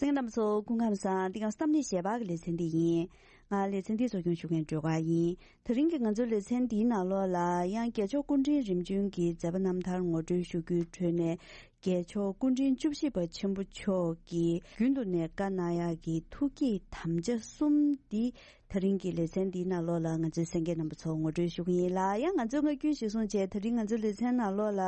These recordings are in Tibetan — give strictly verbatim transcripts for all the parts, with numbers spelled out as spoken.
གསན་མཁན་རྣམ་པ་ཚོ་སྐུ་ཁམས་བཟང་། འདི་ག་གནམ་གཤིས་གཞས་པ་གི་ལེ་ཚན་འདི་ཡིན། ང་ལེ་ཚན་འདི་གཙོ་སྐྱོང་ཞུ་མཁན་སྒྲོལ་དཀར་ཡིན། དེ་རིང་གི་ང་ཚོའི་ལེ་ཚན་འདིའི་ནང་ལོགས་ལ་ཡང་རྒྱལ་མཆོག་སྐུ་ཕྲེང་རིམ་བྱོན་གྱི་མཛད་པ་རྣམ་ཐར་ངོ་སྤྲོད་ཞུ་རྒྱུའི་ཁྲོད་ནས། རྒྱལ་མཆོག་སྐུ་ཕྲེང་བཅུ་བཞི་པ་ཆེན་པོ་མཆོག་གིས་རྒྱུན་དུ་ནས་བཀའ་གནང་ཡག་གི་ཐུགས་བསྐྱེད་དམ་བཅའ་གསུམ་འདི། དེ་རིང་གི་ལེ་ཚན་འདིའི་ནང་ལོགས་ལ་ང་ཚོའི་གསན་མཁན་རྣམ་པ་ཚོ་ངོ་སྤྲོད་ཞུ་གི་ཡིན་ལ། ཡང་ང་ཚོའི་སྔ་རྒྱུན་གཞིར་བཟུང་བྱས། དེ་རིང་ང་ཚོའི་ལེ་ཚན་ནང་ལོགས་ལ་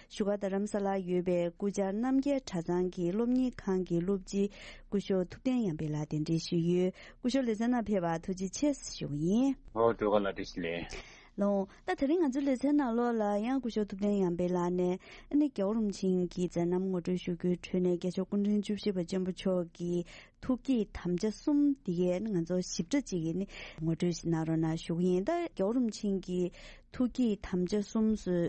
བཞུགས་སྒར་རྡ་རམ་ས་ལར་ཡོད་པའི་སྐུ་བཅར་རྣམ་རྒྱལ་གྲྭ་ཚང་གི་སློབ་གཉེར་ཁང་གི་སློབ་སྤྱི་སྐུ་ཞབས་ཐུབ་བསྟན་ཡར་འཕེལ་ལགས་གདན་འདྲེན་ཞུས་ཡོད། སྐུ་ཞབས་ལེ་ཚན་ནང་ཕེབས་པར་ཐུགས་རྗེ་ཆེ་ཞུ་གི་ཡིན། ཨོ་སྒྲོལ་དཀར་ལགས་བཀྲ་ཤིས་བདེ་ལེགས། ལགས། ད་དེ་རིང་ང་ཚོའི་ལེ་ཚན་ནང་ལོགས་ལ་ཡང་སྐུ་ཞབས་ཐུབ་བསྟན་ཡར་འཕེལ་ལགས་ནས་ཨ་ནི་རྒྱལ་བ་རིན་པོ་ཆེ་གི་མཛད་རྣམ་ངོ་སྤྲོད་ཞུ་རྒྱུའི་ཁྲོད་ནས་རྒྱལ་མཆོག་སྐུ་ཕྲེང་བཅུ་བཞི་པ་ཆེན་པོ་མཆོག་གི་ཐུགས་བསྐྱེད་དམ་བཅའ་གསུམ་འདི་གའི་ང་ཚོ་ཞིབ་ཕྲ་ཅིག་གི་ནི་ངོ་སྤྲོད་ཞིག་གནང་རོགས་གནང་ཞུ་གི་ཡིན། ད་རྒྱལ་བ་རིན་པོ་ཆེ་གི་ཐུགས་བསྐྱེད་དམ་བཅའ་གསུམ་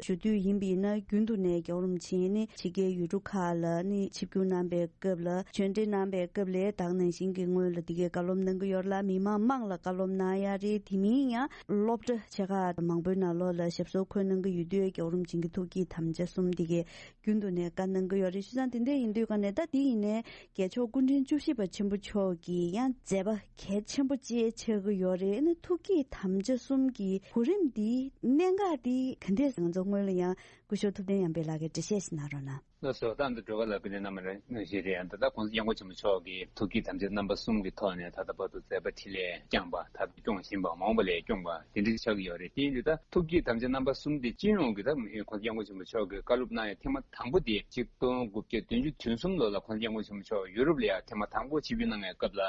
ཞུ་དུས་ཡིན་པ་ཡིན་ན། རྒྱུན་དུ་ནས་རྒྱལ་བ་རིན་པོ་ཆེ་ནི་ཕྱི་རྒྱལ་ཡུལ་གྲུ་ཁག་ལ་ནི་ཆིབས་བསྒྱུར་གནང་པའི་སྐབས་ལ། ཆོས་འབྲེལ་གནང་པའི་སྐབས་ལ་ད་ག་ནང་བཞིན་གྱི་སྔོན་ལ་འདི་གའི་བཀའ་སློབ་གནང་གི་ཡོད་ལ། མི་མང་མང་ལ་བཀའ་སློབ་གནང་ཡ་རེད། དེ་མིན་ཡང་སློབ་གྲྭ་ཆེ་ཁག་མང་པོའི་ནང་ལོགས་ལ་ཞབས་སོར་འཁོད་གནང་གི་ཡོད་དུས། རྒྱལ་བ་རིན་པོ་ཆེ་གི་ཐུགས་བསྐྱེད་དམ་བཅའ་གསུམ་འདི་གའི་རྒྱུན་དུ་ནས་བཀའ་གནང་གི་ཡོད་རེད། བྱས་ཙང་དེ་འདྲ་ཡིན་དུས་ཀ་ནས་ད་འདི་ཡིན་ནའི་རྒྱལ་མཆོག་སྐུ་ཕྲེང་བཅུ་བཞི་པ་ཆེན་པོ་མཆོག་གི་ཡང་མཛད་པ་གལ་ཆེན་པོ་ཅིག་ཆགས་ཀྱི་ཡོད་རེད། ཨ་ནི་ཐུགས་བསྐྱེད་དམ་བཅའ་གསུམ་གྱི་གོ་རིམ་འདི་གནད་འགག་འདི་ག་འདྲས། ང་ཚོ་སྔོན་ལ་ཡང་སྐུ་ཞབས་ཐུབ་བསྟན་ཡར་འཕེལ་ལགས་ཀྱིས་འགྲེལ་བཤད་ཞིག་གནང་རོགས་གནང་། ལགས་སོ། ད་འདི་སྒྲོལ་དཀར་ལགས་སྐུ་ལས་གནང་བ་རེད། ཞེས་རེད། ཡང་ད་ལྟ་༸གོང་ས་སྐྱབས་མགོན་ཆེན་པོ་མཆོག་གིས་ཐུགས་བསྐྱེད་དམ་བཅའ་རྣམ་པ་གསུམ་གྱི་ཐོག་ནས་ད་ལྟ་བར་དུ་མཛད་པ་འཕྲིན་ལས་བསྐྱངས་པ། ད་ལྟ་སྐྱོང་བཞིན་པ། མ་འོངས་པ་ལ་སྐྱོང་བ་དེ་འདྲ་ཆགས་ཀྱི་ཡོད་རེད། དེ་ཡིན་དུས་ད་ཐུགས་བསྐྱེད་དམ་བཅའ་རྣམ་པ་གསུམ་དེ་སྤྱི་ཡོངས་ཀྱི་ད་༸གོང་ས་སྐྱབས་མགོན་ཆེན་པོ་མཆོག་གིས་བཀའ་སློབ་གནང་ཡ་ཐེངས་མ་དང་པོ་དེ་ཆིག་སྟོང་དགུ་བརྒྱ་བདུན་ཅུ་དོན་གསུམ་ལོ་ལ་༸གོང་ས་སྐྱབས་མགོན་ཆེན་པོ་མཆོག་ཡུ་རོབ་ལ་ཡ་ཐེངས་མ་དང་པོ་ཆིབས་བསྒྱུར་གནང་བའི་སྐབས་ལ།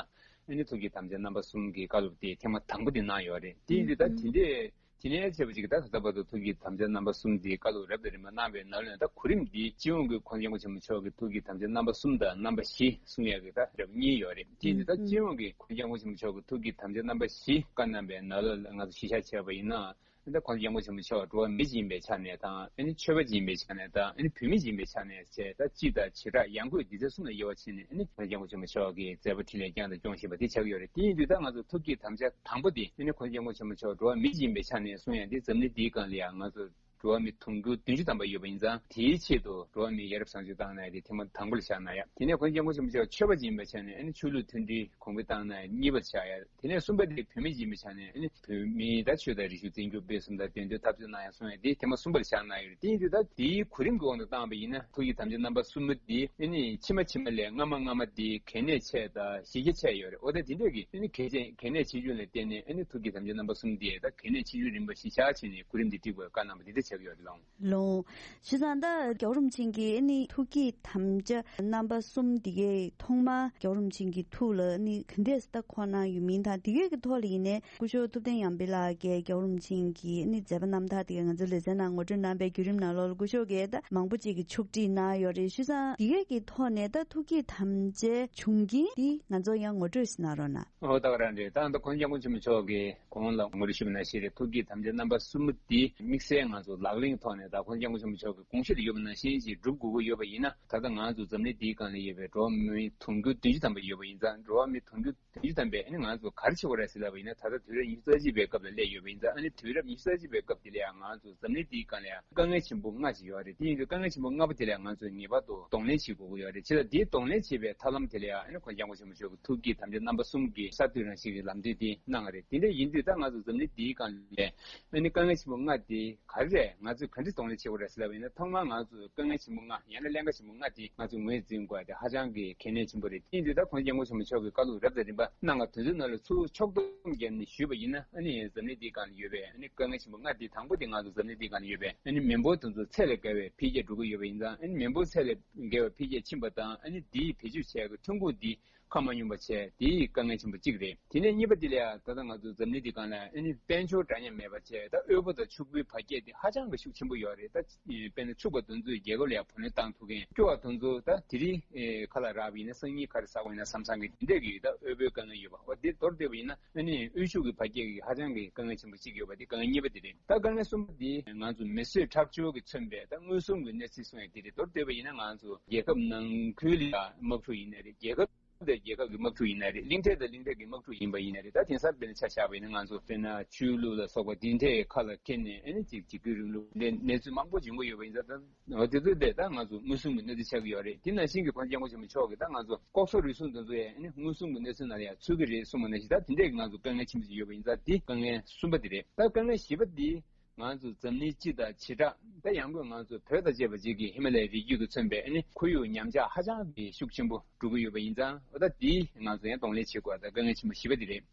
ཨ་ནི་ཐུགས་བསྐྱེད་དམ་བཅའ་རྣམ་པ་གསུམ་གྱི་བཀའ་སློབ་དེ་ཐེངས་མ་དང་པོ་དེ་གནང་ཡོད་རེད། དེ་ཡིན་དུས་ད་དེ་འདྲས། དེ་ནས་བྱས་པ་ཅིག་ད་ད་ལྟ་བར་དུ་ཐུགས་བསྐྱེད་དམ་བཅའ་རྣམ་པ་གསུམ་དེའི་བཀའ་སློབ་རབ་དང་རིམ་པ་གནང་བའི་ནང་ལོགས་ནས། ད་གོ་རིམ་འདི་སྤྱི་ཡོངས་ཀྱི་༸གོང་ས་སྐྱབས་མགོན་ཆེན་པོ་མཆོག་གི་ཐུགས་བསྐྱེད་དམ་བཅའ་རྣམ་པ་གསུམ་དང་རྣམ་པ་བཞི་གསུང་ཡག་གི་ད་རབ་གཉིས་ཡོད་རེད། དེ་ཡིན་དུས་ད་སྤྱི་ཡོངས་ཀྱི་༸གོང་ས་སྐྱབས་མགོན་ཆེན་པོ་མཆོག་གི་ཐུགས་བསྐྱེད་དམ་བཅའ་རྣམ་པ་བཞི་བཀའ་གནང་བའི་ནང་ལོགས་ལ་ང་ཚོ་གཞི་བཞག་བྱས་པ་ཡིན་ན། ད་༸གོང་ས་སྐྱབས་མགོན་ཆེན་པོ་མཆོག་འགྲོ་བ་མི་ཞིག་ཡིན་པའི་ཆ་ནས་དང་། ཨ་ནི་ཆོས་པ་ཞིག་ཡིན་པའི་ཆ་ནས་དང་། ཨ་ནི་བོད་མི་ཞིག་ཡིན་པའི་ཆ་ནས་བྱས། ད་སྤྱི་དང་བྱེ་བྲག་ཡང་སྒོས་སྡེ་ཚན་གསུམ་ལ་དབྱེ་བ་ཕྱེ་ནས། ཨ་ནི་༸གོང་ས་སྐྱབས་མགོན་ཆེན་པོ་མཆོག་གི་མཛད་པ་འཕྲིན་ལས་བསྐྱངས་དང་སྐྱོང་བཞིན་པ་དེ་ཆགས་ཀྱི་ཡོད་རེད། དེ་ཡིན་དུས་ད་ང་ཚོ་ཐུགས་བསྐྱེད་དམ་བཅའ་དང་པོ་དེ་ཨ་ནི་༸གོང་ས་སྐྱབས་མགོན་ཆེན་པོ་མཆོག་འགྲོ་བ་མི་ཞིག་ཡིན་པའི་ཆ་ནས་གསུང་ཡ་དེ། འཛམ་གླིང་འདིའི་སྒང་ལ་ཡང་ང་ཚོ་འགྲོ་བ་མི་དུང་ཕྱུར་བདུན་ཅུ་ཐམ་པ་ཡོད་པ་ཡིན་ཙང་། དེའི་ཆེད་དུ་འགྲོ་བ་མིའི་ཡ་རབས་བཟང་སྤྱོད་བཏང་གནང་ཡ་དེ་ཐེངས་མ་དང་པོ་ལ་བཞག་གནང་ཡ། དེ་ནས་༸གོང་ས་སྐྱབས་མགོན་ཆེན་པོ་མཆོག་ཆོས་པ་ཞིག་ཡིན་པའི་ཆ་ནས་ཨ་ནི་ཆོས་ལུགས་མཐུན་སྒྲིལ་གོང་འཕེལ་བཏང་གནང་ཡ་གཉིས་པ་ལ་བཞག་ཡ། དེ་ནས་གསུམ་པ་དེ་བོད་མི་ཞིག་ཡིན་པའི་ཆ་ནས་ཨ་ནི་བོད་མིའི་ད་ཆོས་དང་རིག་གཞུང་འཛིན་སྐྱོང་སྤེལ་གསུམ་དང་དོན་དུ་འཐབ་རྩོད་གནང་ཡ་གསུང་ཡ་དེ་ཐེངས་མ་གསུམ་པ་ལ་བཞག་གནང་ཡོད་རེད། དེ་ཡིན་དུས་ད་དེའི་གོ་རིམ་གྱི་དབང་དུ་བཏང་བ་ཡིན་ན། ཐུགས་བསྐྱེད་དམ་བཅའ་རྣམ་པ་གསུམ་པོ་དེ་ཨ་ནི་ཕྱི་མ་ཕྱི་མ་ལས་སྔ་མ་སྔ་མ་དེ་གལ་གནད་ཆེ་དང་གཞི་རྒྱ་ཆེ་ཡོད་རེད། འོ་ད་དེ་འདྲས་ཀྱི་ཨ་ནི་གལ་ཆེ་གལ་གནད་ཆེ་ཆུང་ལ་བརྟེན་ནས། ཨ་ནི་ཐུགས་བསྐྱེད་དམ་བཅའ་རྣམ་པ་གསུམ་དེ་ད་གལ་གནད་ཆེ་ཆུང་རིམ་པ་གཞི་བཞག་བྱས་ནས་གོ་རིམ་དེ་བསྒྲིགས་པའི་བཀའ་གནང་བ་དེ་འདྲ་ཆགས་ཀྱི་ཡོད་རེད་ལགས། ལགས། བྱས་ཙང་ད་རྒྱལ་བ་རིན་པོ་ཆེ་གིས་ཨ་ནི་ཐུགས་བསྐྱེད་དམ་བཅའ་རྣམ་པ་གསུམ་འདི་གའི་ཐོག་མར་རྒྱལ་བ་རིན་པོ་ཆེ་གི་ཐུགས་ལ་ཨ་ནི་ག་འདྲས་ད་འཁོར་གནང་ཡོད་མིན་དང་། འདི་གའི་གི་ཐོག་ལ་ཡིན་ནའི་སྐུ་ཞབས་ཐུབ་བསྟན་ཡར་འཕེལ་ལགས་ཀྱིས་རྒྱལ་བ་རིན་པོ་ཆེ་གི་ཨ་ནི་མཛད་པ་རྣམ་ཐར་འདི་གའི་ང་ཚོའི་ལེ་ཚན་ནང་ངོ་སྤྲོད་གནང་པའི་བརྒྱུད་རིམ་ནང་ལོགས་ལ། སྐུ་ཞབས་ཀྱིས་ད་མང་པོ་ཅིག་གི་ཕྱོགས་སྒྲིག་གནང་ཡོད་རེད། བྱས་ཙང་འདི་གའི་གི་ཐོག་ནས་ད་ཐུགས་བསྐྱེད་དམ་བཅའི་བྱུང་རྐྱེན་འདི་ང་ཚོ་ཡང་ངོ་སྤྲོད་ཞིག་གནང་རོགས་གནང་། ཨོ་ད་ག་རང་རེད། ད་ད་༸གོང་ས་སྐྱབས་མགོན་ཆེན་པོ་མཆོག་གིས་གོང་ལ་ངོ་སྤྲོད་ཞུས་པ་ནང་བཞིན་རེད། ཐུགས་བསྐྱེད་དམ་བཅའ་རྣམ་པ་གསུམ་པོ་འདི་དམིགས་བསལ་ང་ཚོ་ལག་ལེན་ཐོག་ནས་ད་༸གོང་ས་སྐྱབས་མགོན་ཆེན་པོ་མཆོག་གི་དགོངས་གཞི་ལ་ཡོད་པ་ནང་བཞིན་ཞིག་སྒྲུབ་དགོས་ཀྱི་ཡོད་པ་ཡིན་ན། ད་ལྟ་ང་ཚོ་འཛམ་གླིང་འདིའི་སྒང་ལ་ཡོད་པའི་འགྲོ་བ་མི་དུང་ཕྱུར་བདུན་ཅུ་ཐམ་པ་ཡོད་པ་ཡིན་ཙང་། འགྲོ་བ་མི་དུང་ཕྱུར་བདུན་ཅུ་ཐམ་པས་ཨ་ནི་ང་ཚོ་ག་རེ་བྱེད་དགོས་རེད་ཟེར་ལབ་པ་ཡིན་ན། ད་ལྟ་དུས་རབས་ཉི་ཤུ་རྩ་གཅིག་པའི་སྐབས་ལ་སླེབས་ཡོད་པ་ཡིན་ཙང་། ཨ་ནི་དུས་རབས་ཉི་ཤུ་རྩ་གཅིག་པའི་སྐབས་འདི་ལ་ཡང་ང་ཚོ་འཛམ་གླིང་འདིའི་སྒང་ལ་ཡང་དཀའ་ངལ་ཆེན་པོ་ལྔ་ཅིག་ཡོད་རེད། དེ་ཡིན་དུས་དཀའ་ངལ་ཆེན་པོ་ལྔ་པོ་དེ་ལ་ཡང་ང་ཚོས་ངེས་པར་དུ་གདོང་ལེན་བྱེད་དགོས་ཀྱི་ཡོད་རེད། བྱས་ཙང་དེའི་གདོང་ལེན་བྱེད་པའི་ཐབས་ལམ་དེ་ལ་ཡང་ཨ་ནི་༸གོང་ས་སྐྱབས་མགོན་ཆེན་པོ་མཆོག་གི་ཐུགས་བསྐྱེད་དམ་བཅའ་རྣམ་པ་གསུམ་གྱི་གསར་གཏོད་རང་བཞིན་གྱི་ལམ་སྟོན་དེ་གནང་བ་རེད། དེ་འདྲ་ཡིན་དུས་ད་ང་ཚོ་འཛམ་གླིང་འདིའི་སྒང་ལ་ཨ་ནི་དཀའ་ངལ་ཆེན་པོ་ལྔ་དེ་ག་རེ་རེད། ང་ཚོས་ག་འདྲས་གདོང་ལེན་བྱེད་དགོས་རེད་ཟེར་ལབ་པ་ཡིན་ན། ཐོག་མར་ང་ཚོས་དཀའ་ངལ་ཆེན་པོ་ལྔ། ཡང་ན་ཀླན་ཀ་ཆེན་པོ་ལྔ་དེ་ང་ཚོས་ངོས་འཛིན་དགོས་ཡ་དེ་ཧ་ཅང་གི་གལ་གནད་ཆེན་པོ་རེད། དེ་ཡིན་དུས་ད་༸གོང་ས་སྐྱབས་མགོན་ཆེན་པོ་མཆོག་གིས་བཀའ་སློབ་རབ་དང་རིམ་པ་གནང་བ་དེ་ཚོའི་ནང་ལ་ཚུར་ཕྱོགས་བསྡོམས་བརྒྱབ་ནས་ཞུས་པ་ཡིན་ན། ཨ་ནི་འཛམ་གླིང་འདིའི་སྒང་ལ་ཡོད་པའི་ཨ་ནི་དཀའ་ངལ་ཆེན་པོ་ལྔ་དེ། དང་པོ་དེ་ང་ཚོ་འཛམ་གླིང་འདིའི་སྒང་ལ་ཡོད་པའི་ཨ་ནི་མི་འབོར་དེ་ཚོ་ཚད་ལས་བརྒལ་བའི་འཕེལ་རྒྱས་འགྲོ་གི་ཡོད་པ་ཡིན་ཙང་། ཨ་ནི་མི་འབོར་ཚད་ལས་བརྒལ་བའི་འཕེལ་རྒྱས་ཕྱིན་པ་དང་། ཨ་ནི་དེའི་བེད་སྤྱོད་བྱེད་ཡག་གི་ཐོན་ཁུངས་འདི་ཁ་མ་སྙོམས་པ་བྱས། དེའི་དཀའ་ངལ་ཆེན་པོ་གཅིག་རེད། དེ་ནས་གཉིས་པ་དེ་ལ་ཡང་ད་ལྟ་ང་ཚོ་འཛམ་གླིང་འདིའི་སྒང་ལ་ཨ་ནི་དཔལ་འབྱོར་འདྲ་མཉམ་མེད་པ་བྱས། ད་དབུལ་པོ་དང་ཕྱུག་པོའི་བར་ཁྱད་དེ་ཧ་ཅང་གི་ཤུགས་ཆེན་པོ་ཡོད་རེད། ད་དཔེར་ན་ཕྱུག་པ་དེ་ཚོས་རྒྱལ་ཁབ་ལ་ཡང་བུ་ལོན་བཏང་ཐུབ་མཁན། སྐྱོ་བ་དེ་ཚོ་ད་དེ་རིང་ཁ་ལག་རག་པ་ཡིན་ན་སང་ཉིན་ག་རེ་ཟ་དགོས་ཡིན་ན་བསམ་བསམ་གི་དེ་འདྲས་ཀྱི་ད་དབུལ་པོའི་དཀའ་ངལ་ཡོད་པ། འོ་དེ་མདོར་བསྡུས་པ་ཡིན་ན། ཨ་ནི་དབུལ་ཕྱུག་གི་བར་ཁྱད་ཀྱི་ཧ་ཅང་གི་དཀའ་ངལ་ཆེན་པོ་གཅིག་ཡོད་པ་དེ་དཀའ་ངལ་གཉིས་པ་དེ་རེད། ད་དཀའ་ངལ་གསུམ་པ་དེ་ང་ཚོ་མི་གསོད་ཁྲག་སྦྱོར་གྱིས་མཚོན་པའི་ད་དངོས་ཟོག་གི་གནོད་འཚེ་སོང་ཡ་དེ་རེད། མདོར་བསྡུས་པ་ཡིན་ན་ང་ཚོ་རྒྱལ་ཁབ་ནང་ཁུལ་ལ་དམག་འཁྲུག་ཡིན་ནའི་རེད། རྒྱལ་ཁབ་དང་ རྒྱལ་ཁབ་ཀྱི་དམག་འཁྲུག་ཡིན་ན་རེད། གླིང་ཕྲན་དང་གླིང་ཕྲན་གྱི་དམག་འཁྲུག་ཡིན་པ་ཡིན་ན་རེད། ད་དེང་སང་དཔེར་ན་ཆ་བཞག་པ་ཡིན་ན། ང་ཚོ་དཔེར་ན་ཆོས་ལུགས་ལ་སོགས་པ་འདི་འདྲའི་ཁ་ལ་འཁྱེར་ནས་ཨ་ནི་ཅིག་འཇིགས་སྐུལ་རིང་ལུགས་འདི་གནས་ཚུལ་མང་པོ་འབྱུང་གི་ཡོད་པ་ཡིན་ཙང་། ད་འོ་དེ་ཚོ་དེ་ད་ང་ཚོ་མངོན་སུམ་གྱི་གནས་ཚུལ་ཆགས་ཀྱི་ཡོད་རེད། དེ་ནང་བཞིན་གྱི་ཁོང་སྐྱབས་མགོན་ཆེན་པོ་མཆོག་གིས་ད་ང་ཚོ་ལྐོག་ཟ་རུལ་སུངས་འདི་ཚོ་ཡང་ཨ་ནི་མངོན་སུམ་གྱི་གནས་ཚུལ་ནང་ལ་ཡང་ཚུད་ཀྱི་རེད་གསུངས་པ་ནང་བཞིན། ད་དེ་འདྲའི་ང་ཚོ་དཀའ་ངལ་ཆེན་པོ་ཅིག་ཡོད་པ་ཡིན་ཙང་། དེ་དཀའ་ངལ་གསུམ་པ་དེ་རེད། ད་དཀའ་ངལ་བཞི་པ་དེ། ང་ཚོ་འཛམ་གླིང་སྤྱི་དང་བྱེ་བྲག་ད་ཡང་སྒོས་ང་ཚོ་བོད་དང་བཅས་པ་ཅིག་གི་ཧི་མ་ལ་ཡའི་རི་རྒྱུད་ཀྱིས་མཚོན་པའི་ཨ་ནི་ཁོར་ཡུག་ཉམས་ཆག་ཧ་ཅང་གི་ཤུགས་ཆེན་པོ་འགྲོ་གི་ཡོད་པ་ཡིན་ཙང་། འོ་ད་དེ་ང་ཚོ་ཡང་གདོང་ལེན་བྱེད་དགོས་པ་ད་དཀའ་ངལ་ཆེན་པོ་བཞི་པ་དེ་རེད།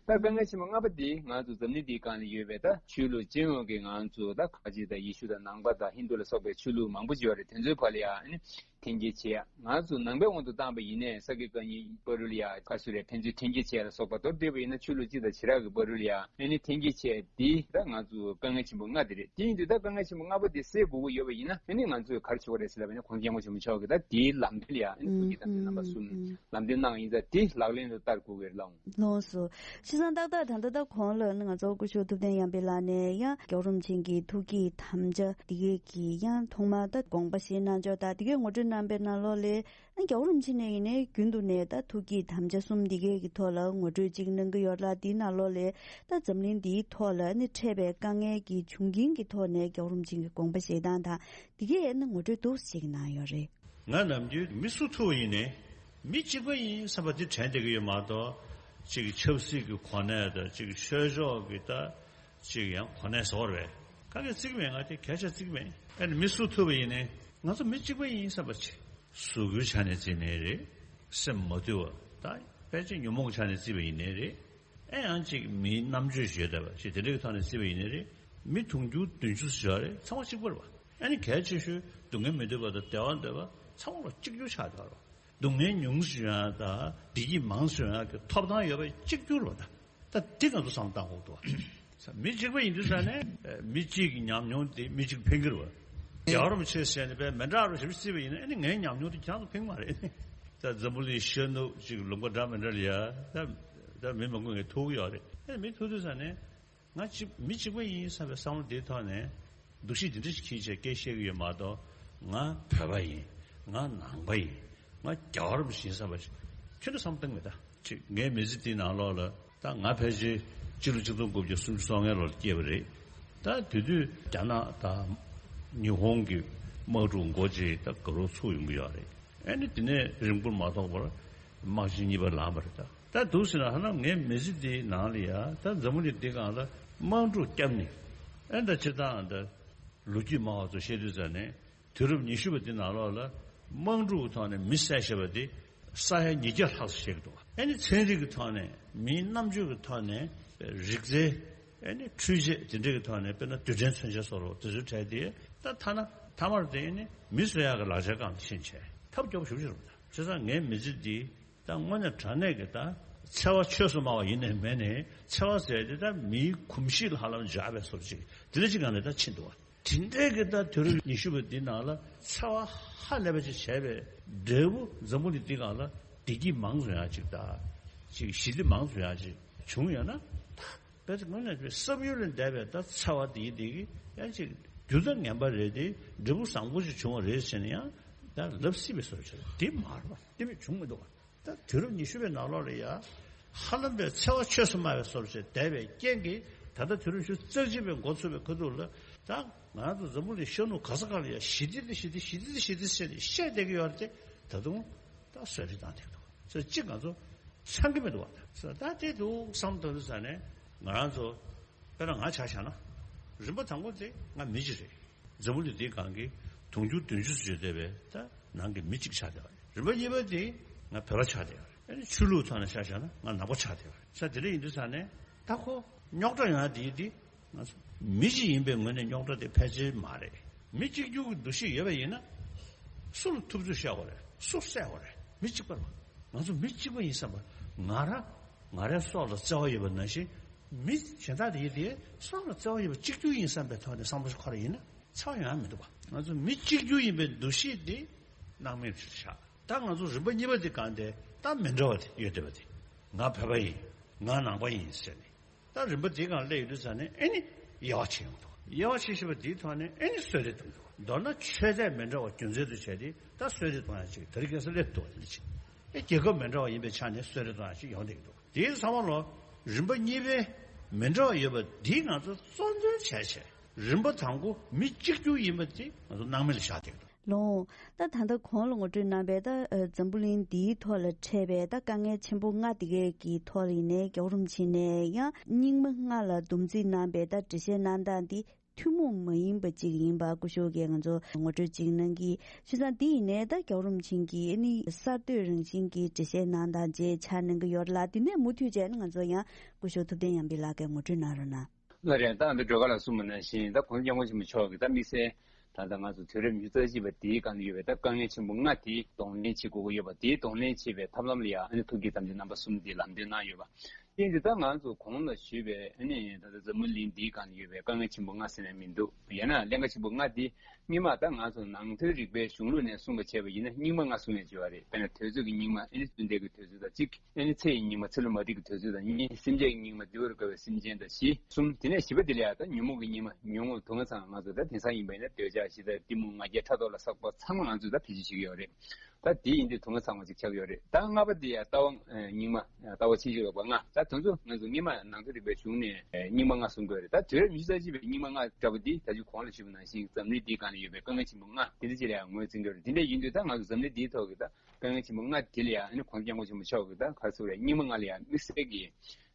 ད་དཀའ་ངལ་ཆེན་པོ་ལྔ་པ་དེ་ང་ཚོ་འཛམ་གླིང་འདིའི་སྒང་ལ་ཡོད་པའི་ད་ཆོས་ལུགས་སྤྱི་ཡོངས་ཀྱི་ང་ཚོ་ད་ཁ་ཆེ་དང་ཡེ་ཤུ་དང་ནང་པ་དང་ཧིན་དུ་ལ་སོགས་པའི་ཆོས་ལུགས་མང་པོ་ཅིག་ཡོད་རེད། དེ་ཚོའི་བར་ལ་ཡང་ཨ་ནི་འཐེན་འཁྱེར་བྱེད་ཡ། ང་ཚོ་ནང་པའི་དབང་དུ་བཏང་པ་ཡིན་ནའི་ས་དགེ་བཀའ་རྙིང་བར་དུ་ལ་ཡ་ཁ་སུ་རེ་ཕན་ཚུན་འཐེན་འཁྱེར་བྱེད་ཡ་ལ་སོགས་པ། མདོར་བསྡུས་པ་ཡིན་ན་ཆོས་ལུགས་སྤྱི་དང་བྱེ་བྲག་གི་བར་དུ་ལ་ཡ་ཨ་ནི་འཐེན་འཁྱེར་བྱེད་ཡ་འདི་ད་ང་ཚོ་དཀའ་ངལ་ཆེན་པོ་ལྔ་དེ་རེད། དེ་ཡིན་དུས་ད་དཀའ་ངལ་ཆེན་པོ་ལྔ་པོ་དེ་སེལ་དགོས་ཀྱི་ཡོད་པ་ཡིན་ན་ཨ་ནི་ང་ཚོས་ག་རེ་བྱེད་དགོས་རེད་ཟེར་ལབ་པ་ཡིན་ན། ཁོང་སྐྱབས་མགོན་ཆེན་པོ་མཆོག་གིས་ད་དེའི་ལམ་སྟོན་ལ་ཡ་ཨ་ནི་ཐུགས་བསྐྱེད་དམ་བཅའ་རྣམ་པ་གསུམ་ལམ་སྟོན་གནང་ཡིན་ཙང་དེ་ལག་ལེན་དུ་བསྟར་དགོས་ཀྱི་རེད་ལགས། ལགས་སོ། བྱས་ཙང་ཏག་ཏག་ད་ལྟ་ད་གོང་ལ་ནི་ང་ཚོ་སྐུ་ཞབས་ཐུབ་བསྟན་དབྱངས་པའི་ལགས་ནས་ཡང་རྒྱལ་བ་རིན་པོ་ཆེ་གི་ཐུགས་བསྐྱེད་དམ་བཅའ་འདི་གས་ཀྱི་ཡང་ཐོག་མར་ད་དགོངས་པ་བཞེས་གནང་ཕྱོགས་དང་འདི་གས་ངོ་སྤྲོད་གནང་པའི་ནང་ལོགས་ལས། ཨ་རྒྱལ་བ་རིན་པོ་ཆེ་ནས་ཡིན་ནའི་རྒྱུན་དུ་ནས་ད་ཐུགས་བསྐྱེད་དམ་བཅའ་གསུམ་འདི་གས་ཀྱི་ཐོག་ལ་ངོ་སྤྲོད་ཅིག་གནང་གི་ཡོད་ལ། འདིའི་ནང་ལོགས་ལས་ད་འཛམ་གླིང་འདིའི་ཐོག་ལ་ནི་འཕྲད་པའི་དཀའ་ངལ་གྱི་བྱུང་རྐྱེན་གྱི་ཐོག་ནས་རྒྱལ་བ་རིན་པོ་ཆེ་གི་དགོངས་པ་བཞེས་སྟངས་དང་འདི་གས་ནི་ངོ་སྤྲོད་འདུག་ཅིག་གནང་ཡོད་རེད། ང་ནམ་རྒྱུན་མི་སུ་ཐུག་པ་ཡིན་ནའི་མི་གཅིག་པ་ཡིན་བསམ་པ་འདི་དྲན་བསྡད་ཀྱི་ཡོད་མ་གཏོགས། གཅིག་གི་ཆབ་སྲིད་ཀྱི་གོ་གནས་དང་གཅིག་གི་ཆོས་ཕྱོགས་ཀྱི་ད་གཅིག་ཡང་གོ་གནས་ཟེར་བ་རེད། ག་གེ་བརྩི་གི་མེད། ང་དེ་གལ་ཆེ་བརྩི་གི་མེད། ཨ་ནི་མི་སུ་ཐུག་པ་ཡིན་ནའི་ང་ཚོ་མི་གཅིག་པ་ཡིན་བསམ་པ་བྱེད། གཟུགས་པོའི་ཆ་ནས་བརྩིས་ནའི་རེད། སེམས་མ་དུལ་བ་དང་དཔེ་ཆ་ཉོན་མོངས་ཆ་ནས་བརྩིས་པ་ཡིན་ནའི་རེད། ཨེ་ཡང་གཅིག་མིའི་རྣམ་དཔྱོད་ཞུས་བསྡད་པ་ཞིག་དེ་འདྲའི་ཐོག་ནས་བརྩིས་པ་ཡིན་ནའི་རེད། མི་དུང་ཕྱུར་བདུན་ཅུ་ཞིག་ཡོད་རེད། ཚང་མ་གཅིག་པ་རེད་བ། ཨ་ནི་གལ་ཆེ་ཤོས་སྡུག་བསྔལ་མི་འདོད་པ་དང་བདེ་བ་འདོད་པ་ཚང་མ་ལ་གཅིག་གྱུར་ཆགས་བསྡད་པ་རེད་བ། སྡུག་བསྔལ་ཉུང་ཤོས་ཡང་དང་བདེ་སྐྱིད་མང་ཤོས་ཡང་གི་ཐོབ་ཐང་ཡོད་པའི་གཅིག་གྱུར་བ་དང་། ད་འདི་ང་ཚོ་བསམ་བློ་བཏང་དགོས་འདུག་མི་གཅིག་པ་ཡིན་དུས་ཙང་ནས་མི་གཅིག་གི་ཉམས་མྱོང་དེ་མི་གཅིག་ཕན་གྱི་རེད་བ། རྒྱལ་བ་རིན་པོ་ཆེ་ཟེར་ནས་པས་མི་འདྲ་རུ་ཞིབ་བརྩིས་པ་ཡིན་ན། ཨ་ནི་ངའི་ཉམས་མྱོང་དེ་ཁྱེད་རང་ཚོ་ཕན་གྱི་མ་རེད། ད་འཛམ་བུ་གླིང་ཤར་ནུབ་ཅིག་ལུང་པ་འདྲ་མི་འདྲ་ལ་ཡ་ད་ད་མི་མང་པོ་ངས་ཐུག་གི་ཡོད་རེད། ཨ་ནི་མི་ཐུག་དུས་ཙང་ནས། ང་གཅིག་མི་གཅིག་པ་ཡིན་བསམ་པའི་བསམ་བློ་འདིའི་ཐོག་ནས་འདུ་ཤེས་འདི་འདྲ་ཞིག་འཁྱེར་བྱས་སྐད་བཤད་ཀྱི་ཡོད་མ་གཏོགས། ང་བོད་པ་ཡིན། ང་ནང་པ་ཡིན། ང་རྒྱལ་བ་རིན་པོ་ཆེ་ཡིན་བསམ་པ་ཞིག་ཁྱོན་ནས་བསམ་བློ་བཏང་མེད་ད། ཅིག་ངའི་མི་ཚེ་འདིའི་ནང་ལོགས་ལ་ད་ང་ཕལ་ཆེར་སྤྱི་ལོ་ཆིག་སྟོང་དགུ་བརྒྱ་སུམ་ཅུ་སོ་ལྔའི་ལོར་སྐྱེས་པ་རེད། ད་དེ་དུས་རྒྱ་ནག་དང་ཉི་ཧོང་གི་དམག་འཁྲུག་འགོ་བྱས་ད་དགའ་རབ་ཚུགས་ཡོང་གི་ཡོད་རེད། ཨ་ནི་དེ་ནས་རིང་པོར་མ་ཐོགས་པར་དམག་ཆེན་གཉིས་པ་ལངས་པ་རེད་ད། ད་འདུག་ཟེར་ན་ཧ་ལམ་ངའི་མི་ཚེ་འདིའི་ནང་ལ་ཡ་ད་འཛམ་བུ་གླིང་འདི་སྒང་ལ་དམག་འཁྲུག་བརྒྱབ་ནས། ཨ་ནི་ད་སྤྱིར་བཏང་ད་ལོ་རྒྱུས་སྨྲ་བ་ཚོ་བཤད་དུས་ཙང་ནས་དུས་རབས་ཉི་ཤུ་པ་འདི་ནང་ལོགས་ལ་དམག་འཁྲུག་གི་ཐོག་ནས་མི་བསད་ཤེས་པ་འདི་ས་ཡ་ཉིས་བརྒྱ་ལྷག་ཙམ་བཤད་ཀྱི་འདུག་ཨ་ནི་ཚན་རིག་གི་ཐོག་ནས་མིའི་རྣམ་དཔྱོད་ཀྱི་ཐོག་ནས་རིག་རྩལ། ཨ་ནི་འཕྲུལ་ཆས་དེ་འདྲ་གི་ཐོག་ནས་དཔེར་ན་རྡུལ་ཕྲན་མཚོན་ཆ་བཟོ་རོགས་དེ་ཚོའི་གྲས་དེ་ད་ཐ་ན་ཐ་མར་དེ་ནི་མི་གསོད་ཡག་གི་ལག་ཆ་སྒང་དུ་ཕྱིན་བྱས་ཐབས་སྐྱོ་པོ་ཞེ་པོ་ཅིག་རེད། བྱས་ཙང་ངའི་མི་ཚེ་འདི་ད་དངོས་གནས་དྲང་གནས་ཀྱི་ད་འཚེ་བ་ཆོས་སུ་སྨྲ་བ་ཡིན་ནའི་མིན་ནའི་འཚེ་བ་ཟེར་དེ་ད་མིའི་གོམས་གཤིས་ལ་ཧ་ལམ་འཇགས་པའི་བཟོ་འདྲ་ཅིག་དེ་འདྲ་ཅིག་སྒང་ནས་ད་ཕྱིན་འདུག་བ། དེ་འདྲའི་གི་ད་དུས་རབས་ཉི་ཤུ་པ་འདི་ནང་ལ་འཚེ་བ་ཧ་ལས་པ་ཅིག་བྱས་པའི་འབྲས་བུ་འཛམ་བུ་གླིང་འདི་སྒང་ལ་བདེ་སྐྱིད་མང་ཙམ་ཡག་ཅིག་ད་ཅིག་ཞི་བདེ་མང་ཙམ་ཡག་ཅིག་བྱུང་ཡོད་ན། ད་དཔེ་དེ་དངོས་གནས་བསམ་ཡུལ་ལས་འདས་པའི་ད་འཚེ་བ་འདི་འདི་གི་ཡང་ཅིག་རྒྱུ་ད་ངན་པ་རེད་དེ། འབྲས་བུ་བཟང་པོ་ཞིག་བྱུང་བ་རེད་ཟེར་ན་ཡང་ད་ལབ་སྲིད་པའི་བཟོ་འདྲ་ཅིག་རེད། དེ་མ་རེད་པ། དེ་མིན་བྱུང་མི་འདུག་པ། ད་དུས་རབས་ཉི་ཤུ་པའི་ནང་ལོགས་ལ་ཡ་ཧ་ལམ་པའི་འཚེ་བ་ཆོས་སུ་སྨྲ་བའི་བཟོ་འདྲ་ཅིག་བསྡད་པའི་རྐྱེན་གྱིས་ད་ལྟ་དུས་རབས་ཉི་ཤུ་རྩ་གཅིག་པའི་འགོ་ཚུགས་པའི་ཁ་ཐུག་ལ་ད་ང་རང་ཚོ་འཛམ་བུ་གླིང་ཤར་ནུབ་ག་ས་ག་ལ་ཡ་ཞི་བདེ་དེ་ཞི་བདེ་ཞི་བདེ་དེ་ཞི་བདེ་ཟེར་ནས་བཤད་བསྡད་ཀྱི་ཡོད་རེད་དེ། ད་དུང་ད་གསོད་རེས་བཏང་བསྡད་ཀྱི་འདུག་ཟེར་གཅིག་ང་ཚོ་ཚང་གི་མི་འདུག་བ། ད་ད་དེ་འདུག་བསམ་བཏང་དུས་ཙ་ནས་ང་རང་ཚོ་དཔེར་ན་ང་ཆ་བཞག་ན་རིམ་པ་དང་པོ་དེ་ང་མི་གཅིག་རེད། འཛམ་བུ་གླིང་འདིའི་སྒང་གི་དུང་ཕྱུར་བདུན་ཅུ་ཙམ་ཡོད་བསྡད་པའི་ད་ནང་གི་མི་གཅིག་ཆགས་བསྡད་པ་རེད། རིམ་པ་གཉིས་པ་དེ་ང་བོད་པ་ཆགས་བསྡད་པ་རེད། ཨ་ནི་ཆོས་ལུགས་ཐོག་ནས་ཆ་བཞག་ན་ང་ནང་པ་ཆགས་བསྡད་པ་རེད། ས་དེ་འདྲ་ཡིན་དུས་ཙ་ནས་ད་ཁོ་རྙོག་དྲ་ཡོང་ཡ་དེ་དེ་ང་ཚོ་མི་གཅིག་ཡིན་པའི་ངོས་ནས་རྙོག་དྲ་དེ་ཕལ་ཆེར་མ་རེད། མི་གཅིག་གྱུར་གྱི་འདུ་ཤེས་ཡོད་པ་ཡིན་ན་སུ་ལ་ཐུབ་ཚོད་བཤད་དགོས་རེད། སུ་བསད་དགོས་རེད། མི་གཅིག་པ་རེད་པ། ང་ཚོ་མི་གཅིག་པ་ཡིན་བསམ་པ་ང་རང་ང་རའི་སྲོག་ལ་བརྩེ་བ་ཡོད་པ་ནང་བཞིན་མི་གཞན་དག་དེ་ཡིན་དེ་སྲོག་ལ་བརྩེ་བ་ཡོད་པ་གཅིག་གྱུར་ཡིན་བསམ་པའི་ཐོག་ནས་བསམ་བློ་ཞིག་འཁོར་ཡིན་ན་འཚེ་བ་ཡོང་ཡ་མི་འདུག་པ། ང་ཚོ་མི་གཅིག་གྱུར་ཡིན་པའི་འདུ་ཤེས་དེ་སྣང་མེད་ཆགས། ད་ང་ཚོ་རིམ་པ་གཉིས་པ་དེ་གང་དེ་ད་མི་འདྲ་བ་དེ་ཡོད་བསྡད་པ་དེ། ང་བོད་པ་ཡིན། ང་ནང་པ་ཡིན་ཟེར་ནས། ད་རིམ་པ་དེ་གང་སླེབས་ཡོང་དུས་ཙ་ནས་ཨེ་ནི་དབྱེ་བ་ཕྱེ་ཡོང་འདུག་དབྱེ་བ་ཕྱེ་ཤེས་པ་དེའི་ཐོག་ནས་ཨེ་ནི་གསོད་རེས་བཏང་འདུག་མདོར་ན་ཆོས་དད་མི་འདྲ་བ་རྒྱུ་མཚན་དུ་བྱས་ཏེ་ད་གསོད་རེས་གཏོང་ཡ་ཅིག་དེ་རིང་ཁ་སང་སླེབས་འདུག་དེ་འདྲ་ཅིག་རྒྱལ་ཁབ་མི་འདྲ་བ་ཡིན་པའི་ཆ་ནས་གསོལ་རས་གཏོང་ཡག་ཅིག་ཡོང་བསྡད་ཀྱི་འདུག་དེའི་ཚང་མ་ལོ། རིམ་པ་གཉིས་པའི་མི་འདྲ་བ་ཡོད་པ་འདི་ང་ཚོ་གཙོ་འདོན་བྱས་བྱས། རིམ་པ་དང་པོ་མི་གཅིག་གྱུར་ཡིན་པ་འདི་ང་ཚོ་སྣང་མེད་ལ་བཞག་བསྡད་ཀྱི་འདུག་ལོ། ད་ད་ལྟ་གོང་ལ་ངོ་སྤྲོད་གནང་པའི་ད་ཨ་འཛམ་བུ་གླིང་འདིའི་ཐོག་ལ་འཕྲད་པའི་ད་དཀའ་ངལ་ཆེན་པོ་ལྔ་འདི་གའི་གི་ཐོག་ལ་ཡིན་ནའི་རྒྱལ་བ་རིན་པོ་ཆེ་ནས་ཡང་རྙིང་མ་ལྔ་ལ་སྡོམ་རྩིས་གནང་པའི་ད་འགྲེལ་བཤད་གནང་སྟངས་འདི་ཐུན་མོང་མ་ཡིན་པ་ཅིག་ཡིན་པ་སྐུ་ཞབས་ཀྱིས་ང་ཚོ་ངོ་སྤྲོད་ཅིག་གནང་གི། བྱས་ཙང་འདི་ཡིན་ནའི་ད་རྒྱལ་བ་རིན་པོ་ཆེ་གིས་ཨ་ནི་གསར་གཏོད་རང་བཞིན་གྱི་འགྲེལ་བཤད་གནང་སྟངས་བཅས་ཆ་གནང་གི་ཡོད་རེད་ལ། འདི་ནས་མུ་མཐུད་བྱས་ན་ང་ཚོ་ཡང་སྐུ་ཞབས་ཐུབ་བསྟན་ཉམས་པའི་ལགས་ཀྱིས་ངོ་སྤྲོད་གནང་རོགས་གནང་། ལགས་རེད། ད་འདི་སྒྲོལ་དཀར་ལགས་གསུངས་པ་ནང་བཞིན་ད་གོང་ས་སྐྱབས་མགོན་ཆེན་པོ་མཆོག་གིས་ད་དམིགས་བསལ་ད་ལྟ་ང་ཚོ་དུས་རབས་ཉི་ཤུ་རྩ་གཅིག་པ་འདིའི་སྒང་ལ་ཡོད་པའི་ད་དཀའ་ངལ་ཆེན་པོ་ལྔ་དེ་གདོང་ལེན་བྱེད་དགོས་ཀྱི་ཡོད་པ་དེ་གདོང་ལེན་བྱེད་པའི་ཐབས་ལམ་ལ་ཡང་ཨ་ནི་ཐུགས་བསྐྱེད་དམ་བཅའ་རྣམ་པ་གསུམ་དེ་ལམ་སྟོན་གནང་ཡོད་པ། དེ་ཡིན་དུས་ད་ང་ཚོ་གོང་ལ་ཞུས་པའི་ཨ་ནི་ད་ལྟ་འཛམ་བུ་གླིང་འདིའི་སྒང་ལ་ཡོད་པའི་དཀའ་ངལ་ཆེན་པོ་ལྔ་ཟེར་ན་མི་འདུག་ཡང་ན་ཀླན་ཀ་ཆེན་པོ་ལྔ་དེ་སྔོན་མ་ད་ང་ཚོ་ནང་དོན་རིག་པའི་གཞུང་ལུགས་ནས་གསུངས་པ་བྱས་པ་ཡིན་ན་རྙིང་མ་ལྔ་གསུངས་ཡོད་ཅེས་པ་རེད། དཔེར་ན་དུས་ཚོད་ཀྱི་རྙིང་མ་ཨེ་ནི་ཚུལ་འདས་ཀྱི་དུས་ཚོད་དང་གཅིག་ཨེ་ནི་ཚེ་ཡི་རྙིང་མ་ཚེ་ལོ་མ་ཏིག་གི་དུས་ཚོད་དང་གཉིས། སེམས་ཅན་གྱི་རྙིང་མ་འདུལ་བར་དཀའ་བའི་སེམས་ཅན་དང་བཞི། གསུམ། དེ་ནས་བཞི་པ་དེ་ལ་ཡང་ད་ཉོན་མོངས་ཀྱི་རྙིང་མ། ཉོན་མོངས་དུག་ལྔ་ཚང་ང་ཚོ་ད་དེང་སང་ཡིན་པ་ཡིན་ན་འདོད་ཆགས་ཞེ་སྡང་གཏི་མུག་ང་རྒྱལ་ཕྲག་དོག་ལ་སོགས་པ་ཚང་མ་ང་ཚོས་ད་བེད་སྤྱོད་བྱེད་ཀྱི་ཡོད་རེད། ད་དེ་ཡིན་དུས་དུག་ལྔ་ཚང་བ་ཅིག་ཆགས་ཀྱི་ཡོད་རེད། ད་ལྔ་པ་དེ་ཡང་ལྟ་བ་རྙིང་མ། ལྟ་བ་ཕྱིན་ཅི་ལོག་པ་ལྔ། ད་དེ་ཚོ་ང་ཚོ་སྔོན་མ་ནང་དོན་རིག་པའི་གཞུང་ནས་རྙིང་མ་ལྔ་གསུང་གི་ཡོད་རེད། ད་དུས་རབས་ཉི་ཤུ་རྩ་གཅིག་པའི་རྙིང་མ་ལྔ་འདྲ་པོ་འདི་ད་ཅི་གོང་ལ་ཞུས་པ་ནང་བཞིན་འཛམ་གླིང་འདིའི་སྒང་ལ་ཡོད་པའི་དཀའ་ངལ་ཆེན་པོ་ལྔ་དེ་འདྲ་ཅིག་ལ་ཡང་ངོས་འཛིན་གྱི་ཡོད་རེད། དེ་འདྲ་ཡིན་དུས་ད་ང་ཚོ་འཛམ་གླིང་འདིའི་ཐོག་གི་ད་དཀའ་ངལ་ཆེན་པོ་ལྔ་དེ་ལ་ཡང་ཨ་ནི་གོང་ས་སྐྱབས་མགོན་ཆེན་པོ་མཆོག་གིས་ད་ག་རེ་ཟེར་རེད། རྙིང་མ་ལྔ་ལ་ཡང་དམིགས་བསལ་གྱི་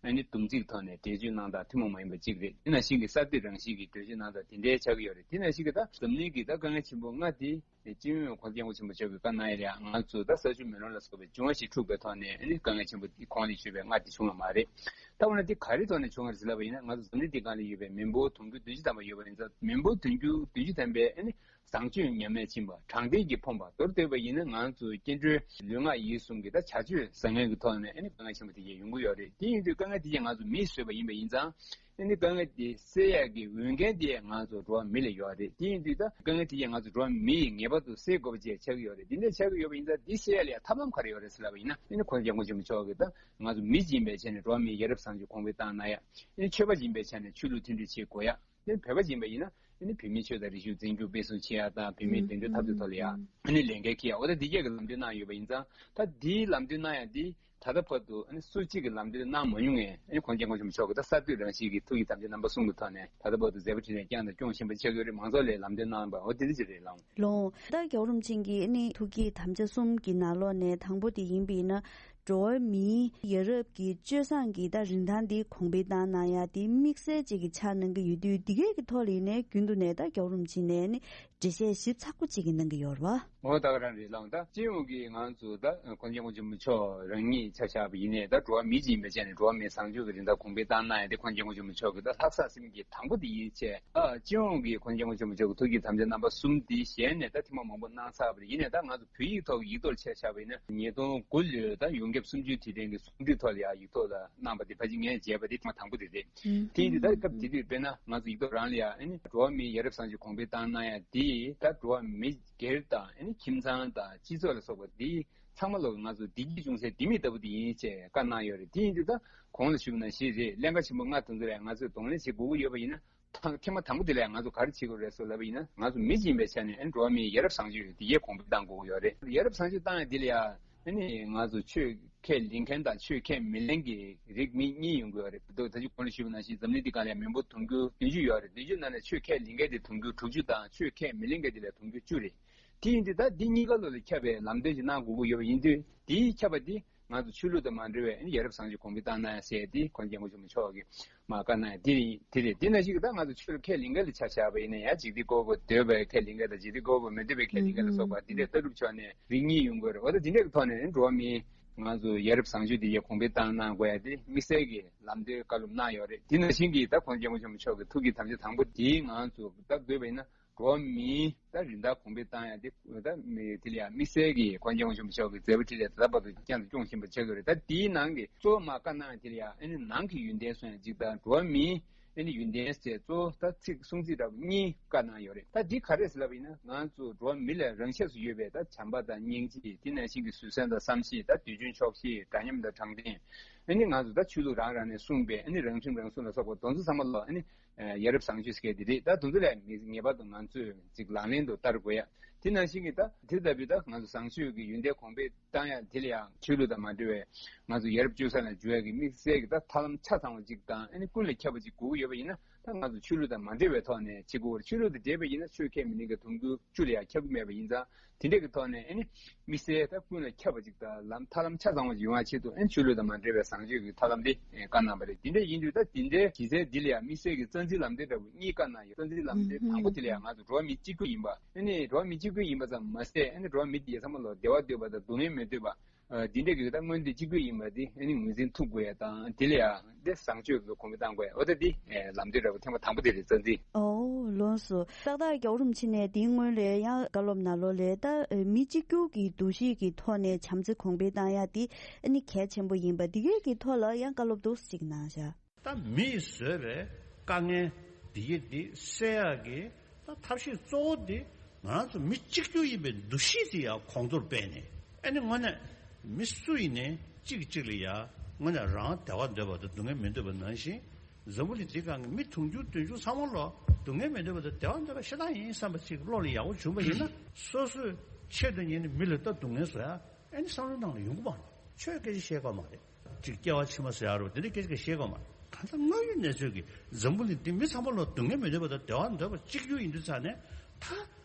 ཨ་ནི་སྡོམ་རྩིས་ཀྱི་ཐོག་ནས་འགྲེལ་བརྗོད་གནང་སྟངས་ཐུན་མོང་མ་ཡིན་པ་གཅིག་རེད། དེ་ནང་བཞིན་གྱི་གསར་གཏོད་རང་བཞིན་གྱི་འགྲེལ་བརྗོད་གནང་སྟངས་དེ་འདྲའི་ཆགས་ཀྱི་ཡོད་རེད། དེ་ནང་བཞིན་གྱི་ད་འཛམ་གླིང་གི་ད་དཀའ་ངལ་ཆེན་པོ་ལྔ་དེ་སྤྱི་ཡོངས་གོང་ས་སྐྱབས་མགོན་ཆེན་པོ་མཆོག་གིས་བཀའ་གནང་ཡ་ལ་ཡང་ང་ཚོ་ད་ས་ཆུ་མེ་རླུང་ལ་སོགས་པའི་འབྱུང་བ་ཞིག་འཁྲུགས་པའི་ཐོག་ནས་ཨ་ནི་དཀའ་ངལ་ཆེན་པོ་འདི་གོང་ལ་ཞུས་པའི་ལྔ་དེ་བྱུང་བ་མ་རེད། ད་འོ་ན་འདི་ག་རེའི་ཐོག་ནས་བྱུང་བ་རེད་ཟེར་ལབ་པ་ཡིན་ན། ང་ཚོ་འཛམ་གླིང་འདིའི་སྒང་ལ་ཡོད་པའི་མི་འབོར་དུང་ཕྱུར་བདུན་ཅུ་ཐམ་པ་ཡོད་པ་ཡིན་ཙང་། མི་འབོར་དུང་ཕྱུར་བདུན་ཅུ་ཐམ་པས་ཨ་ནི་བཟང་སྤྱོད་ཉམས་དམས་ཕྱིན་པ། དྲང་བདེན་གྱིས་ཕོངས་པ། མདོར་བསྡུས་པ་ཡིན་ན་ང་ཚོ་སྐྱེ་འགྲོའི་ལུས་ངག་ཡིད་གསུམ་གྱི་ད་བྱ་སྤྱོད་བཟང་ངན་གྱི་ཐོག་ནས་ཨ་ནི་དཀའ་ངལ་ཆེན་པོ་དེ་གས་ཡོང་གི་ཡོད་རེད། དེ་ཡིན་དུས་དཀའ་ངལ་དེ་གས་ང་ཚོ་མིས་བཟོས་པ་ཡིན་པ་ཡིན་ཙང་། ཨ་ནི་དཀའ་ངལ་དེ་སེལ་ཡག་གི་འོས་འགན་དེ་ང་ཚོ་འགྲོ་བ་མི་ལ་ཡོད་རེད། དེ་ཡིན་དུས་ད་དཀའ་ངལ་དེ་གས་ང་ཚོ་འགྲོ་བ་མིས་ངེས་པར་དུ་སེལ་དགོས་པ་ཅིག་ཆགས་ཀྱི་ཡོད་རེད། དེ་འདྲ་ཆགས་ཀྱི་ཡོད་པ་ཡིན་ཙང་། འདི་སེལ་ཡག་ལ་ཡང་ཐབས་ལམ་ག་རེ་ཡོད་རེད་ཟེར་ལབ་པ་ཡིན་ན། ཨ་ནི་གོང་ས་སྐྱབས་མགོན་ཆེན་པོ་མཆོག་གིས་ད་ང་ཚོ་མི་ཅིག་ཡིན་པའི་ཆ་ནས་འགྲོ་བ་མིའི་ཡ་རབས་བཟང་སྤྱོད་གོང་འཕེལ་བཏང་གནང་ཡག་ཨ་ནི་ཆོས་པ་ཅིག་ཡིན་པའི་ཆ་ནས་ཆོས་ལུགས་མཐུན་སྒྲིལ་བྱེད་དགོས་ཡག་ཨ་ནི་བོད་པ་ཅིག་ཡིན་པ་ཡིན་ན་ཨ་ནི་བོད་མིའི་ཆོས་དང་རིག་གཞུང་འཛིན་སྐྱོང་སྤེལ་གསུམ་བྱེད་ཡག་དང་། བོད་མིའི་བདེ་དོན་འཐབ་རྩོད་ཐོག་ལ་ཡང་ཨ་ནི་ལས་འགན་འཁྱེར་ཡག་འོ་ད་འདི་གས་ཀྱི་ལམ་སྟོན་གནང་ཡོད་པ་ཡིན་ཙང་། ད་འདིའི་ལམ་སྟོན་གནང་ཡག་འདི་ད་ལྟ་བར་དུ་ཨ་ནི་སུ་གཅིག་གིས་ལམ་སྟོན་གནང་མ་མྱོང་ངས། ཨ་ནི་གོང་ས་སྐྱབས་མགོན་ཆེན་པོ་མཆོག་གིས་ད་གསར་གཏོད་རང་བཞིན་གྱི་ཐུགས་ཀྱི་དམ་བཅའ་རྣམ་པ་གསུམ་གྱི་ཐོག་ནས་ད་ལྟ་བར་དུ་མཛད་པ་འཕྲིན་ལས་བསྐྱངས་དང་སྐྱོང་བཞིན་པ་ཆགས་ཡོད་རེད། མང་ཚོགས་ལ་ལམ་སྟོན་གནང་བ་འོ་དེ་འདྲ་ཅིག་རེད་ལགས། ལོ། ད་རྒྱལ་བ་རིན་པོ་ཆེ་གིས་ཨ་ནི་ཐུགས་བསྐྱེད་དམ་བཅའ་གསུམ་གྱི་ནང་ལོགས་ནས་དང་པོ་དེ་ཡིན་པ་ཡིན་ན། འགྲོ་བ་མིའི་ཡ་རབས་ཀྱི་སྤྱོད་བཟང་གི་ད་རིན་ཐང་འདི་གོང་འཕེལ་བཏང་གནང་ཡག་དེ་དམིགས་བསལ་ཅིག་གི་ཆ་གནང་གི་ཡོད་དུས། འདི་གས་ཀྱི་ཐོག་ལ་ཡིན་ནའི་རྒྱུན་དུ་ནས་ད་རྒྱལ་བ་རིན་པོ་ཆེ་ནས་ཨ་ནི་འགྲེལ་བཤད་ཞིབ་ཚགས་པོ་ཅིག་གི་གནང་གི་ཡོད་རེད་བ། འོ་ད་ག་རང་རེད་ལགས། ད་སྤྱི་ཡོངས་ཀྱི་ང་ཚོ་ད་གོང་ས་སྐྱབས་མགོན་ཆེན་པོ་མཆོག་རང་ཉིད་ཆ་བཞག་པ་ཡིན་ནའི། ད་འགྲོ་བ་མི་ཅིག་ཡིན་པའི་ཆ་ནས་འགྲོ་བ་མིའི་བཟང་སྤྱོད་ཀྱི་རིན་ཐང་གོང་འཕེལ་བཏང་གནང་ཡག་དེ་གོང་ས་སྐྱབས་མགོན་ཆེན་པོ་མཆོག་གི་ད་ལྷག་བསམ་ཟིན་གྱི་དང་པོ་དེ་ཡིན་བྱས། ཨ་སྤྱི་ཡོངས་ཀྱི་གོང་ས་སྐྱབས་མགོན་ཆེན་པོ་མཆོག་གི་ཐུགས་ཀྱི་དམ་བཅའ་རྣམ་པ་གསུམ་དེ་གཞན་ནས་ད་ཐེངས་མ་མང་པོ་གནང་ཚར་བ་རེད། ཡིན་ནའི་ད་ང་ཚོ་བོད་ཡིག་ཐོག་གི་ཡིག་ཐོག་ལ་ཆ་བཞག་པ་ཡིན་ན། ཉིས་སྟོང་དགུ་ལོའི་ད་ཡོངས་ཁྱབ་གསུམ་བཅུའི་དུས་དྲན་གྱི་གསུང་འཕྲིན་ཐོག་ལ་ཡང་ཡིག་ཐོག་ལ་གནང་བ་དེ་ཕལ་ཆེར་ངས་མཇལ་བ་དེ་ཐེངས་མ་དང་པོ་དེ་རེད། དེ་ཡིན་དུས་ད་སྐབས་དེ་དུས་དཔེར་ན་ང་ཚོ་ཡིག་ཐོག་རང་ལ་ཡང་ཨ་ནི་འགྲོ་བ་མིའི་ཡ་རབས་བཟང་སྤྱོད་གོང་འཕེལ་བཏང་གནང་ཡག་དེ་ད་འགྲོ་བ་མི་སྒེར་དང་ཨ་ནི་ཁྱིམ་ཚང་དང་སྤྱི་ཚོགས་ལ་སོགས་པ་དེ་ཚང་མ་ལོག་ང་ཚོ་བདེ་སྐྱིད་འབྱུང་སའི་ལྡེ་མིག་ལྟ་བུ་དེ་ཡིན་ཅེས་བཀའ་གནང་ཡོད་རེད། དེ་ཡིན་དུས་ད་གོང་ལ་ཞུས་པ་ནང་བཞིན་རེད། ཀླན་ཀ་ཆེན་པོ་ལྔ་དེ་ཚོ་ལ་ང་ཚོས་གདོང་ལེན་བྱེད་དགོས་ཀྱི་ཡོད་པ་ཡིན་ན། ཐེངས་མ་དང་པོ་དེ་ལ་ང་ཚོ་ག་རེ་བྱེད་དགོས་རེད་ཟེར་ལབ་པ་ཡིན་ན། ང་ཚོ་མི་ཅིག་ཡིན་པའི་ཆ་ནས་ཨ་ནི་འགྲོ་བ་མིའི་ཡ་རབས་བཟང་སྤྱོད་དེ་གས་གོང་འཕེལ་གཏང་དགོས་ཀྱི་ཡོད་རེད། ཡ་རབས་བཟང་སྤྱོད་བཏང་ཡག་དེ་ལ་ཡ་ཨ་ནི་ང་ཚོ་ཆོས་ཁས་ལེན་མཁན་དང་ཆོས་ཁས་མི་ལེན་གྱི་རིགས་མི་གཉིས་ཡོང་གི་ཡོད་རེད། ད་ད་ཅི་གོང་ལ་ཞུས་པ་ནང་བཞིན་འཛམ་གླིང་འདི་སྒང་ལ་ཡ་མི་འབོར་དུང་ཕྱུར་བདུན་ཅུ་ཡོད་རེད། བདུན་ཅུ་ནང་ནས་ཆོས་ཁས་ལེན་མཁན་དེ་དུང་ཕྱུར་དྲུག་ཅུ་དང་ཆོས་ཁས་མི་ལེན་མཁན་དེ་ལ་དུང་ཕྱུར་བཅུ་རེད། དེ་ཡིན་དུས་ད་འདི་གཉིས་ཀ་ལོག་ལ་ཁྱབ་པའི་ལམ་སྟོན་ཞིག་གནང་དགོས་ཀྱི་ཡོད་པ་ཡིན་དུས། དེའི་ཁྱབ་པ་དེ་ང་ཚོ་ཆོས་ལུགས་དང་མ་འབྲེལ་བའི་ཡ་རབས་བཟང་སྤྱོད་གོང་འཕེལ་བཏང་གནང་ཡག་ཟེར་དེ་གོང་ས་སྐྱབས་མགོན་ཆེན་པོ་མཆོག་གིས་མར་བཀའ་གནང་ཡག་དེ་རེད། དེ་རེད། དེ་ནང་བཞིན་གྱི་ད་ང་ཚོ་ཆོས་ལ་ཁས་ལེན་མཁན་ལ་ཆ་བཞག་པ་ཡིན་ན་ཡང་། འཇིག་རྟེན་བཀོད་པ་འདོད་པའི་ཁས་ལེན་མཁན་དང་། འཇིག་རྟེན་བཀོད་པ་མི་འདོད་པའི་ཁས་ལེན་མཁན་ལ་སོགས་པ་དེ་འདྲའི་ལྟ་གྲུབ་ཕྱོགས་ནས་རིགས་གཉིས་ཡོང་གི་ཡོད་རེད། འོ་ད་དེ་འདྲའི་ཐོག་ནས་འགྲོ་བ་མིའི་ང་ཚོ་ཡ་རབས་བཟང་སྤྱོད་དེ་གས་གོང་འཕེལ་བཏང་གནང་དགོས་ཡག་དེ་དམིགས་བསལ་གྱི་ལམ་སྟོན་བཀའ་སློབ་གནང་ཡོད་རེད། དེ་ནང་བཞིན་གྱི་ད་གོང་ས་སྐྱབས་མགོན་ཆེན་པོ་མཆོག་གི་ཐུགས་ཀྱི་དམ་བཅའ་དང་པོ་དེ་ང་ཚོ་ད་བསྡུས་པ་ཡིན་ན། འགྲོ་བ་མིའི་ད་རིན་ཐང་གོང་འཕེལ་བཏང་ཡག་དེ་ད་མི་དེ་ལ་ཡང་དམིགས་བསལ་གྱི་གོང་ས་སྐྱབས་མགོན་ཆེན་པོ་མཆོག་གི་མཛད་པ་འཕྲིན་ལས་ད་ལྟ་བར་དུ་བསྐྱངས་དང་སྐྱོང་བཞིན་པ་ཆགས་ཀྱི་ཡོད་རེད། ད་དེའི་ནང་གི་གཙོ་བོ་མར་བཀའ་གནང་ཡག་དེ་ལ་ཡང་ཨ་ནི་ནང་གི་ཡོན་ཏན་སོང་ཡག་གཅིག་དང་། འགྲོ་བ་མིའི་ཨ་ནི་ཡོན་ཏན་ཟེར་གཙོ་བོ་ད་ཚིག་གསུང་ཚིག་འདྲ་པོ་གཉིས་བཀའ་གནང་ཡོད་རེད། ད་འདི་ག་རེ་ཟེར་ལབ་པ་ཡིན་ན། ང་ཚོ་འགྲོ་བ་མི་ལ་རང་ཆས་སུ་ཡོད་པའི་ད་བྱམས་པ་དང་སྙིང་རྗེ། དེ་ནང་བཞིན་གྱི་བཟོད་བསྲན་དང་བསམ་ཤེས། ད་དུས་རྒྱུན་ཆོག་ཤེས། འདྲ་མཉམ་དང་དྲང་བདེན། ཨ་ནི་ང་ཚོ་ད་ཆོས་ལུགས་རང་རང་ནས་གསུངས་པའི་ཨ་ནི་རང་ཁྲིམས་རང་སྲུང་ལ་སོགས་པ་དེ་ཚོ་ཚང་མ་ལོག་ཨ་ནི་ཡ་རབས་བཟང་སྤྱོད་ཟེར་མཁན་དེ་རེད། ད་དེ་ཚོ་ལ་ངེས་ངེས་པར་དུ་ང་ཚོས་ཅིག་ལག་ལེན་དུ་བསྟར་དགོས་ཡ། དེ་ནང་བཞིན་གྱི་ད་དེ་ལྟ་བུའི་ད་ང་ཚོ་བཟང་སྤྱོད་ཀྱི་ཡོན་ཏན་གོང་འཕེལ་བཏང་ཡ་དེ་ལ་ཡང་ཆོས་ལུགས་དང་མ་འབྲེལ་བའི་ང་ཚོ་ཡ་རབས་སྤྱོད་བཟང་ལ་འཇུག་ཡ་གི་དམིགས་བསལ་གྱི་ད་ཐབས་ལམ་ཆ་ཚང་བ་ཅིག་དང་ཨ་ནི་ཀུན་ལ་ཁྱབ་པ་ཅིག་དགོས་ཀྱི་ཡོད་པ་ཡིན་ན། ད་ང་ཚོ་ཆོས་ལུགས་དང་མ་འབྲེལ་བའི་ཐོག་ནས་བྱེད་དགོས་པར། ཆོས་ལུགས་དང་འབྲེལ་བ་ཡིན་ན་ཆོས་ཁས་མི་ལེན་མཁན་དུང་ཕྱུར་བཅུ་ལ་ཡང་ཁྱབ་ཀྱི་མེད་པ་ཡིན་ཙང་། དེ་འདྲ་གི་ཐོག་ནས་ཨ་ནི་དམིགས་བསལ་ད་ཀུན་ལ་ཁྱབ་པ་ཅིག་དང་ལམ་ཐབས་ལམ་ཆ་ཚང་བ་ཅིག་ཡོང་བ་ཆེད་དུ་ཨ་ནི་ཆོས་ལུགས་དང་མ་འབྲེལ་བའི་བཟང་སྤྱོད་ཀྱི་ཐབས་ལམ་དེ་བཀའ་གནང་བ་རེད། དེ་འདྲ་ཡིན་དུས་ད་དེ་འདྲའི་གཞི་རྩའི་འདི་ལ་ཡང་དམིགས་བསལ་གྱི་རྩ་འཛིན་ལམ་སྟོན་འདྲ་བོ་གཉིས་བཀའ་གནང་ཡོད། རྩ་འཛིན་ལམ་སྟོན་དང་པོ་དེ་ལ་ཡང་ང་ཚོ་འགྲོ་བ་མི་གཅིག་གྱུར་ཡིན་པ། ཨ་ནི་འགྲོ་བ་མི་གཅིག་གྱུར་ཡིན་པ་ཙམ་མ་ཟད་ཨ་ནི་འགྲོ་བ་མི་དེ་ཚང་མ་ལ་བདེ་བ་འདོད་པ་དང་སྡུག་བསྔལ་མི་འདོད་པ། ཨ། འདི་འདྲ་གི་ད་མངོན་འདོད་གཅིག་གྱུར་ཡིན་པ་འདི་ཨ་ནི་ངོས་འཛིན་ཐུབ་དགོས་ཡ་དང་། དེ་ལ་ཡང་འདི་བཟང་སྤྱོད་ཀྱི་གོང་འཕེལ་གཏང་དགོས་ཡ། འོ་ད་འདི་ལམ་སྟོན་འདྲ་པོ་ཐེངས་མ་དང་པོ་དེ་རེད། རྩ་འཛིན། ཨོ་ལགས་སོ། ཏག་ཏག་རྒྱལ་བ་རིན་པོ་ཆེ་ནས་འདིའི་སྔོན་ལ་ཡང་བཀའ་སློབ་ནང་ལོགས་ལ་ད་མི་གཅིག་གྱུར་གྱི་འདུ་ཤེས་ཀྱི་ཐོག་ནས་བྱམས་བརྩེ་གོང་འཕེལ་གཏང་ཡ་འདི་ཨ་ནི་གལ་ཆེན་པོ་ཡིན་པ་འདི་གའི་གི་ཐོག་ལ་ཡང་བཀའ་སློབ་འདུག་ཅིག་གནང་བཞག་ད་མིས་བཟོས་པའི་དཀའ་ངལ་འདི་གི་འདི་སེལ་ཡག་གི་ད་ཐབས་ཤེས་གཙོ་བོ་འདི་ང་རང་ཚོ་མི་གཅིག་གྱུར་ཡིན་པའི་འདུ་ཤེས་འདི་ཡང་གོང་མཐོར་སྤེལ་ནས། ཨ་ནི་དངོས་གནས་མི་སུ་ཡིན་ནའི་གཅིག་གཅིག་ལ་ཡང་དངོས་གནས་རང་བདེ་བ་འདོད་པ་དང་སྡུག་བསྔལ་མི་འདོད་པ་ནང་བཞིན། འཛམ་བུ་གླིང་འདི་སྒང་གི་མི་དུང་ཕྱུར་བདུན་ཅུ་ཚང་མ་ལོ་སྡུག་བསྔལ་མི་འདོད་པ་དང་བདེ་བ་འདོད་པ་ཤ་སྟག་ཡིན་བསམ་པ་ཅིག་བློ་ལ་ཡག་པོ་བྱུང་བ་ཡིན་ན། སོ་སོའི་ཆེད་དུ་ཉིད་ནས་མི་ལ་ལྟ་སྡུག་བསྔལ་བཟོ་ཡ་ཨ་ནི་བསམ་བློའི་ནང་ལ་ཡོང་གི་མ་རེད། ཆོས་སྐད་ཆ་བཤད་དགོས་མ་རེད། ཅིག་སྐྱེ་བ་ཕྱི་མ་ཟེར་ཡ་རུ་དེ་འདྲའི་སྐད་ཆ་བཤད་དགོས་མ་རེད། གང་ལྟར་དངོས་ཡོད་གནས་ཚུལ་གྱི་འཛམ་བུ་གླིང་འདི་མི་ཚང་མ་ལོ་སྡུག་བསྔལ་མི་འདོད་པ་དང་བདེ་བ་འདོད་པ་གཅིག་གྱུར་ཡིན་དུས་ཙང་ནས་ད།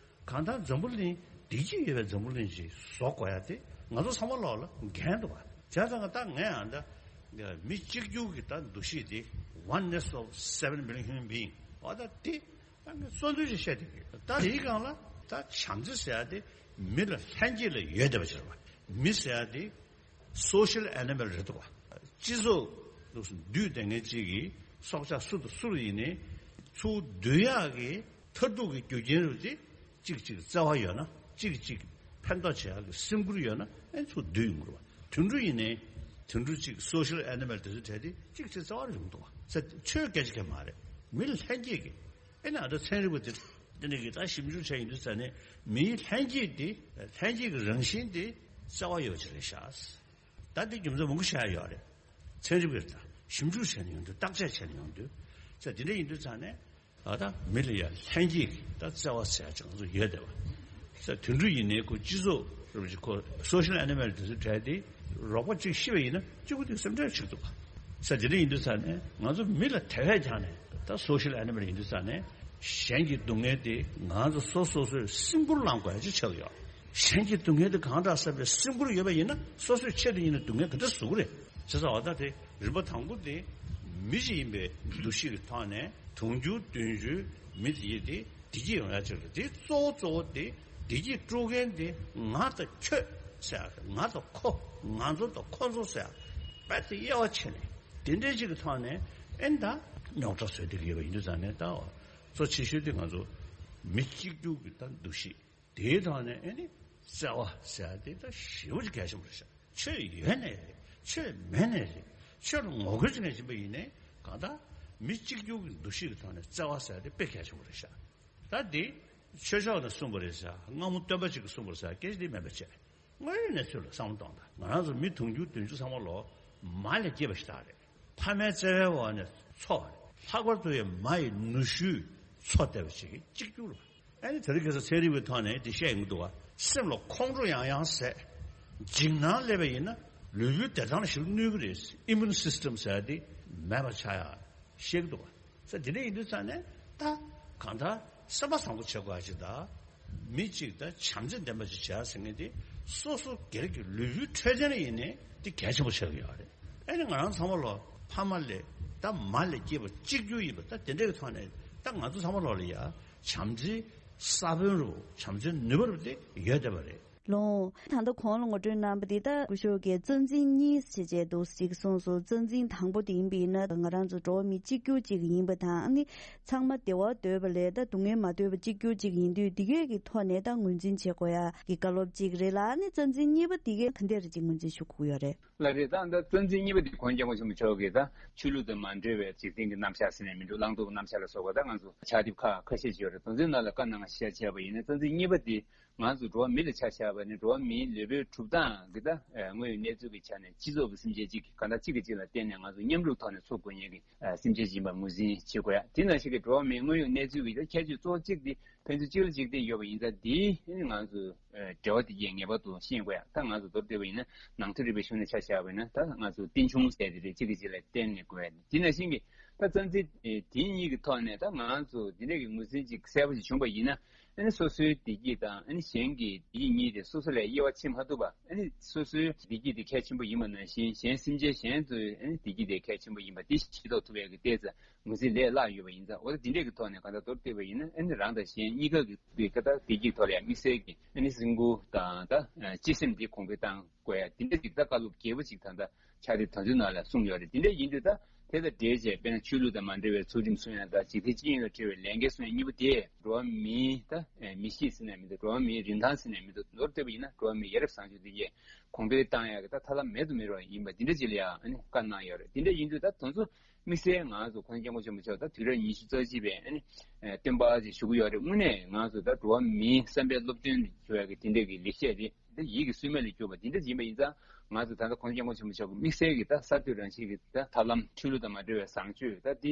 གང་ལྟར་འཛམ་བུ་གླིང་བདེ་སྐྱིད་ཡོད་པའི་འཛམ་བུ་གླིང་ཞིག་བཟོ་དགོས་ཡ་དེ་ང་ཚོ་ཚང་མ་ལོག་ལ་འགན་འདུག་བ། བྱས་ཙང་ད་ངས་ཡང་ད་མི་གཅིག་གྱུར་གྱི་ད་འདུ་ཤེས་དེ་oneness of seven billion human being འོ་ད་དེ་ད་ངས་གཙོ་འདོན་ཞིག་བཤད་དེ་གི་ད་དེའི་སྒང་ལ་ད་བྱམས་བརྩེ་ཟེར་ཡ་དེ་མི་ལ་ལྷན་སྐྱེས་ལ་ཡོད་བསྡད་པ་ཞིག་རེད་བ། མི་ཟེར་ཡ་དེ་social animal རེད་འདུག་བ། སྤྱི་ཚོགས་འདུས་བསྡད་མཁན་གཅིག་གིས་སྲོག་ཆགས་སུ་དང་སུ་ལ་ཡིན་ནའི་ཚུར་འདུས་ཡག་གི་མཐར་ཐུག་གི་རྒྱུ་རྐྱེན་རུ་དེ་གཅིག་གཅིག་བརྩེ་བ་ཡོད་ན་གཅིག་གཅིག་ཕན་ཐོགས་བྱེད་ཡག་གི་སེམས་ཁུར་ཡོད་ན་ཨེ་ཚུར་འདུས་ཡོང་གི་རེད་བ། དུད་འགྲོ་ཡིན་ནའི་དུད་འགྲོ་གཅིག་social animal དེ་ཚོ་གྲས་དེ་གཅིག་གཅིག་བརྩེ་བ་རུ་ཡོང་འདུག་བ། ས་ཆོས་སྐད་ཆ་གང་མ་རེད། མི་ལ་ལྷན་སྐྱེས་ཀྱི་ཨེ་ན་ད་ཚན་རིག་པ་དེ་དེ་འདྲ་གི་ད་ཞིབ་འཇུག་བྱས་ཡིན་དུས་ཙ་ནས་མིའི་ལྷན་སྐྱེས་དེ་ལྷན་སྐྱེས་ཀྱི་རང་བཞིན་དེ་བརྩེ་བ་ཡོད་པ་ཅིག་རེད་ཤག་ད་འདི་རྒྱུ་མཚན་མང་པོ་བཤད་ཡ་ཡོད་རེད། ཚན་རིག་པས་ད་ཞིབ་འཇུག་བྱས་ནས་ཡོང་དུས་བརྟག་དཔྱད་བྱས་ནས་ཡོང་དུས་ཙ་དེ་འདྲ་ཡིན་དུས་ཙ་ནས་ཨ་ད་མི་ལ་ཡ་ལྷན་སྐྱེས་ཀྱི་ད་བརྩེ་བ་ཟེར་ཡ་ཅིག་ང་ཚོ་ཡོད་བསྡད་པ། ཙ་དུད་འགྲོ་ཡིན་ནའི་ཁོ་སྤྱི་ཚོགས་རུ་ཅིག་ཁོ་social animal དེ་ཚོ་གྲས་དེ་རོགས་པ་གཅིག་ཤི་བ་ཡིན་ན་གཅིག་པུ་དེ་སེམས་ཁྲལ་བྱེད་ཀྱི་འདུག་ག་ཙ་དེ་འདྲ་ཡིན་དུས་ཙ་ནས་ང་ཚོ་མི་ལ་དེ་བས་ཀྱང་ནས་ད་social animal ཡིན་དུས་ཙ་ནས་གཞན་གྱི་སྡུག་བསྔལ་དེ་ང་ཚོ་སོ་སོ་སོས་སེམས་ཁུར་བླངས་དགོས་ཡ་ཅིག་ཆགས་ཡོད། གཞན་གྱི་སྡུག་བསྔལ་དེ་གང་དྲག་བསམ་པའི་སེམས་ཁུར་ཡོད་པ་ཡིན་ན་སོ་སོའི་ཆེད་དུ་ཡིན་ན་སྡུག་བསྔལ་ག་འདྲ་བཟོ་གི་རེད། བྱས་ཙང་འོ་ད་དེ་རིམ་པ་དང་པོ་དེ་མི་ཞིག་ཡིན་པའི་འདུ་ཤེས་ཀྱི་ཐོག་ནས་དུང་ཕྱུར་བདུན་ཅུ་མི་དེ་ཡི་དེ་བདེ་སྐྱིད་ཡོང་ཡ་ཆེད་དུ་དེ་གཙོ་བོ་གཙོ་བོ་དེ་བདེ་སྐྱིད་སྤྲོད་མཁན་དེ་ང་དང་ཁྱོད་ཟེར་ཡ་ང་དང་ཁོ་ང་ཚོ་དང་ཁོ་ཚོ་ཟེར་ཡ་རྦད་དེ་དབྱེ་བ་ཕྱེ་ནས་དེ་འདྲའི་ཅིག་གི་ཐོག་ནས་ཨེ་ད་རྙོག་དྲ་བཟོས་བསྡད་ཀྱི་ཡོད་པ་ཡིན་དུས་ཙང་ནས་ད་གཙོ་ཆེ་ཤོས་དེ་ང་ཚོ་མི་གཅིག་གྱུར་གྱི་ད་འདུ་ཤེས། དེའི་ཐོག་ནས་ཨེ་ནི་བརྩེ་བ་ཟེར་ཡ་དེ་ད་ཞེ་པོ་ཅིག་གལ་ཆེན་པོ་རེད་ཤག་ཆོས་ཡོད་ནས་རེད། ཆོས་མེད་ནས་རེད། ཆོས་ལ་ངོ་རྒོལ་བྱེད་མཁན་ཡིན་པ་ཡིན་ནའི་གང་ལྟར་མི་གཅིག་གྱུར་གྱི་འདུ་ཤེས་ཀྱི་ཐོག་ནས་བརྩེ་བ་ཟེར་ཡ་དེ་དཔེ་གལ་ཆེན་པོ་རེད་ཤག་ད་འདི་ཆོས་ཕྱོགས་ནས་གསུངས་པ་རེད་ཤག་སྔ་མོ་སྟོན་པ་ཅིག་གིས་གསུངས་པ་རེད་ཤག་སྐད་ཆ་འདི་མིན་པ་བྱས། དངོས་ཡོད་གནས་ཚུལ་ལ་བསམ་བློ་གཏོང་དང་། ང་རང་ཚོ་མི་དུང་ཕྱུར་བདུན་ཅུ་ཚང་མ་ལོ་མ་ལས་སྐྱེས་པ་ཞིག་རེད། ཕ་མའི་བརྩེ་བའི་འོག་ནས་འཚོ་བ་རེད། ལྷག་པར་དུ་ཡང་མ་ཡི་ནུ་ཞོས་འཚོ་བསྡད་པ་ཞིག་གཅིག་གྱུར་ལ། ཨ་ནི་དེ་རིང་ཁ་སང་ཚན་རིག་པའི་ཐོག་ནས་དེ་བཤད་ཡོང་གི་འདུག་བ། སེམས་ལ་ཁོང་ཁྲོ་ཡང་ཡང་ཟད། འཇིགས་སྣང་སླེབས་པ་ཡིན་ན་ལུས་པོའི་བདེ་ཐང་ལ་ཞེ་པོ་གནོད་ཀྱི་རེད། ཨི་མུན་སིས་ཊམ་ཟེར་ཡ་དེ་མེད་པ་ཆགས་ཡ། ཤེས་ཀྱི་འདུག་བ། ས་དེ་འདྲ་ཡིན་དུས་ཙང་ནས་ད་གང་ལྟར་སེམས་པ་བཟང་པོ་བྱེད་དགོས་ཡ་ཅིག་དང་། མི་གཅིག་ད་བྱམས་བརྩེ་ལྡན་པ་ཅིག་བྱེད་ཡ་ཟེར་མཁན་དེ་སོ་སོ་སྒེར་གྱི་ལུས་པོའི་འཕྲོད་བསྟེན་ལ་ཡིན་ནའི་དེ་གལ་ཆེན་པོ་ཆགས་ཀྱི་ཡོད་རེད། ཨ་ནི་ང་རང་ཚང་མ་ལོ་ཕ་མ་ལས་ད་མ་ལས་སྐྱེས་པ་གཅིག་གྱུར་ཡིན་པ་ད་དེ་འདྲ་གི་ཐོག་ནས་ད་ང་ཚོ་ཚང་མ་ལོ་ལ་ཡ་བྱམས་བརྩེའི་ས་བོན་རུ་བྱམས་བརྩེའི་ནུས་པ་རུ་དེ་ཡོད་བསྡད་པ་རེད། ལོང་། ད་ལྟ་གོང་ལ་ངོ་སྤྲོད་གནང་བ་འདི་ལྟར་སྐུ་ཞབས་ཀྱིས་རྩ་འཛིན་གཉིས་ཞེས་བྱས་འདུག་ཅིག་གསུངས་སོང་། རྩ་འཛིན་དང་པོ་དེ་ཡིན་པ་ཡིན་ན་ང་རང་ཚོ་འགྲོ་བ་མི་གཅིག་གྱུར་ཅིག་ཡིན་པ་དང་ཨ་ནི་ཚང་མ་བདེ་བ་འདོད་པ་ལས་ད་སྡུག་བསྔལ་མ་འདོད་པ་གཅིག་གྱུར་ཅིག་ཡིན་དུས་འདི་གས་ཀྱི་ཐོག་ནས་ད་ངོས་འཛིན་བྱེད་དགོས་ཡ་གི་བཀའ་སློབ་ཅིག་རེད་ལ། ཨ་ནི་རྩ་འཛིན་གཉིས་པ་འདི་གས་ག་འདྲ་རེ་ཅིག་ངོས་འཛིན་ཞུ་དགོས་ཡོད་རེད། ལགས་རེད། ད་ད་རྩ་འཛིན་གཉིས་པ་འདི་གོང་སྐྱབས་མགོན་ཆེན་པོ་མཆོག་གིས་ད་ཆོས་ལུགས་དང་མ་འབྲེལ་བའི་འཇིག་རྟེན་གྱི་རྣམ་གཞག་ཟེར་ནས་མི་འདུག་བླང་དོར་གྱི་རྣམ་གཞག་ལ་སོགས་པ་ད་ང་ཚོ་ཕྱག་དེབ་ཁག་ཁ་ཤས་ཅིག་ཡོད་རེད། དོན་ཚན་ནང་ལ་བཀའ་གནང་བ་ཞིག་བྱས་པ་ཡིན་ན་རྩ་འཛིན་གཉིས་པ་འདི། ང་ཚོ་འགྲོ་བ་མི་ལ་ཆ་བཞག་པ་ནི་འགྲོ་བ་མིའི་ལུས་པོའི་གྲུབ་སྟངས་ཀྱི་ད་དངོས་ཡོད་གནས་ཚུལ་གྱི་ཆ་ནས་སྤྱི་ཚོགས་ཀྱི་སེམས་ཅན་གཅིག་གིས་གང་ལྟར་གཅིག་གིས་གཅིག་ལ་བརྟེན་ནས་ང་ཚོ་མཉམ་རུབ་ཐོག་ནས་འཚོ་དགོས་མཁན་གྱི་སེམས་ཅན་ཞིག་ཡིན་པ་ངོས་འཛིན་བྱེད་དགོས་ཡ། དེ་ནང་བཞིན་གྱི་འགྲོ་བ་མིའི་དངོས་ཡོད་གནས་ཚུལ་གྱི་ད་ཁྱད་ཆོས་གཙོ་བོ་གཅིག་དེ་ཕན་ཚུན་གཅིག་ལ་གཅིག་བརྟེན་ཡོད་པ་ཡིན་ཙང་། འདི་ང་ཚོ་འབྲེལ་བ་དེ་གས་ངེས་པར་དུ་ཤེས་དགོས་ཡ། ད་ང་ཚོ་མདོར་བསྡུས་པ་ཡིན་ན་ནང་དོན་རིག་པའི་གཞུང་ནས་ཆ་བཞག་པ་ཡིན་ན་ད་ང་ཚོ་རྟེན་འབྱུང་ཟེར་དེ་རེད། གཅིག་གིས་གཅིག་ལ་བརྟེན་ནས་དགོས་ཡ། དེ་ནང་བཞིན་གྱི་ད་རྩ་འཛིན་དེ་གཉིས་ཀྱི་ཐོག་ནས་ད་ང་ཚོ་འདི་འདྲ་གི་ངོས་འཛིན་ཅིག་གསལ་པོ་ཞིག་བྱུང་པ་ཡིན་ན། ཨ་ནི་སོ་སོའི་བདེ་སྐྱིད་དང་ཨ་ནི་གཞན་གྱི་བདེ་སྐྱིད་གཉིས་དེ་སོ་སོ་ལས་དབྱེ་བ་ཕྱེ་མ་ཐུབ་པ། ཨ་ནི་སོ་སོའི་བདེ་སྐྱིད་དེ་གལ་ཆེན་པོ་ཡིན་པ་ནང་བཞིན་གཞན་སེམས་ཅན་གཞན་ཚོའི་ཨ་ནི་བདེ་སྐྱིད་དེ་གལ་ཆེན་པོ་ཡིན་པ་དེ་ཤེས་རྟོགས་ཐུབ་པའི་གི་ལྟས་ཙམ་ངོས་འཛིན་ལས་བརླག་ཡོད་པ་ཡིན་ཙང་། འོ་ད་འདི་འདྲས་ཀྱི་ཐོག་ནས་གང་ལྟར་མདོར་བསྡུས་པ་ཡིན་ན། ཨ་ནི་རང་དང་གཞན་གཉིས་ཀ་གི་བདེ་སྐྱིད་ཐོག་ལ་ཡང་དམིགས་བསལ་གྱི་ཨ་ནི་སེམས་ཁུར་དང་ད་སྤྱི་སེམས་དེ་གོང་འཕེལ་བཏང་དགོས་ཡ། དེ་འདྲ་ཅིག་ད་བཀའ་སློབ་རྒྱས་པོ་ཅིག་ད་ལྟ་ཕྱག་དེབ་དང་ཚོའི་ནང་ལ་གསུངས་ཡོད་རེད། དེ་འདྲ་ཡིན་དུས་ད་དེ་དང་འབྲེལ་བྱས་དཔེར་ན་ཆོས་ལུགས་དང་མ་འབྲེལ་བའི་ཚུལ་ཁྲིམས་སྲུང་ཡ་དང་འཇིག་རྟེན་སྤྱི་ཡོངས་ལ་འབྲེལ་བའི་ལས་འགན་སྲུང་ཡ་གཉིས་པོ་དེ་འགྲོ་བ་མིའི་ད་མི་གཤིས་ཟེར་ན་མི་འདུག་འགྲོ་བ་མིའི་རིན་ཐང་ཟེར་ན་མི་འདུག་མདོར་བསྡུས་པ་ཡིན་ན་འགྲོ་བ་མིའི་ཡ་རབས་བཟང་སྤྱོད་དེ་གས་གོང་འཕེལ་བཏང་ཡ་གི་ད་ཐབས་ལམ་མེད་དུ་མི་རུང་བ་ཡིན་པ་འདི་འདྲ་ཅིག་ལ་ཡང་ཨ་ནི་བཀའ་གནང་ཡོད་རེད། དེ་འདྲ་ཡིན་དུས་ད་དེ་ཚོ་དམིགས་བསལ་ང་ཚོ་༸གོང་ས་༸སྐྱབས་མགོན་ཆེན་པོ་མཆོག་ད་དུས་རབས་ཉི་ཤུ་རྩ་གཅིག་པའི་ཨ་ནི་སྟོན་པ་ཅིག་ཞུ་གི་ཡོད་རེད། དངོས་གནས་ང་ཚོ་ད་འགྲོ་བ་མིའི་བསམ་པའི་སློབ་སྟོན་ཞུ་ཡ་གི་དེ་འདྲ་གི་ལེགས་བཤད་རེད། འདི་ཡིད་ཀྱི་སུན་མ་ལས་གྱུར་པ་འདི་འདྲ་ཡིན་པ་ཡིན་ཙང་། ང་ཚོ་ད་ལྟ་༸གོང་ས་༸སྐྱབས་མགོན་ཆེན་པོ་མཆོག་གི་དམིགས་བསལ་གྱི་ད་གསར་གཏོད་རང་བཞིན་གྱི་ད་ཐབས་ལམ་ཆོས་ལུགས་དང་མ་འབྲེལ་བའི་བཟང་སྤྱོད་ད་འདི་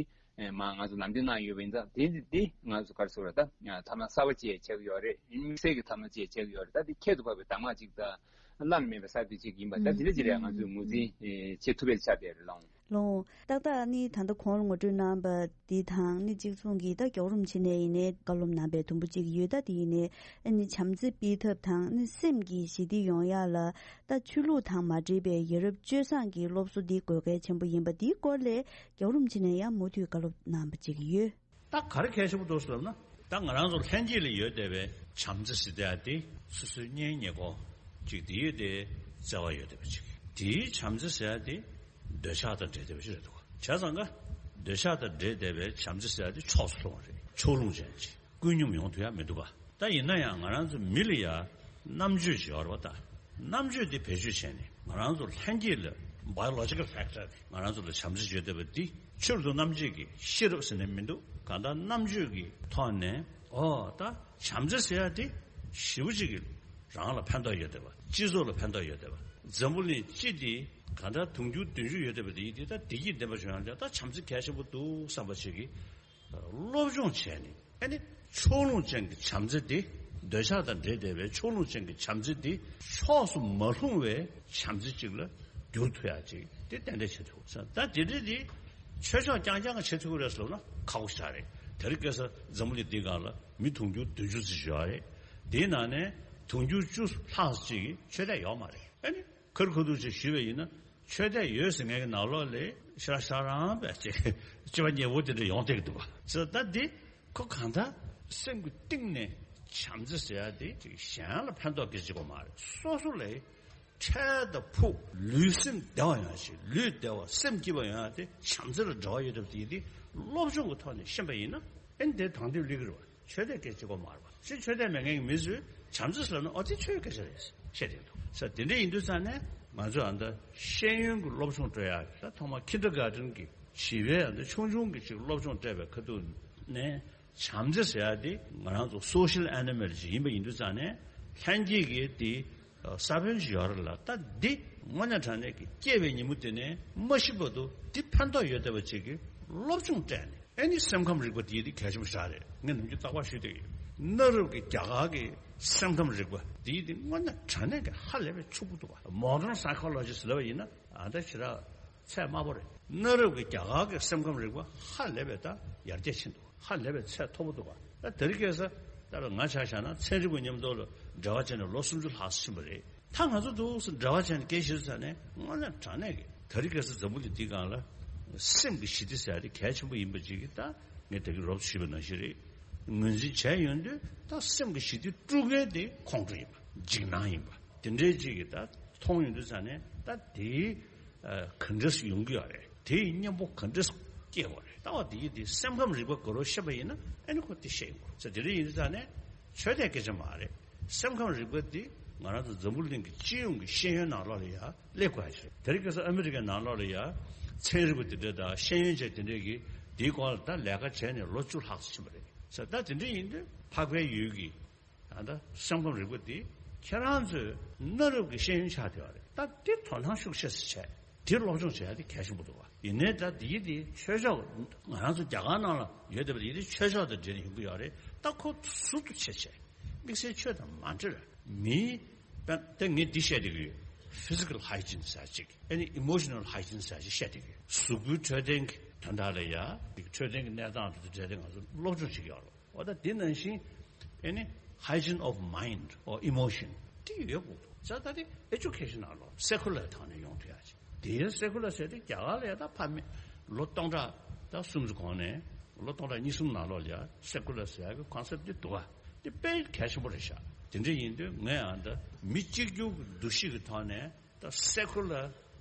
མ་ང་ཚོ་ལམ་སྟོན་གནང་ཡོད་པ་ཡིན་ཙང་། དེ་འདི་འདི་ང་ཚོ་ག་རེ་ཟེར་བ་ད་ཐབས་ལམ་གསར་པ་ཅིག་ཆགས་ཀྱི་ཡོད་རེད། དམིགས་བསལ་གྱི་ཐབས་ལམ་ཅིག་ཆགས་ཀྱི་ཡོད་རེད། ད་འདི་ཁྱད་དུ་འཕགས་པའི་གདམས་ངག་ཅིག་དང་བླ་ན་མེད་པའི་གསར་གཏོད་ཅིག་ཡིན་པ་ད་འདི་འདྲ་ཅིག་ལ་ང་ཚོས་ངོས་འཛིན་བྱེད་ཐུབ་པའི་ཆ་དེ་རེད་ལགས། ལོ། ཏག་ཏག་ནི་ད་ལྟ་གོང་ལ་ངོ་སྤྲོད་གནང་པ་འདི་དང་ནི་གཅིག་མཚུངས་ཀྱིས། ད་རྒྱལ་བ་རིན་པོ་ཆེ་ནས་ཡིན་ནའི་བཀའ་སློབ་གནང་པའི་དུམ་བུ་གཅིག་ཡོད། ད་དེ་ཡིན་ནའི་ཨ་ནི་བྱམས་བརྩེ་སྤེལ་ཐབས་དང་ནི་སེམས་ཀྱི་ཞི་བདེ་ཡོང་ཡག་ལ་ད་ཆོས་ལུགས་དང་མ་འབྲེལ་བའི་ཡ་རབས་སྤྱོད་བཟང་གི་སློབ་གསོ་འདི་དགོས་གལ་ཆེན་པོ་ཡིན་པ་འདིའི་སྐོར་ལས་རྒྱལ་བ་རིན་པོ་ཆེ་ནས་ཡང་མུ་མཐུད་བཀའ་སློབ་གནང་པ་གཅིག་ཡོད། ད་ག་རེ་གལ་ཆེན་པོ་འདུག་ཟེར་ན། ད་ང་རང་ཚོ་ལྷན་སྐྱེས་ལ་ཡོད་བསྡད་པའི་བྱམས་བརྩེ་ཟེར་བསྡད་ཡ་དེ་སོ་སོའི་གཉེན་ཉེ་འཁོར་ཅིག་དེ་ཡོད་དེ་བརྩེ་བ་ཡོད་བསྡད་པ་ཅིག་དེའི་བྱམས་བརྩེ་ཟེར་ཡ་དེ་འདོད་ཆགས་དང་འབྲེལ་བསྡད་པ་ཅིག་རེད་འདུག་བྱས་ཙང་ཀ་འདོད་ཆགས་དང་འབྲེལ་བསྡད་པའི་བྱམས་བརྩེ་ཟེར་ཡ་དེ་ཕྱོགས་སུ་ལྷུང་བ་རེད། ཕྱོགས་ལྷུང་ཅན་ཅིག་ཀུན་སྙོམས་ཡོང་ཐུབ་ཡ་མི་འདུག་ག་ད་ཡིན་ན་ཡང་ང་རང་ཚོ་མི་ལ་ཡ་རྣམ་དཔྱོད་ཅིག་ཡོད་རེད་པ། ད་རྣམ་དཔྱོད་དེ་བེད་སྤྱོད་བྱས་ནས་ང་རང་ཚོ་ལྷན་སྐྱེས་ལ་biological factor དེ་ང་རང་ཚོ་ལ་བྱམས་བརྩེ་བརྗོད་བསྡད་པ་འདི་ཕྱིར་དུ་རྣམ་དཔྱོད་ཀྱི་ཤེས་རབ་ཟེར་ནས་མི་འདུག་གང་ལྟར་རྣམ་དཔྱོད་ཀྱི་ཐོག་ནས་ཨོ་ད་བྱམས་བརྩེ་ཟེར་ཡ་དེ་ཞེ་པོ་ཅིག་གིས་རང་ལ་ཕན་ཐོགས་ཡོད་བསྡད་པ། སྤྱི་ཚོགས་ལ་ཕན་ཐོགས་ཡོད་བསྡད་པ། འཛམ་བུ་གླིང་སྤྱི་དེ་གང་ལྟར་དུང་ཕྱུར་བདུན་ཅུ་ཡོད་བསྡད་པ་དེ་ཡིན་དུས་ད་བདེ་སྐྱིད་ལྡན་པ་བྱུང་ཡ་ལ་ད་བྱམས་བརྩེ་གལ་ཆེན་པོ་འདུག་བསམ་པ་ཞིག་གིས་སློབ་སྦྱོང་བྱས་ནས། ཨ་ནི་ཕྱོགས་ལྷུང་ཅན་གྱི་བྱམས་བརྩེ་དེ། འདོད་ཆགས་དང་འབྲེལ་བསྡད་པའི་ཕྱོགས་ལྷུང་ཅན་གྱི་བྱམས་བརྩེ་དེ་ཕྱོགས་སུ་མ་ལྷུང་བའི་བྱམས་བརྩེ་ཅིག་ལ་འགྱུར་ཐུབ་ཡ་ཅིག་དེ་ཏན་ཏན་བྱེད་ཐུབ་ས། ད་དེ་འདྲ་དེ་ཆོས་ཕྱོགས་རྐྱང་རྐྱང་གིས་བྱེད་ཐུབ་ཀྱི་རེད་ཟེར་ན་ཁག་པོ་ཞིག་རེད། དེ་རིང་ཁ་སང་འཛམ་བུ་གླིང་འདིའི་སྒང་ལ་མི་དུང་ཕྱུར་བདུན་ཅུ་ཙམ་ཞིག་ཡོད་རེད། དེའི་ནང་ནས་དུང་ཕྱུར་བཅུ་ལྷག་ཅིག་ཆོས་དད་ཡོད་མ་རེད། ཨ་ནི། ཁར་ཁུ་ཐུག་ཅིག་ཞུས་པ་ཡིན་ན། ཆོས་དད་ཡོད་ཟེར་མཁན་གྱི་ནང་ལོགས་ལ་ཤ་ཤ་རང་བས་ཅིག་སྐྱེ་བ་ཉེ་བོ་དེ་འདྲ་ཡོང་བསྡད་ཀྱི་འདུག་བ། ཟེར་ད་འདི་ཁོ་གང་ལྟར་སེམས་ཀྱི་གཏིང་ནས་བྱམས་བརྩེ་ཟེར་ཡ་དེ་ཅིག་གཞན་ལ་ཕན་ཐོགས་སྐྱེ་བྱེད་དགོས་མ་རེད། སོ་སོ་ལ་འཕྲལ་དང་ཕུགས་ལུས་སེམས་བདེ་བ་ཡོང་ཡ་ཞིག་ལུས་བདེ་བ་སེམས་སྐྱིད་པ་ཡོང་ཡ་དེ་བྱམས་བརྩེ་ལ་འབྲེལ་བ་ཡོད་སྟབས་དེ་དེ་སློབ་སྦྱོང་གི་ཐོག་ནས་ཤེས་པ་ཡིན་ན་ཨེ་འདི་དང་དེ་སླེབས་ཀྱི་རེད་བ། ཆོས་དད་སྐད་ཆ་གོ་མ་རེད་པ། ཕྱིན་ཆོས་དད་མེད་མཁན་གྱི་མི་ཚོས་བྱམས་བརྩེ་ཟེར་ན་ཨོ་དེ་ཆོས་སྐད་ཆ་རེད་བཤད་བསྡད་འདུག་ས། དེ་འདྲ་ཡིན་དུས་ཙང་ནས་ང་ཚོས་ཨ་མདའ་ཤེས་ཡོན་གྱི་སློབ་སྦྱོང་སྤྲོད་ཡག་ད་ཐོག་མ་ཁིན་ཌར་གྷར་ཊན་གྱི་བྱིས་པའི་ཨ་མདའ་ཆུང་ཆུང་གི་ཅིག་སློབ་སྦྱོང་སྤྲད་པའི་ཁ་ཐུག་ནས་བྱམས་བརྩེ་ཟེར་ཡག་དེ་ང་རང་ཚོ་སོ་ཤལ་ཨེ་ནི་མལ་ཅིག་ཡིན་པ་ཡིན་དུས་ཙང་ནས་ལྷན་སྐྱེས་ཀྱི་དེ་ས་བོན་ཅིག་ཡོད་རེད་ལ། ད་འདི་དངོས་གནས་དྲང་གནས་ཀྱི་སྐྱེས་པའི་ཉིན་མོ་དེ་ནས་མ་ཤི་བར་དུ་འདི་ཕན་ཐོགས་ཡོད་བསྡད་པ་ཅིག་གི་སློབ་སྦྱོང་སྤྲད་ནས། ཨེ་ནི་སེམས་ཁམས་རིག་པ་དེ་དེ་གལ་ཆེན་པོ་ཞིག་རེད། ངས་ནམ་རྒྱུན་རྟག་པར་ཞུས་བསྡད་ཡོད། གནའ་རབས་ཀྱི་རྒྱ་གར་གྱི་སེམས་ཁམས་རིག་པ་དེ་དེ་དངོས་གནས་དྲང་གནས་ཀྱི་ཧ་ལས་པའི་ཕྱུག་པོ་འདུག་བ། མོ་ཌརན་སའི་ཁོ་ལོ་ཇི་ཟེར་བ་ཡིན་ན་ཨ་ད་ཞེ་དྲག་ཚད་དམའ་པོ་རེད། གནའ་རབས་ཀྱི་རྒྱ་གར་གྱི་སེམས་ཁམས་རིག་པ་ཧ་ལས་པའི་ད་ཡར་རྒྱས་ཕྱིན་འདུག་ཧ་ལས་པའི་ཚད་མཐོ་པོ་འདུག་བ། ད་དེ་རིང་ཁ་སང་ད་ང་ཆ་བཞག་ན་ཚན་རིག་པ་མཉམ་དུ་ལ་འབྲེལ་བ་བྱས་ནས་ལོ་སུམ་ཅུ་ལྷག་ཕྱིན་པ་རེད། ད་ང་ཚོ་འདུག་སེ་འབྲེལ་བ་བྱས་ནས་སྐད་ཆ་བཤད་ས་ནས་དངོས་གནས་དྲང་གནས་ཀྱི་དེ་རིང་ཁ་སང་འཛམ་བུ་གླིང་འདིའི་སྒང་ལ་སེམས་ཀྱི་ཞི་བདེ་ཟེར་ཡ་དེ་གལ་ཆེན་པོ་ཡིན་པ་ཅིག་གི་ད་ངས་ད་གིན་རོབ་ཞུས་པ་ནང་བཞིན་རེད། ངོས་འཛིན་བྱས་ཡོང་དུས་ད་སེམས་ཀྱི་ཞི་བདེ་དཀྲུག་མཁན་དེ་ཁོང་ཁྲོ་ཡིན་པ། འཇིགས་སྣང་ཡིན་པ། དེ་འདྲའི་ཅིག་གི་ད་མཐོང་ཡོང་དུས་ཙང་ནས་ད་དེའི་ག་འདྲས་ཡོང་གི་ཡོད་རེད། དེའི་གཉེན་པོ་ག་འདྲས་སྐྱེ་བ་རེད། ལྟ་བ་དེ་ཡིན་དེ་སེམས་ཁམས་རིག་པ་ག་རེ་བཤད་པ་ཡིན་ན་ཨ་ནི་ཁོ་དེ་བཤད་ཡོང་གི་རེད། དེ་འདྲ་ཡིན་དུས་ཙང་ནས་ཆོས་དད་སྐད་ཆ་མ་རེད། སེམས་ཁམས་རིག་པ་འདི་ང་རང་ཚོ་འཛམ་བུ་གླིང་གི་སྤྱི་ཡོངས་ཀྱི་ཤེས་ཡོན་ནང་ལོགས་ལ་ཡང་སླེབས་དགོས་ཡ་ཞིག་རེད། དེ་རིང་ཁ་སང་ཨ་མི་རི་ཀའི་ནང་ལོགས་ལ་ཡང་ཚན་རིག་པ་དེ་འདྲ་དང་ཤེས་ཡོན་ཅན་དེ་འདྲས་ཀྱིས་དེའི་སྐོར་ལ་ད་ལས་ཀ་བྱས་ནས་ལོ་བཅུ་ལྷག་ཙམ་ཕྱིན་པ་རེད། ས་ད་དེ་འདྲ་ཡིན་དུས་འཕགས་པའི་ཡུལ་གྱི་ ད་ལྟ་སེམས་ཁམས་རིག་པ་འདི་ཁྱེད་རང་ཚོའི་གནའ་རབས་ཀྱི་ཤེས་ཡོན་ཆགས་བསྡད་པ་རེད། ད་འདི་དོ་སྣང་ཤུགས་ཆེ་ཙམ་བྱས། དེ་སློབ་སྦྱོང་བྱེད་ཡ་དེ་གལ་ཆེན་པོ་འདུག་བ། ཡིན་ནའི་ད་དེའི་དེ་ཆོས་ཕྱོགས་ང་རང་ཚོ་རྒྱ་གར་ནང་ལ་ཡོད་བསྡད་པ་དེ་ཡིན་དེ་ཆོས་ཕྱོགས་དང་འབྲེལ་ནས་ཡོང་གི་ཡོད་རེད། ད་ཁོ་ཟུར་དུ་ཕྱེ་བྱས་དམིགས་བསལ་ཆོས་དང་མ་འབྲེལ་བའི་མིའི་དཔེ་ད་ངས་འདི་བཤད་བསྡད་ཀྱི་ཡོད། physical hygiene ཟེར་ཅིག་ཨ་ནི་emotional hygiene ཟེར་ཅིག་བཤད་བསྡད་ཀྱི་ཡོད། གཟུགས་པོའི་འཕྲོད་བསྟེན་གྱི་དོན་དག་ལ་ཡ་འཕྲོད་བསྟེན་གྱི་གནས་སྟངས་དེ་འབྲེལ་ཏེ་ང་ཚོ་སློབ་སྦྱོང་བྱེད་ཀྱི་ཡོད་རེད། འོ་ད་འདི་ནང་བཞིན་ཨེ་ནི་hygiene of mind or emotion དེ་ཡོད་དགོས་འདུག་ཙང་ད་དེ་ཨེ་ཇུ་ཁེ་ཤན་ནང་ལོགས་སེ་ཁུ་ལར་ཐོག་ནས་ཡོང་ཐུབ་ཡ་ཅིག་དེ་ཡང་སེ་ཁུ་ལར་ཟེར་དེ་རྒྱ་གར་ལ་ཡ་ད་ཕ་མེས་ལོ་སྟོང་ཕྲག་ད་གསུམ་གྱི་གོང་ནས་ལོ་སྟོང་ཕྲག་གཉིས་གསུམ་ནང་ལོགས་ལ་ཡ་སེ་ཁུ་ལར་ཟེར་ཡ་གི་ཁོན་སེབ་དེ་འདུག་བ། དེ་དཔེ་གལ་ཆེན་པོ་རེད་ཤག་དེ་འདྲ་ཡིན་དུས་ངས་ཨ་ད་མི་གཅིག་གྱུར་གྱི་འདུ་ཤེས་ཀྱི་ཐོག་ནས། ད་སེ་ཁུ་ལར་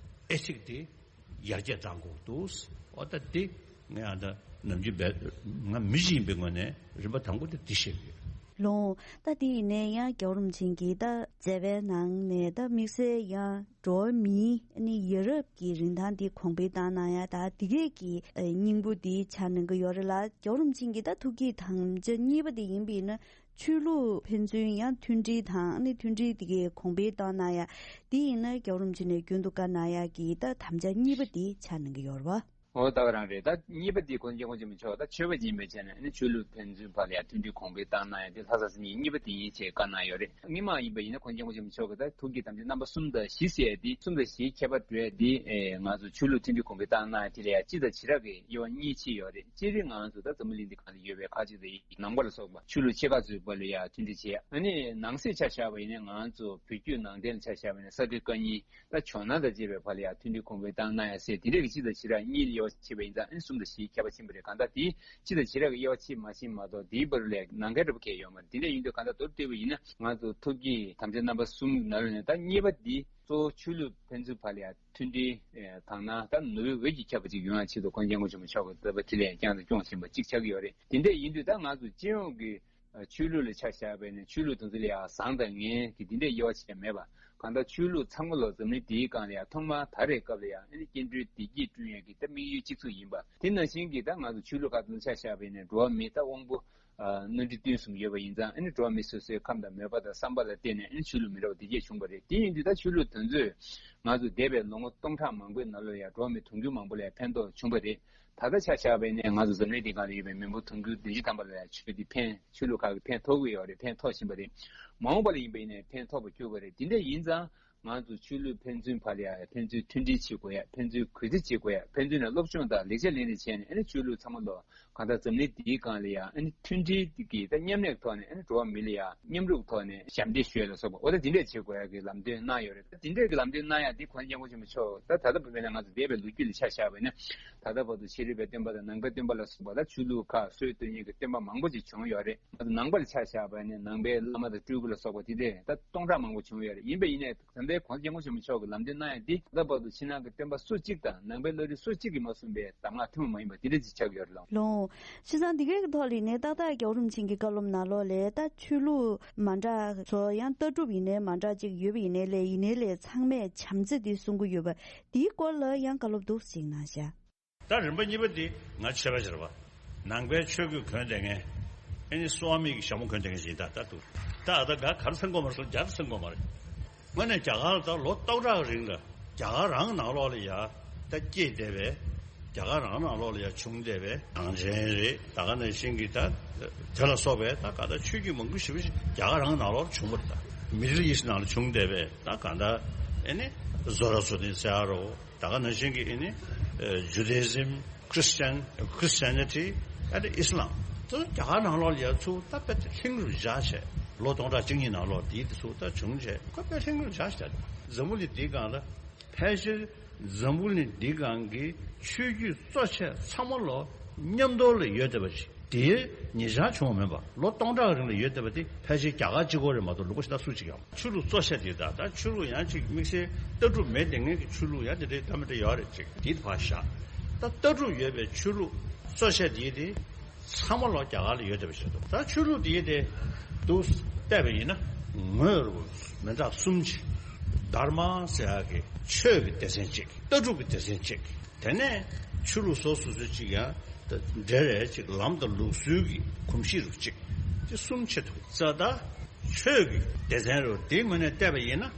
ཨེ་ཐིག་དེ་ཡར་རྒྱས་གཏང་དགོས་འདུག་འོ་ད་འདི་ངས་ཨ་ད་ནམ་རྒྱུན་བས་ང་མི་ཞིག་ཡིན་པའི་ངོས་ནས་རིམ་པ་དང་པོ་དེ་འདི་བཤད་ཀྱི་ཡོད། ལོང་། ད་དེ་ཡིན་ནའི་ཡང་རྒྱལ་བ་རིན་པོ་ཆེ་གིས་ད་མཛད་པའི་ནང་ནས་ད་དམིགས་བསལ་ཡང་འགྲོ་བ་མིའི་ཨ་ནི་ཡ་རབས་ཀྱི་རིན་ཐང་འདི་གོང་འཕེལ་བཏང་གནང་ཡ་ད་འདི་གས་ཀྱི་སྙིང་པོ་འདི་ཆགས་གནང་གི་ཡོད་རེད་ལ། རྒྱལ་བ་རིན་པོ་ཆེ་གིས་ད་ཐུགས་བསྐྱེད་དམ་བཅའ་གཉིས་པ་དེ་ཡིན་པ་ཡིན་ན། ཆོས་ལུགས་ཕན་ཚུན་ཡང་མཐུན་སྒྲིལ་དང་ཨ་ནི་མཐུན་སྒྲིལ་དེ་གའི་གོང་འཕེལ་བཏང་གནང་ཡ། དེ་ཡིན་ན་རྒྱལ་བ་རིན་པོ་ཆེ་ནས་རྒྱུན་དུ་བཀའ་གནང་ཡ་གི་ད་དམ་བཅའ་གཉིས་པ་དེ་ཆགས་གནང་གི་ཡོད་རེད་བ། འོ་ད་ག་རང་རེད། ད་གཉིས་པ་དེ་གོང་ས་སྐྱབས་མགོན་ཆེན་པོ་མཆོག་ད་ཆོས་པ་ཡིན་པའི་ཆ་ནས་ཨ་ནི་ཆོས་ལུགས་ཕན་ཚུན་བར་ལ་ཡང་མཐུན་སྒྲིལ་གོང་འཕེལ་བཏང་གནང་ཡ་དེ་ལྷ་ས་ས་གནས་གཉིས་པ་དེ་ཡིན་ཞེས་བཀའ་གནང་ཡོད་རེད། སྔོན་མ་ཡིན་པ་ཡིན་ན་གོང་ས་སྐྱབས་མགོན་ཆེན་པོ་མཆོག་གིས་ད་ཐུགས་བསྐྱེད་དམ་བཅའ་རྣམ་པ་གསུམ་དང་བཞི་ཟེར་ཡ་དེ་གསུམ་དང་བཞིའི་ཁྱད་པར་འགྲོ་ཡ་དེ་ཨེ་ང་ཚོ་ཆོས་ལུགས་མཐུན་སྒྲིལ་གོང་འཕེལ་བཏང་གནང་ཡ་དེ་ལ་ཡང་སྤྱི་དང་བྱེ་བྲག་གི་དབྱེ་བ་གཉིས་ཕྱེ་ཡོད་རེད། སྤྱིར་ང་ཚོ་ད་འཛམ་བུ་གླིང་འདི་སྒང་ལ་ཡོད་པའི་ཁ་ཅིག་དེ་ནང་པ་ལ་སོགས་པ་ཆོས་ལུགས་ཆེ་ཁག་ཚོའི་བར་ལ་ཡ་མཐུན་སྒྲིལ་བྱེད་ཡ། ཨ་ནི་ནང་གསེས་ཆ་བཞག་པ་ཡིན་ན་ང་ཚོ་བོད་བརྒྱུད་ནང་བསྟན་ལ་ཆ་བཞག་པ་ཡིན་ན་ས་སྐྱ་བཀའ་རྙིང་ད་ཇོ་ནང་དང་བཅས་པའི་བར་ལ་ཡ་མཐུན་སྒྲིལ་གོང་འཕེལ་བཏང་གནང་ཡ་ཟེར་དེ་འདྲ་གི་སྤྱི་དང་བྱེ་བྲག་གཉིས་ལ་དབྱེ་བ་ཕྱེ་བ་ཡིན་ཙང་ཨ་ནི་གསུམ་དང་བཞིའི་ཁྱད་པར་ཕྱིན་པ་རེད། གང་ལྟར་དེའི་སྤྱི་དང་བྱེ་བྲག་གི་དབྱེ་བ་ཕྱེ་མ་ཕྱིན་མ་གཏོགས་དེའི་བར་ལ་ནང་འགལ་འདྲ་པོ་གང་ཡང་ཡོད་མ་རེད། དེ་འདྲ་ཡིན་དུས་གང་ལྟར་མདོར་བསྡུས་པ་ཡིན་ན་ང་ཚོ་ཐུགས་བསྐྱེད་དམ་བཅའ་རྣམ་པ་གསུམ་ནང་ལོགས་ནས་ད་གཉིས་པ་འདི་གཙོ་བོ་ཆོས་ལུགས་ཕན་ཚུན་བར་ལ་ཡ་མཐུན་སྒྲིལ་དང་ན་ད་ནུབ་འོད་ཀྱི་ཁྱབ་པ་ཅིག་ཡོང་ཡ་ཆེད་དུ་གོང་ས་སྐྱབས་མགོན་ཆེན་པོ་མཆོག་གིས་མཛད་པ་དེ་ལ་ཡང་བསྐྱངས་དང་སྐྱོང་བཞིན་པ་གཅིག་ཆགས་ཀྱི་ཡོད་རེད། དེ་འདྲ་ཡིན་དུས་ད་ང་ཚོ་སྤྱི་ཡོངས་ཀྱི་ཆོས་ལུགས་ལ་ཆ་བཞག་པ་ཡིན་ན་ཆོས་ལུགས་དེ་ཚོ་ལ་ཡང་བཟང་དང་ངན་གྱི་དེ་འདྲའི་དབྱེ་བ་ཕྱེ་མེད་པ། གང་ལྟར་ཆོས་ལུགས་ཚང་མ་ལོ་འཛམ་གླིང་འདིའི་སྒང་ལ་ཡང་ཐོག་མར་ད་རེས་སྐབས་ལ་ཡང་ཨ་ནི་སྐྱེ་འགྲོའི་བདེ་སྐྱིད་བསྐྲུན་ཡས་ཀྱི་ད་དམིགས་ཡུལ་གཅིག་མཚུངས་ཡིན་པ། དེ་ནང་བཞིན་གྱི་ད་ང་ཚོ་ཆོས་ལུགས་ཁག་དེ་ཚོ་ཆ་བཞག་པ་ཡིན་ན་འགྲོ་བ་མི་ད་དབང་པོ་གནོད་འགྲོ་དུས་གསུམ་ཡོད་པ་ཡིན་ཙང་ཨ་ནི་འགྲོ་བ་མི་སོ་སོའི་ཁམས་དང་མོས་པ་དང་བསམ་པ་ལ་བརྟེན་ནས་ཨ་ནི་ཆོས་ལུགས་མི་འདྲ་བ་དེ་གས་བྱུང་བ་རེད། དེ་ཡིན་དུས་ད་ཆོས་ལུགས་དེ་ཚོས་ང་ཚོ་འདས་པའི་ལོ་ངོ་སྟོང་ཕྲག་མང་པོའི་ནང་ལོགས་ཡང་འགྲོ་བ་མི་དུང་ཕྱུར་མང་པོ་ལ་ཕན་ཐོགས་བྱུང་བ་རེད། ད་ལྟ་ཆ་བཞག་པ་ཡིན་ན་ང་ཚོ་འཛམ་གླིང་འདི་སྒང་ལ་ཡོད་པའི་མི་འབོར་དུང་ཕྱུར་བདུན་ཅུ་ཐམ་པ་ལ་ཡང་ཆོས་འདི་ཕན་ཆོས་ལུགས་ཁག་གིས་ཕན་ཐོགས་ཀྱི་ཡོད་རེད། ཕན་ཐོགས་བཞིན་པ་རེད། མ་འོངས་པ་ལ་ཡིན་པ་ཡིན་ནའི་ཕན་ཐོགས་པ་འགྱུར་བ་རེད། དེ་འདྲ་ཡིན་ཙང་ང་ཚོ་ཆོས་ལུགས་ཕན་ཚུན་བར་ལ་ཡང་ཕན་ཚུན་མཐུན་སྒྲིལ་བྱེད་དགོས་ཡ། ཕན་ཚུན་གུས་བརྩི་བྱེད་དགོས་ཡ། ཕན་ཚུན་ལ་སློབ་སྦྱོང་དང་ལེགས་ཆ་ལེན་རེས་བྱས་ནས་ཨ་ནི་ཆོས་ལུགས་ཚང་མ་ལོ་གང་ལྟར་འཛམ་གླིང་འདིའི་སྒང་ལ་ཡང་ཨ་ནི་མཐུན་སྒྲིལ་གྱི་ད་མཉམ་ལས་ཐོག་ནས་ཨ་ནི་འགྲོ་བ་མི་ལ་ཡང་མཉམ་རུབ་ཐོག་ནས་ཞབས་འདེགས་ཞུ་ཡ་ལ་སོགས་པ་འོ་ད་འདི་འདྲས་བྱེད་དགོས་ཡ་གི་ལམ་སྟོན་གནང་ཡོད་རེད། ད་འདི་འདྲས་ཀྱི་ལམ་སྟོན་གནང་ཡ་འདི་གོང་ས་སྐྱབས་མགོན་ཆེན་པོ་མཆོག་ད་ད་ལྟ་བར་དཔེར་ན་ང་ཚོ་འདས་པའི་ལོ་རྒྱུས་ལ་ཆ་བཞག་པ་ཡིན་ན་ད་ལྟ་བར་དུ་ཕྱི་རོལ་པའི་སྟོན་པ་དང་ནང་པའི་སྟོན་པ་ལ་སོགས་པ་ད་ཆོས་ལུགས་ཁག་སྲོལ་གཏོད་མཁན་གྱི་སྟོན་པ་མང་པོ་ཅིག་བྱུང་ཡོད་རེད། ང་ཚོ་ནང་པ་ལ་ཆ་བཞག་པ་ཡིན་ན་ནང་པའི་བླ་མ་དང་སྤྲུལ་སྐུ་ལ་སོགས་པ་དེ་འདྲས་ད་སྟོང་ཕྲག་མང་པོ་བྱུང་ཡོད་རེད། ཡིན་པ་ཡིན་ནའི་ད་ལྟའི་གོང་ས་སྐྱབས་མགོན་ཆེན་པོ་མཆོག་གི་ལམ་སྟོན་གནང་ཡ་འདི་ད་ལྟ་བར་དུ་ཕྱི་ནང་གི་སྟོན་པ་སུ་གཅིག་དང་ནང་པའི་བླ་རིགས་སུ་གཅིག་གིས་མ་གསུངས་པའི་གདམས་ངག་ཐུན་མོང་མ་ཡིན་པ་འདི་འདྲ་ཅིག་ཆགས་ཡོད་རེད་ལགས། ལོང་། བྱས་ཙང་འདི་གའི་ཐོག་ལ་ནས་ཏག་ཏག་རྒྱལ་བ་རིན་པོ་ཆེ་གི་བཀའ་སློབ་ནང་ལོགས་ལས་ད་ཆོས་ལུགས་མ་འདྲ་ཚོ་ཡང་ལྟ་གྲུབ་ཡིན་ནའི་མ་འདྲ་ཅིག་ཡོད་པ་ཡིན་ནའི་ལས་ཡིན་ནའི་ལས་ཚང་མས་བྱམས་བརྩེ་འདི་གསུང་གི་ཡོད་པ་འདིའི་སྐོར་ལ་ཡང་བཀའ་སློབ་འདུག་ཅིག་གནང་ཤག་ད་རིམ་པ་གཉིས་པ་འདི་ང་ཆོས་པ་ཅིག་རེད་པ། ནང་པའི་ཆོས་གོས་གོན་བསྡད་མཁན། ཨེ་ནི་སོ་ཨ་མི་གི་ཞྭ་མོ་གོན་བསྡད་མཁན་ཞིག་ཡིན་ད་ད་འདུག་ད་ཨ་ད་ག་གར་སེམས་ཁོམ་མ་རེད་སོང་རྒྱ་ད་སེམས་ཁོམ་མ་རེད། དངོས་གནས་རྒྱ་གར་ལ་ད་ལོ་སྟོང་ཕྲག་རིང་ལ་རྒྱ་གར་རང་ནང་ལོགས་ལ་ཡ་ད་སྐྱེས་བསྡད་པའི་རྒྱ་གར་རང་ནང་ལོགས་ལ་ཡ་བྱུང་བསྡད་པའི་གངས་ཅན་རེད། ད་ག་ནང་བཞིན་གྱི་ད་དེ་ལ་སོགས་པའི་ད་ག་ད་ཆོས་བརྒྱུད་མང་པོ་ཞེ་པོ་ཞིག་རྒྱ་གར་རང་ནང་ལོགས་ལ་བྱུང་བ་རེད། ད་མི་ཌལ་ཨིསཊ་ནང་ལ་བྱུང་བསྡད་པའི་ད་ག་ད་ཨེ་ནི་ཛོ་ར་སོ་ཊི་ཟེར་ཡ་རོ། ད་ག་ནང་བཞིན་གྱི་ཨེ་ནི་ཇུ་ཌ་ཨི་ཛིམ། ཁྲི་སི་ཅན། ཁྲི་སི་ཅན་ནི་ཊི། ཨེ་ནི་ཨིསི་ལམ། དེ་ཚོ་རྒྱ་གར་ནང་ལོགས་ལ་ཡ་ཚུར་ད་དཔེ་ལྷིང་རུ་བཞག་བྱས་ལོ་སྟོང་ཕྲག་གཅིག་གཉིས་ནང་ལོགས་དེའི་དེ་ཚུར་ད་བྱུང་བྱས་ཁོ་དཔེ་ལྷིང་རུ་བཞག་བྱས། འཛམ་བུ་གླིང་འདིའི་སྒང་ལ་ཕལ་ཆེར་འཛམ་བུ་གླིང་འདིའི་སྒང་གི་ཆོས་བརྒྱུད་གཙོ་ཆེ་ཚང་མ་ལོ་མཉམ་དུ་ལ་ཡོད་བསྡད་པ་ཞིག་དེའི་ཉེ་ཆར་བྱུང་བ་མིན་པ་ལོ་སྟོང་ཕྲག་རིང་ལ་ཡོད་བསྡད་པ་དེ་ཕལ་ཆེར་རྒྱ་གར་གཅིག་པོ་རེད་མ་གཏོགས་ལུང་པ་གཞན་དག་སུ་གཅིག་ཡང་། ཆོས་ལུགས་གཙོ་ཆེ་དེ་དང་ད་ཆོས་ལུགས་ཡང་གཅིག་དམིགས་བསལ་ལྟ་གྲུབ་མེད་དེ་ངེད་ཀྱི་ཆོས་ལུགས་ཡང་དེ་འདྲའི་ལྟ་མི་འདྲ་ཡོད་རེད་ཅིག་དེ་ཕར་བཞག་ད་ལྟ་གྲུབ་ཡོད་པའི་ཆོས་ལུགས་གཙོ་ཆེ་དེ་དེ་ཚང་མ་ལོ་རྒྱ་གར་ལ་ཡོད་བསྡད་པ་ཞིག་འདུག་ད་ཆོས་ལུགས་དེ་དེ་འདུག་བལྟས་པ་ཡིན་ན་ངོས་རུ་མི་འདྲ་གསུམ་ཅིག་དྷརྨ་ཟེར་ཡག་གི་ཆོས་ཀྱི་སྡེ་ཚན་གཅིག་ལྟ་གྲུབ་ཀྱི་སྡེ་ཚན་གཅིག་དེ་ནས་ཆོས་ལུགས་སོ་སོ་སོ་གཅིག་ཡང་འབྲེལ་བའི་གཅིག་ལམ་དང་ལུགས་སྲོལ་གྱི་གོམས་གཤིས་རུ་གཅིག་དེ་གསུམ་ཆེ་འདུག་ཙང་ད་ ཆོས་ཀྱི་སྡེ་ཚན་རུ་དེའི་ངོས་ནས་བལྟས་པ་ཡིན་ན།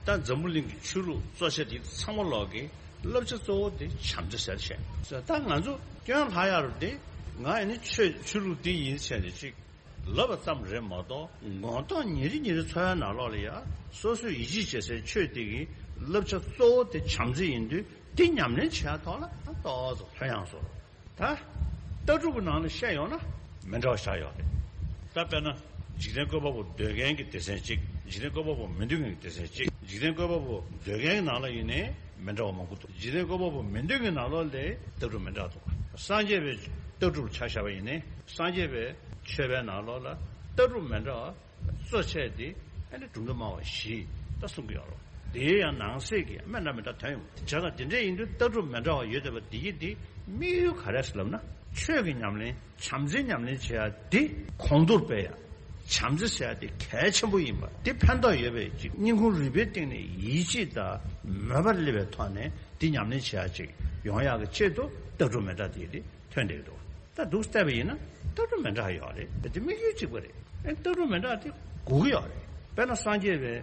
ད་འཛམ་བུ་གླིང་གི་ཆོས་ལུགས་གཙོ་ཆེ་དེ་ཚང་མ་ལོག་གི་བསླབ་བྱ་གཙོ་བོ་དེ་བྱམས་བརྩེ་ཟེར་བཤད། ད་ང་ཚོ་སྐྱོན་ལྷག་ཡ་རུ་དེ། ང་ཡིན་ན་ཆོས་ཆོས་ལུགས་དེ་ཡིན་བྱས་ནས་ཅིག་ལབ་པ་ཙམ་རེད་མ་གཏོགས། ངོ་ཐོག་ཉིན་རེ་ཉིན་རེ་འཚོ་བའི་ནང་ལོགས་ལ་ཡ་སོ་སོས་ཡིད་ཆེས་བྱེད་སའི་ཆོས་དེ་གི་བསླབ་བྱ་གཙོ་བོ་དེ་བྱམས་བརྩེ་ཡིན་དུས། དེ་ཉམས་ལེན་བྱེད་ཡ་ཐོག་ལ་ཏོག་ཙམ་ལྷོད་ཡངས་སོང་། ད་ལྟ་གྲུབ་ཀྱི་ནང་ལ་བཤད་ཡོང་ན་མི་འདྲ་བ་ཤར་ཡོད་རེད། ད་དཔེར་ན་འཇིག་རྟེན་བཀོད་པ་པོ་འདོད་མཁན་གྱི་སྡེ་ཚན་གཅིག་འཇིག་རྟེན་བཀོད་པ་པོ་མི་འདོད་མཁན་གྱི་སྡེ་ཚན་གཅིག་འཇིག་རྟེན་བཀོད་པ་པོ་འདོད་མཁན་གྱི་ནང་ལ་ཡིན་ནའི་མི་འདྲ་བ་མང་པོ་འདུག་འཇིག་རྟེན་བཀོད་པ་པོ་མི་འདོད་མཁན་ནང་ལོགས་ལ་ལྟ་གྲུབ་མི་འདྲ་འདུག་སངས་རྒྱས་པའི་ལྟ་གྲུབ་ཆ་བཞག་པ་ཡིན་ནའི། སངས་རྒྱས་པའི་ཆོས་པའི་ནང་ལོགས་ལ་ལྟ་གྲུབ་མི་འདྲ་བ་གཙོ་ཆེ་དེ་ཨ་ནི་གྲུབ་མཐའ་སྨྲ་བ་བཞི་ད་གསུང་གི་ཡོད་རེད། དེའི་ཡང་ནང་གསེས་ཀྱི་དམན་འདྲ་མི་འདྲ་དོན་ཡོད་དེ། བྱས་ཙང་དེ་འདྲ་ཡིན་དུས་ལྟ་གྲུབ་མི་འདྲ་བ་ཡོད་བསྡད་པ་དེ་ཡིན་དེ། དམིགས་ཡུལ་ག་རེ་ཟེར་ལབ་ན། ཆོས་ཀྱི་ཉམས་ལེན། བྱམས་བརྩེ་ཉམས་ལེན་བྱེད་ཡ་དེ་གོང་མཐོར་སྤེལ་ཡ། བྱམས་བརྩེ་ཟེར་ཡ་དེ་གལ་ཆེན་པོ་ཡིན་པ་དེ་ཕན་ཐོགས་ཡོད་པའི་ཅིག་སྙིང་ཁུང་རུས་པའི་གཏིང་ནས་ཡིད་ཆེས་དང་མོས་པ་སླེབས་པའི་ཐོག་ནས་དེ་ཉམས་ལེན་བྱེད་ཡ་ཅིག་ཡོང་ཡག་གི་ཆེད་དུ་ལྟ་གྲུབ་མི་འདྲ་དེ་དེ་ཐོན་བསྡད་ཀྱི་འདུག་ད་འདུག་བལྟས་པ་ཡིན་ན་ལྟ་གྲུབ་མི་འདྲ་ཡོད་རེད། དེ་དམིགས་ཡུལ་གཅིག་པ་རེད། ཨེ་ལྟ་གྲུབ་མི་འདྲ་དེ་དགོས་ཀྱི་ཡོད་རེད། དཔེར་ན་སངས་རྒྱས་པའི་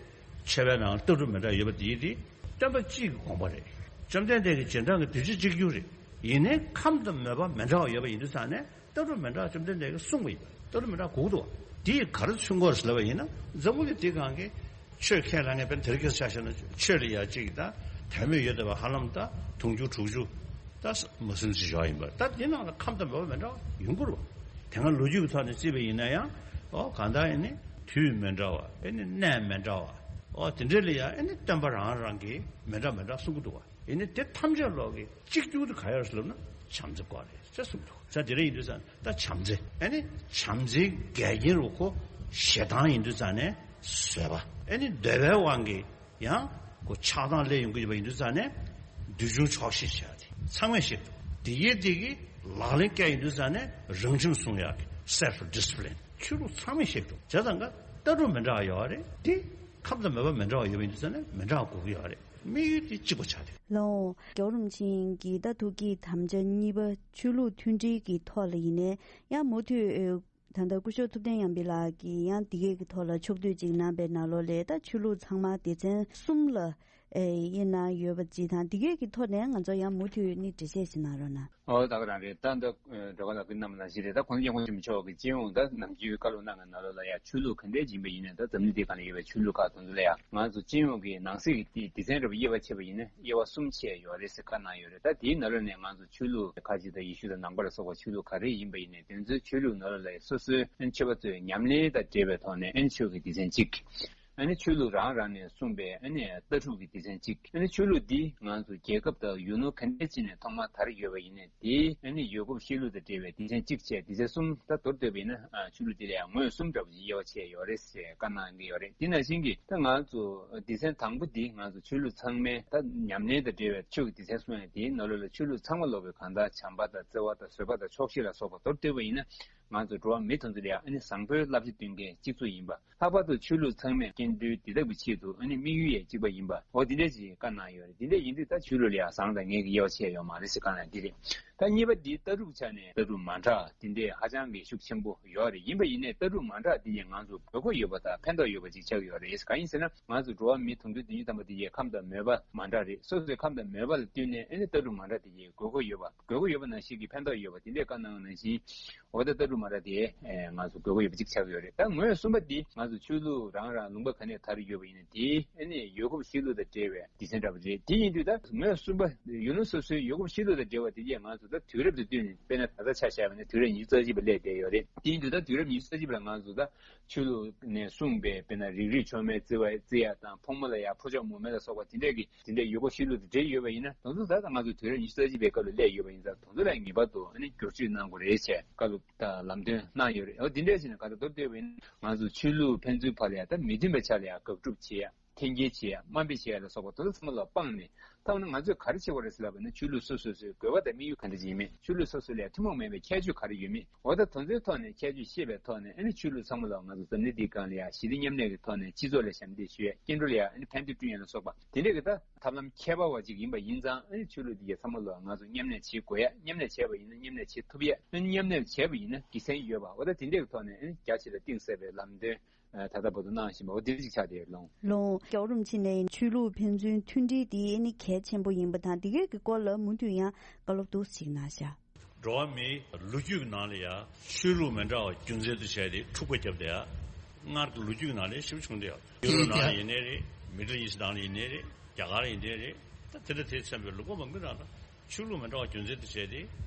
ཆོས་པའི་ནང་ལྟ་གྲུབ་མི་འདྲ་ཡོད་པ་དེ་ཡིན་དེ། སྟོན་པ་གཅིག་གི་དགོངས་པ་རེད། བཅོམ་ལྡན་འདས་ཀྱི་རྗེས་འབྲང་གི་གདུལ་བྱ་གཅིག་གྱུར་རེད། ཡིན་ནའི་ཁམས་དང་མོས་པ་མི་འདྲ་བ་ཡོད་པ་ཡིན་དུས་ཙང་ནས། ལྟ་གྲུབ་མི་འདྲ་བ་བཅོམ་ལྡན་འདས་ཀྱིས་གསུངས་པ་ཡིན་པ། ལྟ་གྲུབ་མི་འདྲ་དགོས་ཀྱི་འདུག་དེ་ཡིས་ག་རེ་མཚོན་གྱི་ཡོད་རེད་ཟེར་ལབ་པ་ཡིན་ན། འཛམ་བུ་གླིང་འདི་སྒང་གི་ཆོས་ཁས་ལེན་མཁན་དཔེར་ན་དེ་རིང་ཁ་སང་ཆ་བཞག་ན་ཆོས་ལ་ཡ་གཅིག་དང་དད་མོས་ཡོད་བསྡད་པ་ཧ་ལམ་ད་དུང་ཕྱུར་དྲུག་ཅུ་ད་མ་ཟིན་ཙམ་ཞིག་ཡོད་ཡིན་པ། ད་འདི་ནང་ལ་ཁམས་དང་མོས་པ་མི་འདྲ་བ་ཡོང་གི་རེད་པ། དེ་སྔ་ལོ་རྒྱུས་ཀྱི་ཐོག་ནས་བརྩིས་པ་ཡིན་ན་ཡང་། ཨོ་གང་ལྟར་ཡིན་ནའི་དུས་མི་འདྲ་བ། ཨེ་ནི་གནས་མི་འདྲ་བ། ཨོ་དེ་འདྲ་ལ་ཡ་ཨེ་ནི་སྟོན་པ་རང་རང་གིས་མི་འདྲ་མི་འདྲ་གསུང་གི་འདུག་པ། ཡིན་ནའི་དེ་ཐམས་ཅད་ལོག་གི་གཅིག་གྱུར་དུ་ག་ཡོད་ཟེར་ལབ་ན་བྱམས་བརྩེ་སྐོར་རེད་ཟེར་གསུངས་འདུག་ས་དེ་འདྲ་ཡིན་དུས་ཙང་ད་བྱམས་བརྩེ། ཨ་ནི་བྱམས་བརྩེའི་འགལ་རྐྱེན་རུ་ཁོ་ཞེ་སྡང་ཡིན་དུས་ཙང་ནས་བཟོད་པ། ཨ་ནི་འདོད་པའི་དབང་གིས་ཡང་ཁོ་ཆགས་སྡང་སླེབས་ཡོང་གི་ཡོད་པ་ཡིན་དུས་ཙང་ནས་འདོད་ཆུང་ཆོག་ཤེས་བྱ་དེ་ཚང་མས་ཤེས་འདུག་དེ་ཡིན་དེ་གི་ལག་ལེན་བཀལ་ཡོང་དུས་ཙང་ནས་རང་ཁྲིམས་སྲུང་ཡག་གི་self discipline ཆོས་ལུགས་ཚང་མས་ཤེས་འདུག་བྱས་ཙང་ཀ་ལྟ་གྲུབ་མི་འདྲ་བ་ཡོད་རེད་དེ། ཁམས་དང་མོས་པ་མི་འདྲ་བ་ཡོད་པ་ཡིན་དུས་ཙང་ནས་མི་འདྲ་བ་དགོས་ཀྱི་ཡོད་རེད། དམིགས་ཡུལ་དེ་གཅིག་པ་ཆགས་ཏེ། ལགས་འོང་། རྒྱལ་བ་རིན་པོ་ཆེ་གིས་ད་ཐུགས་བསྐྱེད་དམ་བཅའ་གཉིས་པ་ཆོས་ལུགས་མཐུན་སྒྲིལ་གྱི་ཐོག་ལ་ཡིན་ནའི་ཡང་མུ་མཐུད། ད་ལྟ་སྐུ་ཞབས་ཐུབ་བསྟན་ཉམས་པའི་ལགས་ཀྱིས་ཡང་འདི་གའི་གི་ཐོག་ལ་ཕྱོགས་བསྡུས་ཅིག་གནང་པའི་ནང་ལོགས་ལ་ད་ཆོས་ལུགས་ཚང་མ་སྡེ་ཚན་གསུམ་ལ་ཨེ་དབྱེ་གནང་ཡོད་པ་ཅིག་དང་། འདི་གའི་གི་ཐོག་ནས་ང་ཚོ་ཡང་མུ་མཐུད་ནི་འགྲེལ་བཤད་ཅིག་གནང་རོགས་གནང་། ཨོ་ད་ག་རང་རེད། ད་འདི་སྒྲོལ་དཀར་ལགས་ཀྱིས་གནང་བ་ནང་བཞིན་རེད། ད་གོང་ས་སྐྱབས་མགོན་ཆེན་པོ་མཆོག་གིས་སྤྱི་ཡོངས་ད་ནམ་རྒྱུན་བཀའ་སློབ་གནང་གི་ནང་ལོགས་ལ་ཡང་ཆོས་ལུགས་ག་འདྲས་ཡིན་པ་ཡིན་ནའི་ད་འཛམ་གླིང་འདི་སྒང་ལ་ཡོད་པའི་ཆོས་ལུགས་ཁག་དེ་ཚོ་ལ་ཡང་ང་ཚོ་སྤྱི་ཡོངས་ཀྱི་ནང་གསེས་ཀྱི་སྡེ་ཚན་འདྲ་པོ་དབྱེ་བ་ཕྱེ་བ་ཡིན་ན་དབྱེ་བ་གསུམ་ཕྱེ་ཡོད་རེད་ཟེར་བཀའ་གནང་ཡོད་རེད། ད་དེའི་ནང་ལོགས་ནས་ང་ཚོ་ཆོས་ལུགས་ཁ་ཅིག་དང་ཡེ་ཤུ་དང་ནང་པ་ལ་སོགས་པ་ཆོས་ལུགས་ག་རེ་ཡིན་པ་ཡིན་ནའི་དེ་ཚོའི་ཆོས་ལུགས་ནང་ལོགས་ལ་སོ་སོའི་ཨན་ཆོས་པ་ཚོས་ཉམས་ལེན་དང་འབྲེལ་བའི་ཐོག་ནས་ཨན་ཆོས་ཀྱི་སྡེ་ཚན་གཅིག་ཨ་ནི་ཆོས་ལུགས་རང་རང་ནས་གསུངས་པའི་ཨ་ནི་ལྟ་གྲུབ་ཀྱི་སྡེ་ཚན་གཅིག་ཨ་ནི་ཆོས་ལུགས་འདི་ང་ཚོ་རྒྱལ་ཁབ་དང་ཡུལ་ལུང་ག་འདྲ་ཅིག་ནས་ཐོག་མར་དར་ཡོད་པ་ཡིན་ནའི་དེའི་ཨ་ནི་ཡོལ་གོབ་ཤེས་ལུགས་དང་འབྲེལ་བའི་སྡེ་ཚན་གཅིག་བྱས་སྡེ་ཚན་གསུམ་ད་མདོར་བསྡུས་པ་ཡིན་ན་ཨ་ཆོས་ལུགས་འདི་ལ་ཡང་ངོས་གསུམ་འདྲ་པོ་ཞིག་དབྱེ་བ་ཕྱེ་ཡོད་རེད་ཟེར་བཀའ་གནང་གི་ཡོད་རེད། དེ་ནང་བཞིན་གྱི་ད་ང་ཚོ་སྡེ་ཚན་དང་པོ་འདི་ང་ཚོ་ཆོས་ལུགས་ཚང་མའི་ད་ཉམས་ལེན་དང་འབྲེལ་བའི་ཆོས་ཀྱི་སྡེ་ཚན་གསུམ་ཡང་དེའི་ནང་ལོགས་ལ་ཆོས་ལུགས་ཚང་མ་ལོག་པའི་གང་ལྟར་བྱམས་པ་དང་བརྩེ་བ་དང་བཟོད་པ་དང་ཆོག་ཤེས་ལ་སོགས་པ་མདོར་བསྡུས་པ་ཡིན་ན་ང་ཚོ་འགྲོ་བ་མི་དེ་ཚོ་ལ་ཡང་ཨ་ནི་བཟང་པོའི་བསླབ་བྱ་སྟོན་མཁན་སྤྱི་ཚོགས་ཡིན་པ། ལྷག་པར་དུ་ཆོས་ལུགས་ཚང་མས་སྐྱེ་འགྲོའི་བདེ་ཐབས་ཀྱི་ཆེད་དུ་ཨ་ནི་དམིགས་ཡུལ་ཡང་གཅིག་པ་ཡིན་པ། འོ་འདི་འདྲ་ཞིག་བཀའ་གནང་ཡོད་རེད། འདི་འདྲ་ཡིན་དུས་ད་ཆོས་ལུགས་ལ་ཡང་བཟང་དང་ངན་གྱི་དབྱེ་བ་ཕྱེ་ཡོད་མ་རེད་ཟེར་བཀའ་གནང་འདི་རེད། ད་གཉིས་པ་འདི་ལྟ་གྲུབ་ཆ་ནས་ལྟ་གྲུབ་མ་འདྲ་འདི་འདྲས་ཧ་ཅང་གི་ཤུགས་ཆེན་པོ་ཡོད་རེད། ཡིན་པ་ཡིན་ནའི་ལྟ་གྲུབ་མ་འདྲ་འདི་ཡིས་ང་ཚོ་དགོས་མཁོ་ཡོད་པ་དང་ཕན་ཐོགས་ཡོད་པ་ཅིག་ཆགས་ཡོད་རེད། གང་ཡིན་ཟེར་ན་ང་ཚོ་འགྲོ་བ་མི་དུང་ཕྱུར་བདུན་ཅུ་ཐམ་པ་འདི་ཡིས་ཁམས་དང་མོས་པ་མ་འདྲ་རེད། སོ་སོའི་ཁམས་དང་མོས་པ་ལ་བསྟུན་ནས་ཨ་ནི་ལྟ་གྲུབ་མ་འདྲ་འདི་ཡིས་དགོས་མཁོ་ཡོད་པ་དགོས་མཁོ་ཡོད་པ་ནང་བཞིན་གྱི་ཕན་ཐོགས་ཡོད་པ་འདི་འདྲས་བཀའ་གནང་བ་ནང་བཞིན། འོ་ད་ལྟ་གྲུབ་མ་འདྲ་དེ་ང་ཚོ་དགོས་མཁོ་ཡོད་པ་གཅིག་ཆགས་ཡོད་རེད། ད་ངོས་གསུམ་པ་འདི་ང་ཚོ་ཆོས་ལུགས་རང་རང་ལུང་པ་ག་ནས་དར་ཡོད་པ་ཡིན་ན་དེ་ཨ་ནི་ཡོལ་གོབ་ཤེས་ལུགས་དང་འབྲེལ་བའི་སྡེ་ཚན་འདྲ་པོ་རེད། དེ་ཡིན་དུས་ད་ངོས་གསུམ་པ་ཡུལ་ལུང་སོ་སོའི་ཡོལ་གོབ་ཤེས་ལུགས་དང་འབྲེལ་བ་དེ་གས་ང་ཚོ་ད་དུས་རབས་དང་བསྟུན་ནས་དཔེར་ན་ད་ལྟ་ཆ་བཞག་པ་ཡིན་ན་དུས་རབས་ཉི་ཤུ་རྩ་གཅིག་པ་སླེབས་བསྡད་ཡོད་རེད། དེ་ཡིན་དུས་ད་དུས་རབས་ཉི་ཤུ་རྩ་གཅིག་པ་ལ་ང་ཚོ་ད་ཆོས་ལུགས་ནས་གསུངས་པའི་དཔེར་ན་རིགས་རུས་མཆོག་དམན་བརྩི་བ་བརྩི་ཡ་དང་ཕོ་མོ་ལ་ཡ་ཕོ་མཆོག་མོ་དམན་ལ་སོགས་པ་དེ་འདྲས་ཀྱི་དེ་འདྲས་ཡོལ་གོབ་ཤེས་ལུགས་དང་འབྲེལ་ཡོད་པ་ཡིན་ན་དེ་ཚོ་ད་ལྟ་ང་ཚོ་དུས་རབས་ཉི་ཤུ་རྩ་གཅིག་པའི་སྐབས་ལ་སླེབས་ཡོད་པ་ཡིན་ཙང་དེ་ཚོ་ལ་ངེས་པར་དུ་ཨ་ནི་བསྒྱུར་བཅོས་གནང་དགོས་རེད་ཅེས་བཀའ་སློབ་དང་ལམ་སྟོན་གནང་ཡོད་རེད། འོ་འདི་འདྲས་ཞིག་ནས་ག་ཚོད་མདོར་བསྡུས་པ་ཡིན་ན་ང་ཚོ་ཆོས་ལུགས་ཕན་ཚུན་བར་ལ་ཡང་ད་མི་མཐུན་པའི་ཆ་ལ་ཡང་དགག་སྒྲུབ་བྱེད་ཡ་འཐེན་འཁྱེར་བྱེད་ཡ་དམའ་འབེབས་བྱེད་ཡ་ལ་སོགས་པ་དེ་ཚོ་ཚང་མ་ལ་སྤངས་ནས་ད་འོ་ན་ང་ཚོས་ག་རེ་བྱེད་དགོས་རེད་ཟེར་ལབ་པ་ན་ཆོས་ལུགས་སོ་སོ་སོའི་དགོས་པ་དང་དམིགས་ཡུལ་ག་འདྲ་ཅིག་ཡིན་མིན་ཆོས་ལུགས་སོ་སོ་ལ་ཐུན་མོང་མེད་པའི་ཁྱད་ཆོས་ག་རེ་ཡོད་མེད་འོ་ད་དེ་ཚོའི་ཐོག་ནས་ཁྱད་ཆོས་ཤེས་པའི་ཐོག་ནས་ཨ་ནི་ཆོས་ལུགས་ཚང་མ་ལ་ང་ཚོ་འཛམ་གླིང་འདིའི་སྒང་ལ་ཡང་ཞི་བདེ་མཉམ་གནས་ཀྱི་ཐོག་ནས་སྤྱི་ཚོགས་ལ་ཞབས་འདེགས་ཞུ་ཡ་སྐྱེ་འགྲོ་ལ་ཡང་ཨ་ནི་ཕན་བདེ་བསྐྲུན་ཡ་ལ་སོགས་པ་དེ་འདྲས་ཀྱི་ད་ཐབས་ལམ་ཁྱད་པར་བ་ཅིག་ཡིན་པ་ཡིན་ཙང་ཨ་ནི་ཆོས་ལུགས་འདི་གའི་ཚང་མ་ལ་ང་ཚོ་མཉམ་གནས་བྱེད་དགོས་ཡ་མཉམ་གནས་བྱས་པ་ཡིན་ན་མཉམ་གནས་བྱེད་ཐུབ་ཡ་ཨ་ནི་མཉམ་གནས་བྱས་པ་ཡིན་ན་དགེ་མཚན་ཡོད་པ་འོ་ད་དེ་འདྲས་ཀྱི་ཐོག་ནས་ཨ་ནི་རྒྱ་ཆེ་ལ་གཏིང་ཟབ་པའི་ལམ་སྟོན། ད་ལྟ་བར་དུ་གནང་བཞིན་པ་འོ་དེ་འདྲ་ཅིག་ཆགས་བསྡད་ཡོད་ལོང་། ལོང་། རྒྱལ་བ་རིན་པོ་ཆེ་ནས་ཆོས་ལུགས་ཕན་ཚུན་མཐུན་སྒྲིལ་དེ་ཨ་ནི་གལ་ཆེན་པོ་ཡིན་པ་དང་དེ་གའི་གི་སྐོར་ལ་མུ་མཐུད་ཡང་བཀའ་སློབ་ཏོག་ཙམ་ཞིག་གནང་ཤག་འགྲོ་བ་མིའི་ལོ་རྒྱུས་ཀྱི་ནང་ལ་ཡང་ཆོས་ལུགས་མི་འདྲ་བ་རྒྱུ་མཚན་དུ་བྱས་ཏེ་འཁྲུག་པ་བརྒྱབ་བསྡད་ཡ། སྔར་གྱི་ལོ་རྒྱུས་ཀྱི་ནང་ལ་ཞིབ་བྱུང་བསྡད་ཡ། ཡུ་རོབ་ནང་ལ་ཡིན་ནའི་རེད། མི་ཌལ་ཨིསཊ་ནང་ལ་ཡིན་ནའི་རེད། རྒྱ་གར་ལ་ཡིན་ནའི་རེད། ད་དེ་འདྲ་དེ་མཚོན་པའི་ལུང་པ་མང་པོའི་ནང་ལ་ཆོས་ལུགས་མི་འདྲ་བ་རྒྱུ་མཚན་དུ་བྱས་ཏེ་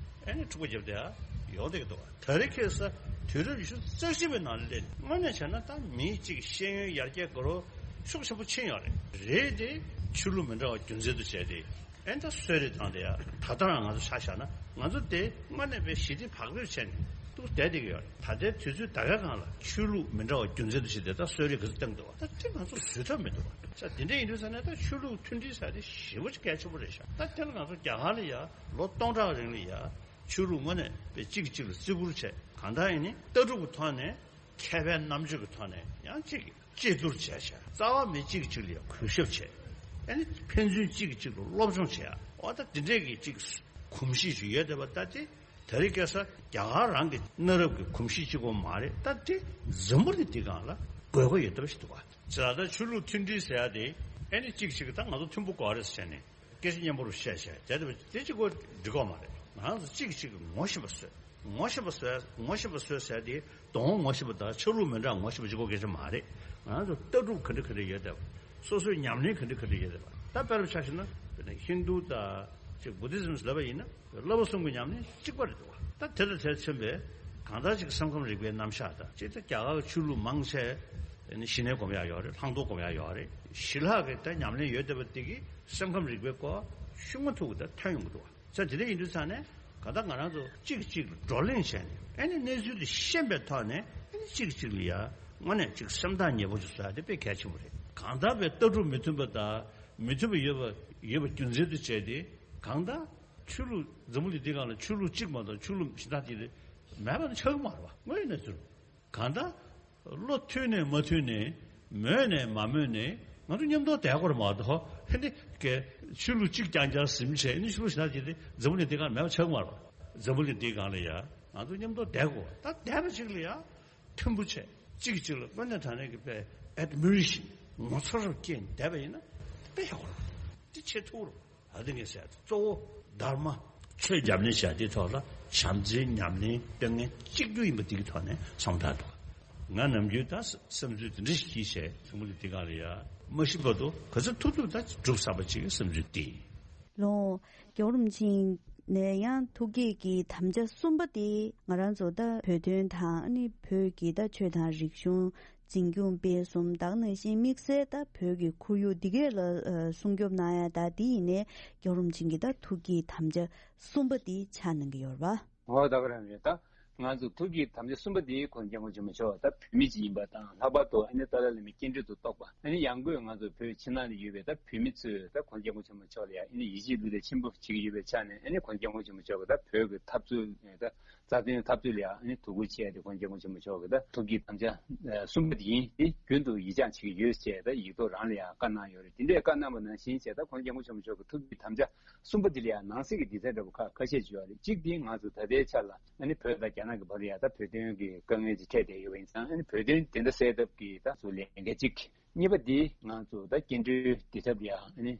ཨ་ནི་འཁྲུག་པ་བརྒྱབ་བསྡད་ཡ་ཡོང་བསྡད་ཀྱི་འདུག་ད་རེས་ཁ་སང་དུས་རབས་ཉི་ཤུ་རྩ་གཅིག་པའི་ནང་ལ་སླེབས་ནས་དངོས་གནས་བྱས་ན་ད་མི་གཅིག་ཤེས་ཡོན་ཡར་རྒྱས་འགྲོ་རོགས་ཤུགས་ཆེན་པོ་ཕྱིན་ཡོད་རེད། རེད་དེ་ཆོས་ལུགས་མི་འདྲ་བ་རྒྱུ་མཚན་དུ་བྱས་ཏེ། ཨེ་ད་གསོད་རེས་བཏང་དེ་ཡ། ད་ལྟ་རང་ང་ཚོ་ཆ་བཞག་ན་ང་ཚོ་དེ་དངོས་གནས་པའི་ཞི་བདེ་བག་ཕེབས་བྱས་ནས་འདུག་བསྡད་བསྡད་ཀྱི་ཡོད་རེད། ད་ལྟའི་དུས་ཚོད་ད་གའི་སྒང་ལ་ཆོས་ལུགས་མི་འདྲ་བ་རྒྱུ་མཚན་དུ་བྱས་ཏེ་ད་གསོད་རེས་ག་ཚོད་བཏང་འདུག་བ། ད་དེ་ང་ཚོ་བཟོད་ཐབས་མི་འདུག་བ། ས་དེ་འདྲ་ཡིན་དུས་ས་ནས་ད་ཆོས་ལུགས་མཐུན་སྒྲིལ་ས་དེ་ཞེ་པོ་ཅིག་གལ་ཆེན་པོ་རེད་ཤག་ད་དེ་ལ་ང་ཚོ་རྒྱ་གར་ལ་ཡ་ལོ་སྟོང་ཕྲག་རིང་ལ་ཡ་ཆོས་ལུགས་དངོས་གནས་པའི་གཅིག་གིས་གཅིག་ལ་བརྩི་བཀུར་བྱས། གང་ལྟར་ཡིན་ནི་ལྟ་གྲུབ་ཀྱི་ཐོག་ནས། མཁས་པའི་རྣམ་དཔྱོད་ཀྱི་ཐོག་ནས་ཡང་གཅིག་གིས་གཅེས་བསྡུར་བྱས་བྱས། རྩ་བ་མི་གཅིག་གིས་གཅིག་ལ་ཡང་གུས་ཞབས་བྱས། ཨ་ནི་ཕན་ཚུན་གཅིག་གིས་གཅིག་ལ་སློབ་སྦྱོང་བྱས། འོ་ད་འདི་འདྲས་ཀྱི་གཅིག་གོམས་གཤིས་ཤིག་ཡོད་བསྡད་པ་ད་དེ་ད་རེས་ཁ་སང་རྒྱ་གར་རང་གི་གནའ་རབས་ཀྱི་གོམས་གཤིས་གཅིག་པོ་མ་རེད། ད་དེ་འཛམ་བུ་གླིང་འདི་སྒང་ལ་དགོས་མཁོ་ཡོད་བསྡད་པ་ཞིག་འདུག་བ། ཇི་ལྟར་ཆོས་ལུགས་མཐུན་སྒྲིལ་ཟེར་ཡ་དེ་ཨ་ནི་གཅིག་གཅིག་གིས་ད་ང་ཚོ་མཐུན་པོ་དགོས་རེད་ཟེར་ནས། སྐད་ཆ་སྙན་པོ་རུ་བཤད་བཤད་དེ་དེ་དེ་གཅིག་པོ་འགྲིག་གོ་མ་རེད། ང་རང་ཚོ་གཅིག་གཅིག་ངོ་ཤེས་པ་བཟོས། ངོ་ཤེས་པ་བཟོས་ངོ་ཤེས་པ་བཟོས་ཟེར་དེ་གདོང་ངོ་ཤེས་པ་དང་ཆ་ལུགས་མི་འདྲ་ངོ་ཤེས་པ་གཅིག་པོ་སྐད་ཆ་མ་རེད། ང་རང་ཚོ་ལྟ་གྲུབ་ག་འདྲ་ག་འདྲ་ཡོད་བསྡད་པ། སོ་སོའི་ཉམས་ལེན་ག་འདྲ་ག་འདྲ་ཡོད་བསྡད་པ། ད་དཔེར་ཆ་བཞག་ན་ཧིན་དུ་དང་ཅིག་བུ་དྷི་ཛིམ་ལབ་པ་ཡིན་ན་བསླབ་པ་གསུམ་གྱི་ཉམས་ལེན་གཅིག་པ་རེད་འདུག་བ། ད་དེ་དང་དེར་མཚོན་པའི་གང་ལྟར་ཅིག་སེམས་ཁམས་རིག་པའི་རྣམ་གཞག་དང་ཅིག་ད་རྒྱ་གར་གྱི་ཆོས་ལུགས་མང་ཆེ་ཞི་གནས་སྒོམ་ཡག་ཡོད་རེད། ལྷག་མཐོང་སྒོམ་ཡག་ཡོད་རེད། ཞི་ལྷག་གི་ད་ཉམས་ལེན་ཡོད་བསྡད་པ་དེ་གིས། སེམས་ཁམས་རིག་པའི་སྐོར་ཤུགས་མ་ཐུག་གི་ད་ཐོན་ཡོང་གི་འདུག་བ། ས་དེ་འདྲ་ཡིན་དུས་ཙང་ནས་ག་ད་ང་རང་ཚོ་གཅིག་གཅིག་ལ་བགྲོ་གླེང་བྱས་ནས་ཨ་ནི་གནས་ཚུལ་དེ་ཤེས་པའི་ཐོག་ནས་ཨ་ནི་གཅིག་གཅིག་ལ་ཡ་དངོས་གནས་གཅིག་སེམས་ཐག་ཉེ་པོ་ཅིག་བཟོ་ཡ་དེ་དཔེ་གལ་ཆེན་པོ་རེད། གང་ལྟར་བའི་ལྟ་གྲུབ་མི་མཐུན་པ་དང་མི་མཐུན་པ་ཡོད་པ་ཡོད་པ་རྒྱུ་མཚན་དུ་བྱས་ཏེ་གང་ལྟར་ཆོས་ལུགས་འཛམ་བུ་གླིང་འདི་སྒང་ལ་ཆོས་ལུགས་གཅིག་མ་གཏོགས་ཆོས་ལུགས་གཞན་དག་ཅིག་མེད་པ་ཆགས་ཀྱི་མ་རེད་བ། དངོས་ཡོད་གནས་ཚུལ། གང་ལྟར། བློ་མཐུན་ནས་མ་མཐུན་ནས། མོས་ནས་མ་མོས་ནས། ང་ཚོ་མཉམ་དུ་བསྡད་དགོས་རེད་མ་གཏོགས་ཧེ་ནི་ཀྱེ་ཆོས་ལུགས་གཅིག་རྐྱང་རྐྱང་ཟིན་བྱས་ནི་ཆོས་ལུགས་གཞན་དག་ཅིག་དེ་འཛམ་བུ་གླིང་འདི་སྒང་མེད་པ་ཆགས་མ་རེད། འཛམ་བུ་གླིང་འདི་སྒང་ལ་ཡ་ང་ཚོ་མཉམ་དུ་བསྡད་དགོས། ད་བསྡད་པ་ཅིག་ལ་ཡ་མཐུན་པོ་བྱས་གཅིག་གིས་གཅིག་ལ་དངོས་གནས་དྲང་གནས་ཀྱི་དཔེ་ཨེཌ་མི་རེ་ཤན་ངོ་མཚར་རུ་སྐྱེས་ནས་བསྡད་པ་ཡིན་ན་དཔེ་ཡག་པོ་རེད། དེ་བྱེད་ཐུབ་རེད། ད་དེ་ངས་ཟེར་གཙོ་བོ་དྷརྨ་ཆོས་རྒྱབ་ནས་བྱ་དེ་ཐོག་ལ་བྱམས་བརྩེའི་ཉམས་ལེན་སྟོན་མཁན་གཅིག་གྱུར་ཡིན་པ་དེ་གི་ཐོག་ནས་སོང་ད་འདུག་ང་ནམ་རྒྱུན་ད་བསམ་ཚུལ་དེ་འདྲ་ཞིག་གིས་བྱས་ཚང་མ་ལ་དེ་ག་ལ་ཡ་མ་ཤི་བར་དུ་ག་ཚོད་ཐུབ་ཐུབ་ད་སྒྲུབ་བསམ་པ་ཅིག་གི་བསམ་ཚུལ་དེ། ལོ། རྒྱལ་བ་རིན་པོ་ཆེ་ནས་ཡང་ཐུགས་བསྐྱེད་ཀྱི་དམ་བཅའ་གསུམ་པ་དེ་ང་རང་ཚོ་ད་བོད་དོན་དང་ཨ་ནི་བོད་ཀྱི་ད་ཆོས་དང་རིག་གཞུང་འཛིན་སྐྱོང་སྤེལ་གསུམ་དང་ནང་བཞིན་དམིགས་བསལ་ད་བོད་ཀྱི་ཁོར་ཡུག་འདི་གས་ལ་ཨ་སྲུང་སྐྱོབ་གནང་ཡ་ད་འདི་ཡིན་ནའི་རྒྱལ་བ་རིན་པོ་ཆེ་གི་ད་ཐུགས་ཀྱི་དམ་བཅའ་གསུམ་པ་འདི་ཆགས་གནང་གི་ཡོད་རེད་པ། ཨོ་ད་ག་རང་རེད། ད་ང་ཚོ་ཐུགས་ཀྱི་དམ་བཅའ་གསུམ་པ་འདི་གོང་ས་སྐྱབས་མགོན་ཆེན་པོ་མཆོག་ད་བོད་མི་ཅིག་ཡིན་པ་དང་ལྷག་པར་དུ་ཨ་ནི་ཏཱ་ལའི་བླ་མའི་སྐྱེ་འགྲོའི་ཐུགས་ཐོག་པ་ཨ་ནི་ཡང་སྒོས་ང་ཚོ་བོད་ཕྱི་ནང་ལ་ཡོད་པའི་ད་བོད་མི་ཚོས་ད་གོང་ས་སྐྱབས་མགོན་ཆེན་པོ་མཆོག་ལ་ཡང་ཨ་ནི་ཡིད་ཆེས་བློ་གཏད་ཆེན་པོ་བྱེད་ཀྱི་ཡོད་པའི་ཆ་ནས་ཨ་ནི་གོང་ས་སྐྱབས་མགོན་ཆེན་པོ་མཆོག་གི་ད་བོད་ཀྱི་འཐབ་རྩོད་ད། རྩ་དོན་འཐབ་རྩོད་ལ་ཡང་ཨ་ནི་དོ་ཁུར་བྱས་ཏེ་གོང་ས་སྐྱབས་མགོན་ཆེན་པོ་མཆོག་གི་ད་ཐུགས་ཀྱི་དམ་བཅའ་གསུམ་པ་དེ་ཡིན། དེ་རྒྱུན་དུ་ཡིད་འཇགས་བྱེད་ཀྱི་ཡོད་ཅེས་ད་ཡིག་ཐོག་རང་ལ་ཡང་བཀའ་གནང་ཡོད་རེད། དེ་འདྲའི་བཀའ་གནང་བ་ནང་བཞིན་བྱས་ད་གོང་ས་སྐྱབས་མགོན་ཆེན་པོ་མཆོག་གི་ཐུགས་ཀྱི་དམ་བཅའ་གསུམ་པ་དེ་ལ་ཡང་ནང་གསེས་ཀྱི་སྡིངས་ཆ་འདྲ་པོ་ཁག་ཁ་ཤས་ཅིག་ཡོད་རེད། གཅིག་དེ་ང་ཚོ་ད་ལྟའི་ཆ་ལ་ཨ་ནི་བོད་དང་རྒྱ་ནག་གི་བར་ལ་ཡང་ད་བོད་དོན་གྱི་དཀའ་ངལ་ཅིག་འཕྲད་བསྡད་ཡོད་པ་ཡིན་ཙང་ཨ་ནི་བོད་དོན་དེ་འདྲ་སེལ་ཐབས་ཀྱི་ད་ཚུར་ལས་འགན་གཅིག་གཉིས་པ་འདི་ང་ཚོ་ད་སྐྱེ་འགྲོའི་འདུལ་ཐབས་ལ་ཡང་ཨ་ནི་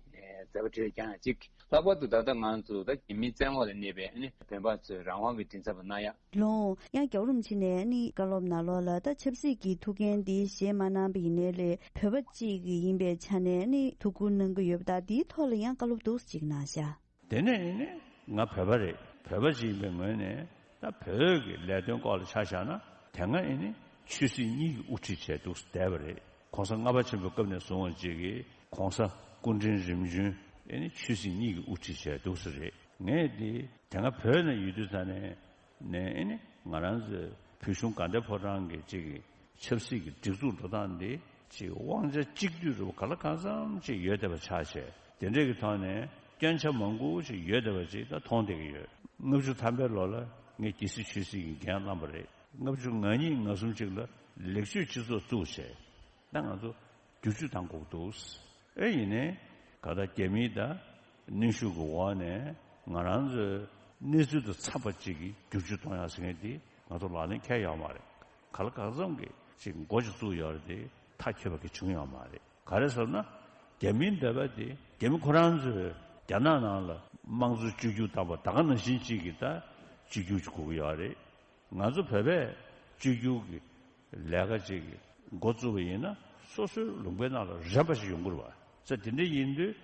མཛད་པ་ཁྲིད་ཀྱང་ཡང་གཅིག་ལྷག་པར་དུ་ད་ལྟ་ང་ཚོ་ད་རྒྱ་མིའི་བཙན་འོག་ལ་གནས་པའི་ཨ་ནི་བོད་པ་ཚོའི་རང་དབང་གི་མགྲིན་ཚབ་པ་གནང་ཡག་ལོ། ཡང་རྒྱལ་བ་རིན་པོ་ཆེ་ནས་ཨ་ནི་བཀའ་སློབ་ནང་ལོགས་ལ་ད་ཆབ་སྲིད་ཀྱི་ཐུགས་འགན་འདི་བཞེས་མ་གནང་པ་ཡིན་ནའི་ལས་བོད་པ་གཅིག་ཡིན་པའི་ཆ་ནས་ཨ་ནི་ཐུགས་ཁུར་གནང་གི་ཡོད་པ་ད་འདིའི་ཐོག་ལ་ཡང་བཀའ་སློབ་ཏོག་ཙམ་ཅིག་གནང་ཤག་དེ་ནས་ཨ་ནི་ང་བོད་པ་རེད། བོད་པ་ཅིག་ཡིན་པའི་ངོས་ནས་ད་བོད་ཀྱི་ལས་དོན་སྐོར་ལ་ཆ་བཞག་ན་དེ་སྔ་ཨ་ནི་ཆོས་སྲིད་གཉིས་ཀྱིས་དབུ་ཁྲིད་བྱས་འདུག་བསྡད་པ་རེད། གོང་ས་ལྔ་པ་ཆེན་པོའི་སྐབས་ནས་བཟུང་བ་ཅིག་གིས་གོང་ས་སྐུ་ཕྲེང་རིམ་བྱོན་ཨེ་ནི་ཆོས་སྲིད་གཉིས་ཀྱི་དབུ་ཁྲིད་བྱས་འདུག་ས་རེད། ངས་འདི་དེ་སྔ་བོད་ནས་ཡོད་དུས་ཙ་ནས་ནས་ཨེ་ནི་ང་རང་ཚོའི་བོད་གཞུང་དགའ་ལྡན་ཕོ་བྲང་གི་ཅིག་གི་ཆབ་སྲིད་ཀྱི་སྒྲིག་འཛུགས་འགྲོ་སྟངས་འདི་ཅིག་དབང་ཆ་གཅིག་སྡུད་རུ་ག་ལ་གང་འཚམ་ཅིག་ཡོད་བསྡད་པ་ཆགས་བྱས་དེ་འདྲས་ཀྱི་ཐོག་ནས་སྐྱོན་ཆ་མང་པོ་ཅིག་ཡོད་བསྡད་པ་ཅིག་ད་མཐོང་བསྡད་ཀྱི་ཡོད། ལྔ་བཅུ་ཐམ་པའི་ལོ་ལ་ངས་རྒྱལ་སྲིད་ཆོས་སྲིད་ཀྱི་འགན་བླངས་པ་རེད། ལྔ་བཅུ་ང་གཉིས་ང་གསུམ་ཅིག་ལ་ལེགས་བཅོས་སྤྱི་ཚོགས་བཙུགས་བྱས་ད་ང་ཚོ་བསྒྱུར་བཅོས་བཏང་དགོས་འདུག་ཨེ་ཡིན་ནའི་ག་ད་རྒྱ་མིའི་ད་གནོན་ཤུགས་ཀྱི་འོག་ནས་ང་རང་ཚོའི་གནས་ཚུལ་དང་འཚམས་པ་ཅིག་གི་བསྒྱུར་བཅོས་གཏོང་ཡག་ཟེར་མཁན་དེ་ང་ཚོ་ལག་ལེན་འཁེལ་ཡོད་མ་རེད། ག་ལ་གང་འཚམ་གྱི་ ཅིག་འགོ་ཅིག་བཙུགས་ཡོད་རེད་དེ་མཐའ་འཁྱོལ་བ་གི་བྱུང་ཡོད་མ་རེད། ག་རེ་ཟེར་ན། རྒྱ་མིའི་འདོད་པ་དེ་རྒྱ་མི་ཁོ་རང་ཚོས་རྒྱ་ནག་ནང་ལ་དམངས་གཙོ་བཅོས་བསྒྱུར་བཏང་བ་ད་ག་ནང་བཞིན་ཅིག་གི་ད་བཅོས་བསྒྱུར་ཅིག་དགོས་ཀྱི་ཡོད་རེད། ང་ཚོ་བོད་པས་བཅོས་བསྒྱུར་གྱི་ལས་ཀ་ཅིག་འགོ་བཙུགས་པ་ཡིན་ན་སོ་སོའི་ལུང་པའི་ནང་ལ་རན་པ་ཞིག་ཡོང་དགོས་རེད་བ། ཙང་དེ་འདྲ་ཡིན་དུས་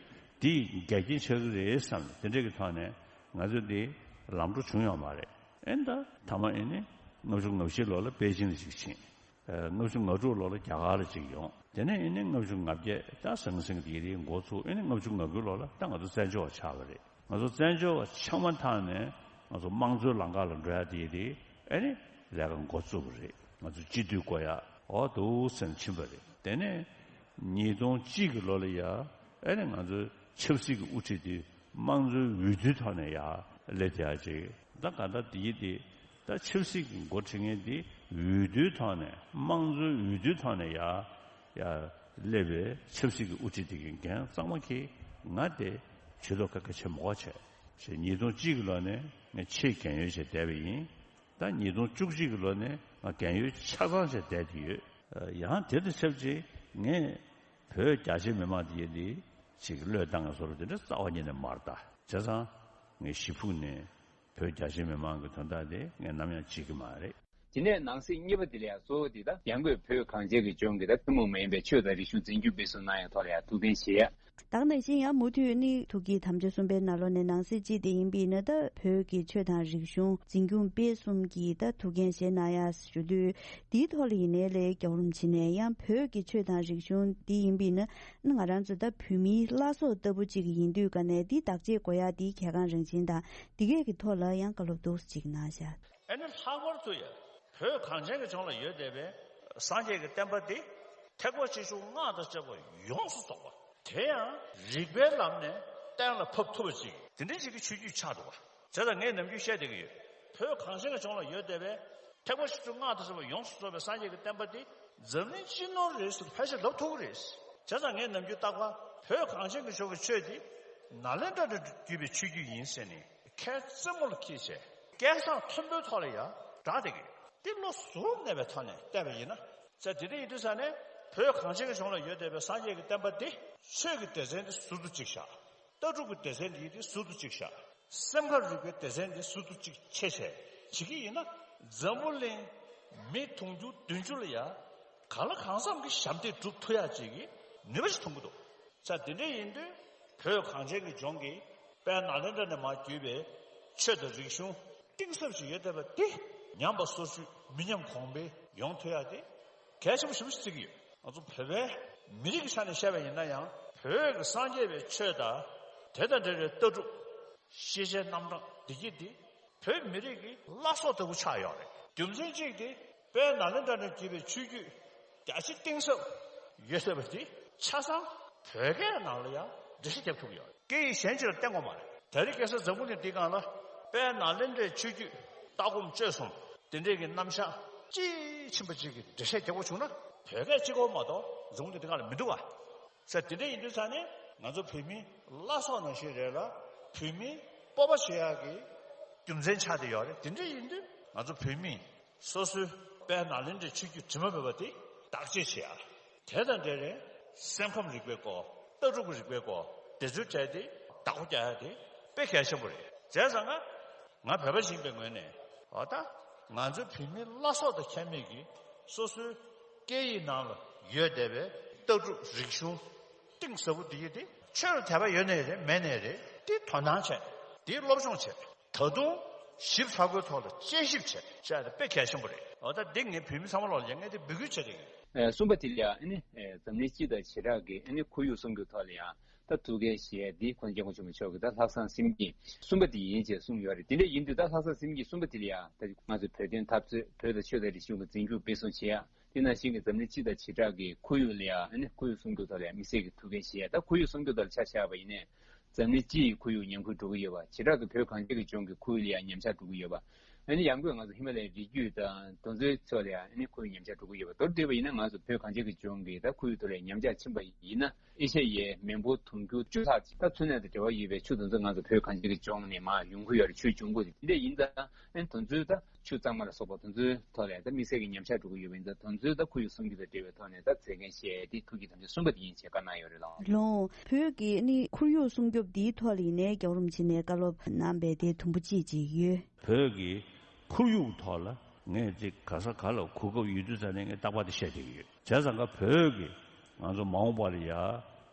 དེ་འགལ་རྐྱེན་ཆགས་ཀྱི་རེད་བསམ་ནས་དེ་འདྲ་གི་ཐོག་ནས་ང་ཚོ་འདི་ལམ་འགྲོ་བྱུང་ཡོད་མ་རེད། ཨེ་ད་མཐའ་མ་ཨེ་ནི་ལྔ་བཅུ་ང་བཞི་ལོ་ལ་པེ་ཅིང་ལ་ཅིག་ཕྱིན། ལྔ་བཅུ་ང་དྲུག་ལོ་ལ་རྒྱ་གར་ལ་ཅིག་ཡོང་། དེ་ནས་ཨེ་ནི་ལྔ་བཅུ་ང་བརྒྱད་ད་ཟང་ཟིང་དེ་རིང་འགོ་ཚུགས། ཨེ་ནི་ལྔ་བཅུ་ང་དགུ་ལོ་ལ་ད་ང་ཚོ་བཙན་བྱོལ་བ་ཆགས་པ་རེད། ང་ཚོ་བཙན་བྱོལ་བ་ཆགས་མ་ཐག་ནས་ང་ཚོ་དམངས་གཙོའི་ལམ་ཁ་ལ་འགྲོ་ཡ་དེ་རེད། ཨེ་ནི་ལས་ཀ་འགོ་བཙུགས་པ་རེད། ང་ཚོ་སྤྱི་འཐུས་བསྐོ་ཡ་འོ་འདུག་སེ་ཕྱིན་པ་རེད། དེ་ནས་ཉིས་སྟོང་གཅིག་གི་ལོ་ལ་ཡ་ཨེ་ནི་ང་ཚོའི་ཆབ་སྲིད་ཀྱི་དབུ་ཁྲིད་དེ་དམངས་གཙོའི་འོས་བསྡུའི་ཐོག་ནས་ཡ་སླེབས་ཡ་ཅིག་ད་ག་ད་དེ་ཡི་དེ་ད་ཆབ་སྲིད་ཀྱི་འགོ་ཁྲིད་མཁན་དེ་འོས་བསྡུའི་ཐོག་ནས་དམངས་གཙོའི་འོས་བསྡུའི་ཐོག་ནས་ཡ་ཡ་སླེབས་པའི་ཆབ་སྲིད་ཀྱི་དབུ་ཁྲིད་དེ་གི་འགན་གཙང་མ་ཁྱེར། ང་དེ་བྱེད་ཐུབ་ཁ་ཁ་ཆེ་མོ་བ་བྱས། ཞེས་ཉིས་སྟོང་གཅིག་གི་ལོ་ནས་ངས་ཆེས་རྒན་ཡོལ་བྱས་བསྡད་པ་ཡིན། ད་ཉིས་སྟོང་བཅུ་གཅིག་གི་ལོ་ནས་ང་རྒན་ཡོལ་ཆ་ཚང་བྱས་བསྡད་ཀྱི་ཡོད། ཡང་དེ་དང་ཆབས་ཅིག་ངས་བོད་རྒྱ་ཆེ་མི་མང་དེ་ཡི་དེ་ཅིག་བློས་བཏང་བའི་བཟོ་འདྲ་དེ་འདྲ་རྩ་བ་ཉིད་ནས་མ་རེད། ད་བྱས་ཙང་ངས་ཞེ་ཕུགས་ནས་བོད་རྒྱ་ཆེ་མི་མང་གི་དོན་དག་དེ་ངས་ནམ་ཡང་བརྗེད་ཀྱི་མ་རེད། དེ་ནས་ནང་གསེས་གཉིས་པ་དེ་ལ་ཡང་གཙོ་བོ་དེ་ད་ཡང་སྒོས་བོད་གངས་ཅན་གྱི་ལྗོངས་ཀྱི་ད་ཐུན་མོང་མ་ཡིན་པའི་ཆོས་དང་རིག་གཞུང་འཛིན་སྐྱོང་སྤེལ་གསུམ་གནང་ཡག་ཐོག་ལ་ཡང་ཐུགས་འགན་བཞེས་ཡ། ད་ག་ནང་བཞིན་ཡང་མུ་མཐུད་ནི་ཐུགས་ཀྱི་དམ་བཅའ་གསུམ་པའི་ནང་ལོགས་ནས་ནང་གསེས་གཅིག་དེ་ཡིན་པ་ཡིན་ན། ད་བོད་ཀྱི་ཆོས་དང་རིག་གཞུང་འཛིན་སྐྱོང་སྤེལ་གསུམ་གྱི་ད་ཐུགས་འགན་བཞེས་གནང་ཡ་ཞུ་དུས། དེའི་ཐོག་ལ་ཡིན་ནའི་ལས་རྒྱལ་བ་རིན་པོ་ཆེ་ནས་ཡང་བོད་ཀྱི་ཆོས་དང་རིག་གཞུང་འདི་ཡིན་པ་ཡིན་ན། ང་རང་ཚོ་ད་བོད་མིའི་བླ་སྲོག་ལྟ་བུ་གཅིག་ཡིན་དུས་ག་ནས་འདི་བདག་གཅེས་དགོས་ཡ་འདི་གལ་འགངས་རང་བཞིན་དང་འདི་གས་ཀྱི་ཐོག་ལ་ཡང་བཀའ་སློབ་འདུག་ཅིག་གནང་བཞག་ཨ་ནི་ལྷག་པར་དུ་ཡང་བོད་གངས་ཅན་གྱི་ལྗོངས་ལ་ཡོད་བསྡད་པའི་སངས་རྒྱས་ཀྱི་བསྟན་པ་འདི་ཐེག་པ་ཆེ་ཆུང་སྔགས་དང་བཅས་པ་ཡོངས་སུ་རྫོགས་པ། དེ་ཡང་རིགས་པའི་ལམ་ནས་གཏན་ལ་ཕབ་ཐུབ་པ་ཅིག་དེ་འདྲ་ཞིག་གི་ཆོས་བརྒྱུད་ཆགས་འདུག་བ། བྱས་ཙང་ངས་ནམ་རྒྱུན་བཤད་བསྡད་ཀྱི་ཡོད། བོད་གངས་ཅན་གྱི་ལྗོངས་ལ་ཡོད་བསྡད་པའི་ཐེག་པ་ཆེ་ཆུང་སྔགས་དང་བཅས་པ་ཡོངས་སུ་རྫོགས་པའི་སངས་རྒྱས་ཀྱི་བསྟན་པ་འདི་འཛམ་གླིང་སྤྱི་ནོར་རེད་ཟེར་ཕལ་ཆེར་ལབ་ཐུབ་ཀྱི་རེད། བྱས་ཙང་ངས་ནམ་རྒྱུན་རྟག་པར་བོད་གངས་ཅན་གྱི་ལྗོངས་ཀྱི་ཆོས་འདི་ནཱ་ལེནྡྲ་ནས་བརྒྱུད་པའི་ཆོས་བརྒྱུད་ཡིན་ཟེར་ནས་ཁའི་རྩེ་མོ་ལ་འཁྱེར་བྱས་སྐད་གསང་མཐོན་པོའི་ཐོག་ལ་ཡང་བསྒྲགས་བསྡད་ཀྱི་ཡོད། འདི་བློ་གཟུ་བོར་གནས་པའི་ཐོག་ནས་བལྟས་པ་ཡིན་ན། ཙང་དེ་འདྲ་ཡིན་དུས་ཙང་ནས་བོད་གངས་ཅན་གྱི་ལྗོངས་ལ་ཡོད་བསྡད་པའི་སངས་རྒྱས་ཀྱི་བསྟན་པ་འདི་ཆོས་ཀྱི་སྡེ་ཚན་འདི་ཟུར་དུ་བཅུག་བཞག་ལྟ་གྲུབ་ཀྱི་སྡེ་ཚན་འདི་འདི་ཟུར་དུ་བཅུག་བཞག་སེམས་ཁམས་རིག་པའི་སྡེ་ཚན་འདི་ཟུར་དུ་བཅུག་ཆེ་ཆེ་བྱེད་ཀྱི་ཡིན་ན། འཛམ་བུ་གླིང་མི་དུང་ཕྱུར་བདུན་ཅུ་ལ་ཡང་གང་ལ་གང་འཚམ་གྱི་ཞབས་འདེགས་སྒྲུབ་ཐུབ་ཡག་ཅིག་གི་ནུས་པ་ཞིག་ཐོན་གྱི་འདུག་ཙང་དེ་འདྲ་ཡིན་དུས་བོད་གངས་ཅན་གྱི་ལྗོངས་ཀྱི་དཔལ་ནཱ་ལེནྡྲ་ནས་མར་བརྒྱུད་པའི་ཆོས་དང་རིག་གཞུང་གཏིང་ཟབ་ཅིག་ཡོད་བསྡད་པ་འདི་ཉམས་པ་སོར་ཆུད་མི་ཉམས་གོང་འཕེལ་ཡོང་ཐུབ་ཡག་དེ་གལ་ཆེན་པོ་ཞེ་པོ་ཅིག་བརྩི་གི་ཡོད། ང་ཚོ་བོད་པའི་མི་རིགས་ཀྱི་ཆ་ནས་བཤད་པ་ཡིན་ན་ཡང་བོད་ཀྱི་སངས་རྒྱས་པའི་ཆོས་དང་དེ་དང་འབྲེལ་བའི་ལྟ་གྲུབ། ཤེས་བྱའི་རྣམ་གྲངས་བདེ་སྐྱིད་འདི་བོད་མི་རིགས་ཀྱི་བླ་སྲོག་ལྟ་བུ་ཆགས་ཡོད་རེད། རྒྱུ་མཚན་གཅིག་དེ་དཔལ་ནཱ་ལེནྡྲ་ནས་བརྒྱུད་པའི་ཆོས་བརྒྱུད་རྒྱ་ཆེ་གཏིང་ཟབ་ཡོད་ཟེར་བ་འདི་ཆ་ཚང་བོད་སྐད་ནང་ལ་ཡང་འགྲེལ་བཤད་རྒྱབ་ཐུབ་ཀྱི་ཡོད་རེད། སྐད་ཡིག་གཞན་ཅིག་ལ་བསྟན་དགོས་མ་རེད། དེ་རིང་ཁ་སང་འཛམ་བུ་གླིང་འདིའི་སྒང་ལ་དཔལ་ནཱ་ལེནྡྲའི་ཆོས་བརྒྱུད་ལྟ་སྒོམ་སྤྱོད་གསུམ་དེ་འདྲས་ཀྱི་རྣམ་གཞག་དཔྱིས་ཕྱིན་པ་ཅིག་གི་འགྲེལ་བཤད་རྒྱག་དགོས་བྱུང་ན་བོད་སྐད་གཅིག་པོ་མ་གཏོགས་འཛམ་བུ་གླིང་འདིའི་སྒང་ལ་མི་འདུག་བ། ས་དེ་འདྲ་ཡིན་དུས་ས་ནས་ང་ཚོ་བོད་མིའི་བླ་སྲོག་ནང་བཞིན་རེད་ལ། བོད་མིའི་སྤོབས་པ་བྱེད་ཡག་གི་རྒྱུ་མཚན་ཆགས་བསྡད་ཡོད་རེད། དེ་འདྲ་ཡིན་དུས་ང་ཚོ་བོད་མིས་སོ་སོའི་དཔལ་ནཱ་ལེནྡྲའི་ཆོས་བརྒྱུད་དྲི་མ་མེད་པ་དེ་བདག་གཅེས་བྱེད་ཡག་དེ་དང་འབྲེལ་བའི་སེམས་ཁམས་རིག་པའི་སྐོར། ལྟ་གྲུབ་ཀྱི་རིག་པའི་སྐོར་དེ་ཚོའི་གྲས་དེ་བདག་པོ་རྒྱག་ཡག་དེ་དཔེ་གལ་ཆེན་པོ་རེད། བྱས་ཙང་ང་ང་བོད་པ་ཞིག་ཡིན་པའི་ངོས་ནས་འོ་ད་ང་ཚོའི་བོད་མིའི་བླ་སྲོག་དང་ཁྱད་མེད་ཀྱི་སོ་སོའི་སྐད་ཡིག་ནང་ལ་ཡོད་བསྡད་པའི་ལྟ་གྲུབ་རིག་གཞུང་གཏིང་ཟབ་པོ་འདི་ཡིན་ཏེ། ཆོས་ལ་དད་པ་ཡོད་ནའི་རེད་མེད་ནའི་རེད། དེ་དོ་སྣང་བྱས། དེ་སློབ་སྦྱོང་བྱས། ད་དུང་ཞིབ་ཚགས་པོའི་ཐོག་ལ་དཔྱད་ཞིབ་བྱས་བྱས་ཏེ་དཔེ་གལ་ཆེན་པོ་རེད། འོ་ད་འདི་ངས་བོད་མི་ཚང་མ་ལོག་ལ་ཡང་ངས་དེ་འབོད་སྐུལ་བྱས་ཏེ་ཡིན། ཨ་གསུམ་པ་དེ་ལ་ཡང་ཨ་ནི་ཨ་འཛམ་གླིང་སྤྱི་དང་བྱེ་བྲག་གི་ཨ་ནི་ཁོར་ཡུག་སྲུང་སྐྱོབ་ཐོག་ལ་ཡང་ད་ཐུགས་འགན་བཞེས་ཡ་འདི་ཁོང་སྐྱབས་མགོན་ཆེན་པོ་མཆོག་གིས་ད་ལྷག་བསམ་སེམས་བསྐྱེད་གསུམ་པ་དེ་ཡིན་ཅེས་གསུངས་ཡོད་རེད། དེ་འདྲ་ཡིན་དུས་ད་ལྷག་བསམ་སེམས་བསྐྱེད་གསུམ་པ་དེ་ལ་ཡང་ད་ང་ཚོས་བོད་དོན་འཐབ་རྩོད། བོད་དང་ཆོས་དང་རིག་གཞུང་གི་འཛིན་སྐྱོང་སྤེལ་གསུམ་བྱེད་ཡ། དེ་ནང་བཞིན་གྱི་འཛམ་གླིང་སྤྱི་དང་བྱེ་བྲག་གི་ཁོར་ཡུག་ལ་ཡང་ཨ་ནི་ཁོར་ཡུག་སྲུང་སྐྱོབ་ཐོག་ལ་ཡང་དམིགས་བསལ་གྱི་ཐུགས་འགན་བཞེས་ཡ། ད་ཁོར་ཡུག་སྲུང་སྐྱོབ་ཐོག་ལ་ཆ་བཞག་པ་ཡིན་ནའི་འཛམ་གླིང་སྤྱི་ཡི་ཁོར་ཡུག་ཉམས་རྒུད་འགྲོ་གི་ཡོད་པ། བྱེ་བྲག་ཏུ་བོད་གངས་ཅན་གྱི་ལྗོངས་ཀྱི་ཁོར་ཡུག་ལ་ཡང་ཉམས་ཆག་འགྲོ་གི་ཡོད་པ། ཨ་ནི་ཡང་སྒོས་ང་ཚོ་ཧི་མ་ལ་ཡའི་རི་རྒྱུད་དང་དེ་ཚོའི་ཕྱོགས་ལ་ཡང་ཨ་ནི་ཁོར་ཡུག་ཉམས་ཆག་འགྲོ་གི་ཡོད་པ། མདོར་བསྡུས་པ་ཡིན་ན་ང་ཚོ་བོད་གངས་ཅན་གྱི་ལྗོངས་ཀྱི་ད་ཁོར་ཡུག་ཐོག་ལ་ཉམས་ཆག་ཕྱིན་པ་ཡིན་ན། ཨེ་ཤ་ཡའི་མེ་འབོར་དུང་ཕྱུར་བཅུ་ལྷག་ཅིག་ད་མཚོ་གནས་དང་འབྲེལ་བ་ཡོད་པའི་ཆུ་དེ་ཚོ་ང་ཚོ་བོད་གངས་ཅན་གྱི་ལྗོངས་ནས་མར་ཡོང་གི་ཡོད་རེད། ཆུ་འབྱུང་ཁུངས་དེ་འདྲ་ཡིན་ཙང་། ཨ་ནི་དེ་ཚོའི་ད་ཆུ་གཙང་མ་ལ་སོགས་པ་དེ་ཚོའི་ཐོག་ལ་ད་དམིགས་བསལ་གྱི་ཉམས་ཆག་འགྲོ་གི་ཡོད་པ་ཡིན་ཙང་། དེ་ཚོའི་ད་ཁོར་ཡུག་སྲུང་སྐྱོབ་དང་འབྲེལ་བའི་ཐོག་ནས་ད་མཛད་འགན་བཞེས་ཏེ་ཐུགས་བསྐྱེད་དམ་བཅའ་གསུམ་པ་དེ་ཡིན་ཞེས་བཀའ་གནང་ཡོད་རེད་ལགས། ལགས། བོད་ཀྱི་ཨ་ནི་ཁོར་ཡུག་སྲུང་སྐྱོབ་འདིའི་ཐོག་ལ་ཡིན་ནའི་རྒྱལ་བ་རིན་པོ་ཆེ་ནས་བཀའ་སློབ་གནང་པའི་དེ་དུམ་བུ་གཅིག་ཅིག་ཡོད། བོད་ཀྱི་ཁོར་ཡུག་ཐོག་ལ་ངས་ཅིག་ག་ས་ག་ལ་གོ་སྐབས་ཡོད་དུས་ཙ་ནས་ངས་རྟག་པར་དེ་བཤད་བསྡད་ཀྱི་ཡོད། བྱས་ཙང་ཀ་བོད་ཀྱི་ང་ཚོ་མ་འོངས་པ་ལ་ཡ་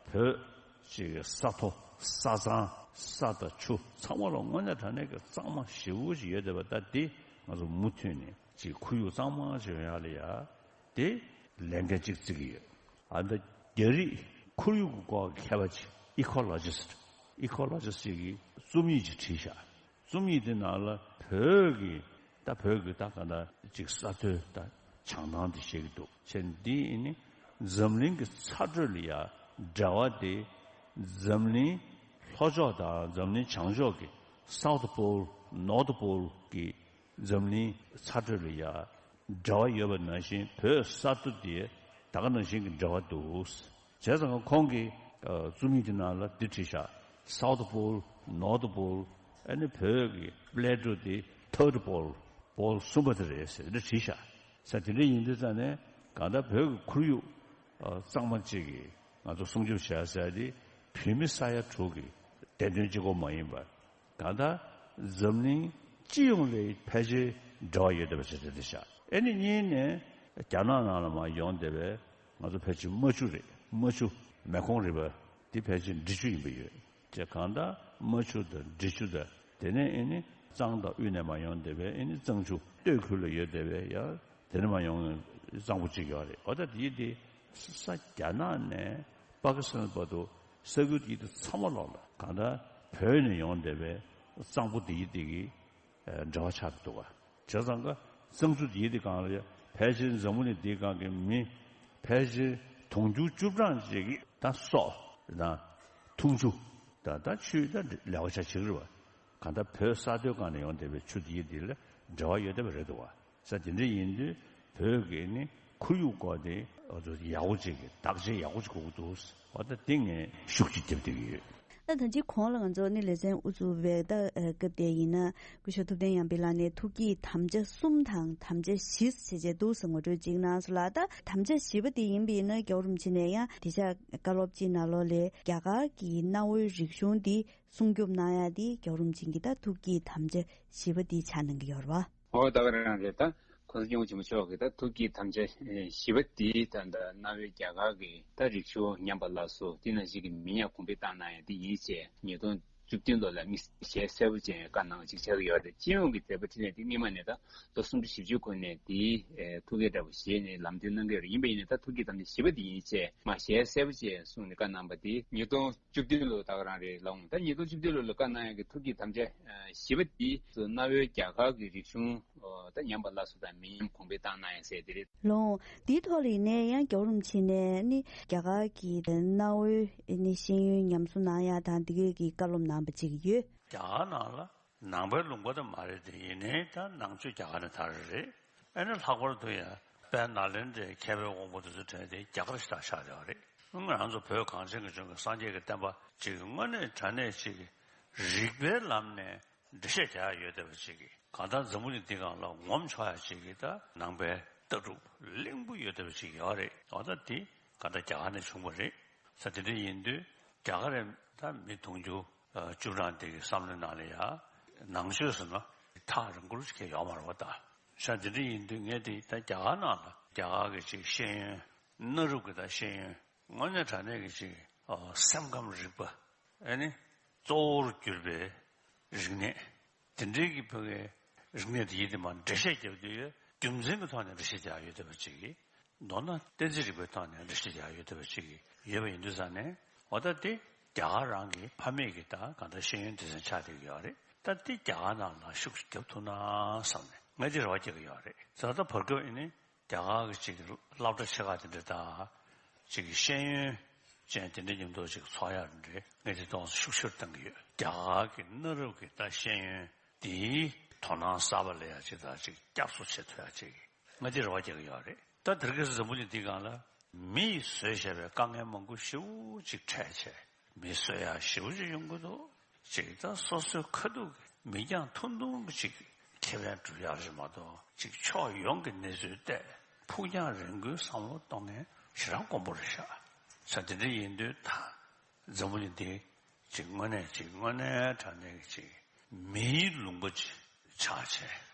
བོད་ཅིག་གི་ས་མཐོ་ས་གཙང་ས་དང་ཆུ་ཚང་མ་ལ་དངོས་གནས་དྲང་གནས་ཀྱི་གཙང་མ་ཞེ་པོ་ཅིག་ཡོད་བསྡད་པ། ད་དེ་ང་ཚོ་མུ་མཐུད་ནས་ཅིག་ཁོར་ཡུག་གཙང་མ་ཅིག་ཡོང་ཡ་ལ་ཡ་དེ་ལས་འགན་ཅིག་བརྩི་གི་ཡོད། ཨ་ད་རྒྱ་རིགས་ཁོར་ཡུག་གི་སྐོར་གྱི་མཁས་པ་ཅིག་ཨི་ཁོ་ལོ་ཇི་སི་ཊི་ཨི་ཁོ་ལོ་ཇི་སི་ཊི་ཅིག་གིས་རྩོམ་ཡིག་ཅིག་བྲིས་ཤག་རྩོམ་ཡིག་དེ་ནང་ལ་བོད་ཀྱི་ད་བོད་ཀྱི་ད་ག་ད་ཅིག་ས་མཐོའི་ད་བྱང་ཐང་དེ་བཤད་ཀྱི་འདུག་བྱས་འདི་ཨ་ནི་འཛམ་གླིང་གི་ཚ་དྲོད་ལ་ཡ་འབྲེལ་བ་དེ། འཛམ་གླིང་ལྷོ་ཕྱོགས་དང་འཛམ་གླིང་བྱང་ཕྱོགས་ཀྱི་South Pole North Pole གྱི་འཛམ་གླིང་ཚ་དྲོད་ལ་ཡ་འབྲེལ་བ་ཡོད་པ་ནང་བཞིན་བོད་ས་མཐོ་དེ་ད་ག་ནང་བཞིན་གྱི་འབྲེལ་བ་འདུག་བྱས་ཙང་ཁོང་གིས་ཨ་རྩོམ་ཡིག་དེ་ནང་ལ་འདི་བྲིས་ཤག South Pole North Pole ཨ་ནི་བོད་ཀྱི་པི་ལེ་ཊོ་དེ་Third Pole Pole གསུམ་པ་དེ་རེད་ཟེར་འདི་བྲིས་ཤག་ས་དེ་འདྲ་ཡིན་དུས་ཙང་ནས་གང་ལྟར་བོད་ཀྱི་ཁོར་ཡུག་ཨ་གཙང་མ་ཅིག་གི་ང་ཚོ་སྲུང་སྐྱོབ་བྱ་ཟེར་དེ་བོད་མི་ས་ཡ་དྲུག་གི་བདེ་དོན་གཅིག་པོ་མ་ཡིན་པར། གང་ལྟར་འཛམ་གླིང་སྤྱི་ཡོངས་ལ་ཕལ་ཆེར་འབྲེལ་བ་ཡོད་བསྡད་པ་ཞིག་རེད་ཤག་ཨ་ནི་གཉིས་ནས་རྒྱ་ནག་ནང་ལ་མར་ཡོང་བསྡད་པའི་ང་ཚོ་ཕལ་ཆེར་རྨ་ཆུ་རེད། རྨ་ཆུ་མེ་ཁོང་རི་བ་འདི་ཕལ་ཆེར་འབྲི་ཆུ་ཡིན་པ་ཡོད་ཅེས། གང་ལྟར་རྨ་ཆུ་དང་འབྲི་ཆུ་དང་དེ་ནས་ཨ་ནི་གཙང་དང་དབུས་ནས་མར་ཡོང་བསྡད་པའི་ཨ་ནི་གཙང་ཆུ་སྟོད་ཁུལ་ལ་ཡོད་བསྡད་པའི་ཡང་དེ་ནས་མར་ཡོང་གཙང་པོ་གཅིག་ཡོད་རེད། འོ་ད་དེ་དེ་ས་རྒྱ་ནག་ནས་པ་ཀི་སི་ཐན་བར་དུ་ས་ཁུལ་དེ་དུ་ཚང་མ་ལོག་ལ་གང་ལྟར་བོད་ནས་ཡོང་བསྡད་པའི་གཙང་པོ་དེ་ཡི་དེ་གི་འབྲེལ་བ་ཆགས་འདུག་ག་བྱས་ཙང་ཀ་གཙང་ཆུ་དེ་ཡི་དེ་གང་ལ་ཕལ་ཆེར་འཛམ་བུ་གླིང་འདིའི་སྒང་གི་མི་ཕལ་ཆེར་དུང་ཕྱུར་བཅུ་གྲངས་ཅིག་གིས་ད་སོག་དང་འཐུང་ཆུ་དང་ད་ཆུའི་ད་ལེ་བ་ཆ་བྱེད་ཀྱི་རེད་བ། གང་ལྟར་བོད་ས་མཐོའི་སྒང་ནས་ཡོང་བསྡད་པའི་ཆུ་དེ་ཡི་དེ་ལ་འབྲེལ་བ་ཡོད་བསྡད་པ་རེད་འདུག་བ། ས་དེ་འདྲ་ཡིན་དུས་བོད་ཀྱི་ནི་ཁོར་ཡུག་སྐོར་དེ་ཨ་ཚོ་ཡག་པོ་ཅིག་གི་བརྟག་དཔྱད་ཡག་པོ་ཅིག་དགོས་ཀྱི་འདུག་བ། ད་དེ་ངས་ཤུགས་ཅིག་རྒྱབ་བསྡད་ཀྱི་ཡོད། ད་ད་ཅི་གོང་ལ་ང་ཚོ་ནི་ལེ་ཚན་དབུ་བཙུགས་པའི་ད་སྐབས་དེ་ཡིན་ན་སྐུ་ཞབས་ཐུབ་བསྟན་དབྱངས་པའི་ལགས་ནས་ཐུགས་བསྐྱེད་དམ་བཅའ་གསུམ་དང་དམ་བཅའ་བཞི་ཞེས་བྱས་འདུག་ཟེར་ངོ་སྤྲོད་ཅིག་གནང་སོང་ལ། ད་དམ་བཅའ་བཞི་པ་དེ་ཡིན་པ་ཡིན་ན་རྒྱལ་བ་རིན་པོ་ཆེ་ནས་ཡང་དེ་ཆ་བཀའ་སློབ་ཅིག་ནང་ལོགས་ལས་རྒྱ་གར་གྱི་གནའ་བོའི་རིག་གཞུང་འདི་སྲུང་སྐྱོབ་གནང་ཡ་དེ་རྒྱལ་བ་རིན་པོ་ཆེ་གི་ད་ཐུགས་བསྐྱེད་དམ་བཅའ་བཞི་པ་དེ་ཆགས་གནང་གི་ཡོད་རེད་བ། ཨོ་ད་ག་རང་རེད། ད་གོང་ས་སྐྱབས་མགོན་ཆེན་པོ་མཆོག་གི་ད་ཐུགས་བསྐྱེད་དམ་བཅའ་བཞི་པ་དེ་ད་ད་གནའ་བོའི་རྒྱ་གར་གྱི་ད་རིག་གཞུང་ཉམས་པ་སླར་གསོ་དེ་ནང་བཞིན་གྱི་མི་ཉམས་གོང་འཕེལ་བཏང་གནང་ཡ་དེ་ཡིན་ཞེས་ཉིས་སྟོང་བཅུ་བདུན་ལོ་ལ་དམིགས་བསལ་གསལ་པོ་ཅན་བཀའ་གནང་བ་ཅིག་ཆགས་ཀྱི་ཡོད་རེད། སྤྱི་ཡོངས་ཀྱི་མཛད་པ་འཕྲིན་ལས་དེ་སྔོན་མ་ནས་ད་ལོ་སུམ་ཅུ་བཞི་བཅུ་གོང་ནས་དེའི་ཐུགས་བསྐྱེད་འདྲ་པོ་བཞེས་ནས་ལམ་སྟོན་གནང་གི་ཡོད་རེད། ཡིན་པ་ཡིན་ནའི་ད་ཐུགས་བསྐྱེད་དམ་བཅའ་བཞི་པ་དེ་ཡིན་ཞེས་མ་གཞི་གསལ་པོ་ཅན་གསུངས་ནས་བཀའ་གནང་པ་དེ་ཉིས་སྟོང་བཅུ་བདུན་ལོ་ད་ག་རང་རེད་ལགས། ད་ཉིས་སྟོང་བཅུ་བདུན་ལོ་ལ་བཀའ་གནང་ཡག་གི་ཐུགས་བསྐྱེད་དམ་བཅའ་བཞི་པ་དེ་གནའ་བོའི་རྒྱ་གར་གྱི་རིག་གཞུང་ད་ཉམས་པ་སླར་གསོ་དང་མི་ཉམས་གོང་འཕེལ་བཏང་གནང་ཡག་ཟེར་དེ་རེད། ལགས། འདིའི་ཐོག་ལ་ཡིན་ནའི་ཡང་རྒྱལ་བ་རིན་པོ་ཆེ་ནས་ནི་རྒྱ་གར་གྱི་གནའ་བོའི་ནི་ཤེས་ཡོན་ཉམས་གསོ་གནང་ཡག་དང་འདི་གའི་གི་བཀའ་སློབ་གནང་པ་ཅིག་ཡོད། རྒྱ་གར་ནང་ལ་ནང་པའི་ལུང་པ་དེ་མ་རེད་དེ། ཡིན་ནའི་ད་ནང་ཆོས་རྒྱ་གར་ནས་དར་རེད། ཨ་ནི་ལྷག་པར་དུ་ཡང་དཔལ་ནཱ་ལེནྡྲའི་མཁས་པའི་དབང་པོ་དེ་ཚོ་དྲན་དེ་རྒྱ་གར་ཞེ་དྲག་ཆགས་བསྡད་པ་རེད། ང་རང་ཚོ་བོད་གངས་ཅན་གྱི་ལྗོངས་ཀྱི་སངས་རྒྱས་ཀྱི་བསྟན་པ་ཅིག་དངོས་གནས་དྲང་གནས་ཅིག་རིགས་པའི་ལམ་ནས་འགྲེལ་བཤད་རྒྱག་ཡ་ཡོད་བསྡད་པ་ཅིག་གང་ལྟར་འཛམ་བུ་གླིང་འདི་སྒང་ལ་ངོམ་ཆོག་ཡ་ཅིག་གི་ད་ནང་པའི་ལྟ་གྲུབ་གླིང་བུ་ཡོད་བསྡད་པ་ཅིག་ཡོད་རེད། འོ་ད་དེ་གང་ལྟར་རྒྱ་གར་ནས་བྱུང་བ་རེད། ས་དེ་འདྲ་ཡིན་དུས་རྒྱ་གར་རེད། ད་མི་དུང་ཕྱུར་བཅུ་གྲངས་དེ་གི་བསམ་བློའི་ནང་ལ་ཡ་ནང་ཆོས་ཟེར་ན་ཐག་རིང་པོ་ཞིག་ཡོད་མ་རེད་བ། ད་ས་དེ་འདྲ་ཡིན་དུས་ངས་དེ་ད་རྒྱ་གར་ནང་ལ་རྒྱ་གར་གི་ཅིག་ཤེས་ཡོན་གནའ་རབས་ཀྱི་ད་ཤེས་ཡོན་དངོས་གནས་དྲང་གནས་ཀྱི་ཅིག་སེམས་ཁམས་རིག་པ་ཨ་ནི་གཙོ་བོར་གྱུར་པའི་རིག་གནས། དེ་འདྲའི་གི་ཕ་གའི་རིག་གནས་དེ་ཡིན་དེ་མ་འགྲེལ་བཤད་རྒྱབ་དུས་རྒྱུ་མཚན་གྱི་ཐོག་ནས་འགྲེལ་བཤད་རྒྱག་ཡོད་བསྡད་པ་ཅིག་གིས། མདོར་ན་གཏན་ཚིགས་རིག་པའི་ཐོག་ནས་འགྲེལ་བཤད་རྒྱག་ཡོད་བསྡད་པ་ཅིག་གིས་ཡོད་པ་ཡིན་དུས་ཙང་ནས། འོ་ད་དེ་རྒྱ་གར་རང་གི་ཕ་མེས་ཀྱི་ད་གང་ལྟར་ཤེས་ཡོན་སྡེ་ཚན་ཆགས་བསྡད་ཀྱི་ཡོད་རེད། ད་དེ་རྒྱ་གར་ནང་ལ་ཤུགས་ཤིག་རྒྱབ་ཐུབ་ན་བསམ་ནས་ངས་དེ་རེ་བ་རྒྱག་གི་ཡོད་རེད། ད་ལྟ་བར་སྐབས་ཡིན་ནའི་རྒྱ་གར་གྱི་ཅིག་སློབ་གྲྭ་ཆེ་ཁག་དེ་འདྲ་དང་། ཅིག་གི་ཤེས་ཡོན་ཅན་དེ་འདྲ་མཉམ་དུ་ཅིག་ཚོགས་ཡག་འདྲ་ངས་དེ་གཏོང་ཤུགས་ཆེར་གཏང་གི་ཡོད། རྒྱ་གར་གྱི་གནའ་རབས་ཀྱི་ད་ཤེས་ཡོན་དེའི་ དོ་སྣང་གསར་པ་ལེན་ཡ་ཅིག་དང་ཅིག་བསྐྱར་གསོ་བྱེད་ཐུབ་ཡ་ཅིག་ང་འདི་རེ་བ་རྒྱག་གི་ཡོད་རེད། ད་དེ་རིང་ཁ་སང་འཛམ་བུ་གླིང་འདིའི་སྒང་ལ་མི་ཡིས་བཟོས་བཞག་པའི་དཀའ་ངལ་མང་པོ་ཞེ་པོ་ཅིག་འཕྲད་བྱས། མི་གསོད་ཡ་ཞེ་པོ་ཅིག་ཡོང་གི་འདུག་ཅིག་ད་སོ་སོའི་ཁ་ཐུག་གི་མི་རྐྱང་ཐུང་ཐུང་གི་ཅིག་ཁེ་ཕན་སྒྲུབ་ཡག་རེད་མ་གཏོགས། ཅིག་ཕྱོགས་ཡོངས་ཀྱི་གནས་ཚུལ་བལྟས། ཕུགས་རྒྱང་རིང་པོའི་བསམ་བློ་གཏོང་མཁན་ཞེ་དྲག་དཀོན་པོ་རེད་ཤག་ས་དེ་འདྲ་ཡིན་དུས་ད་འཛམ་བུ་གླིང་འདི་ཅིག་དངོས་གནས་ཅིག་དངོས་གནས་དྲང་གནས་ཀྱི་ཅིག་མིའི་ལུང་པ་ཅིག་ཆགས་བྱས།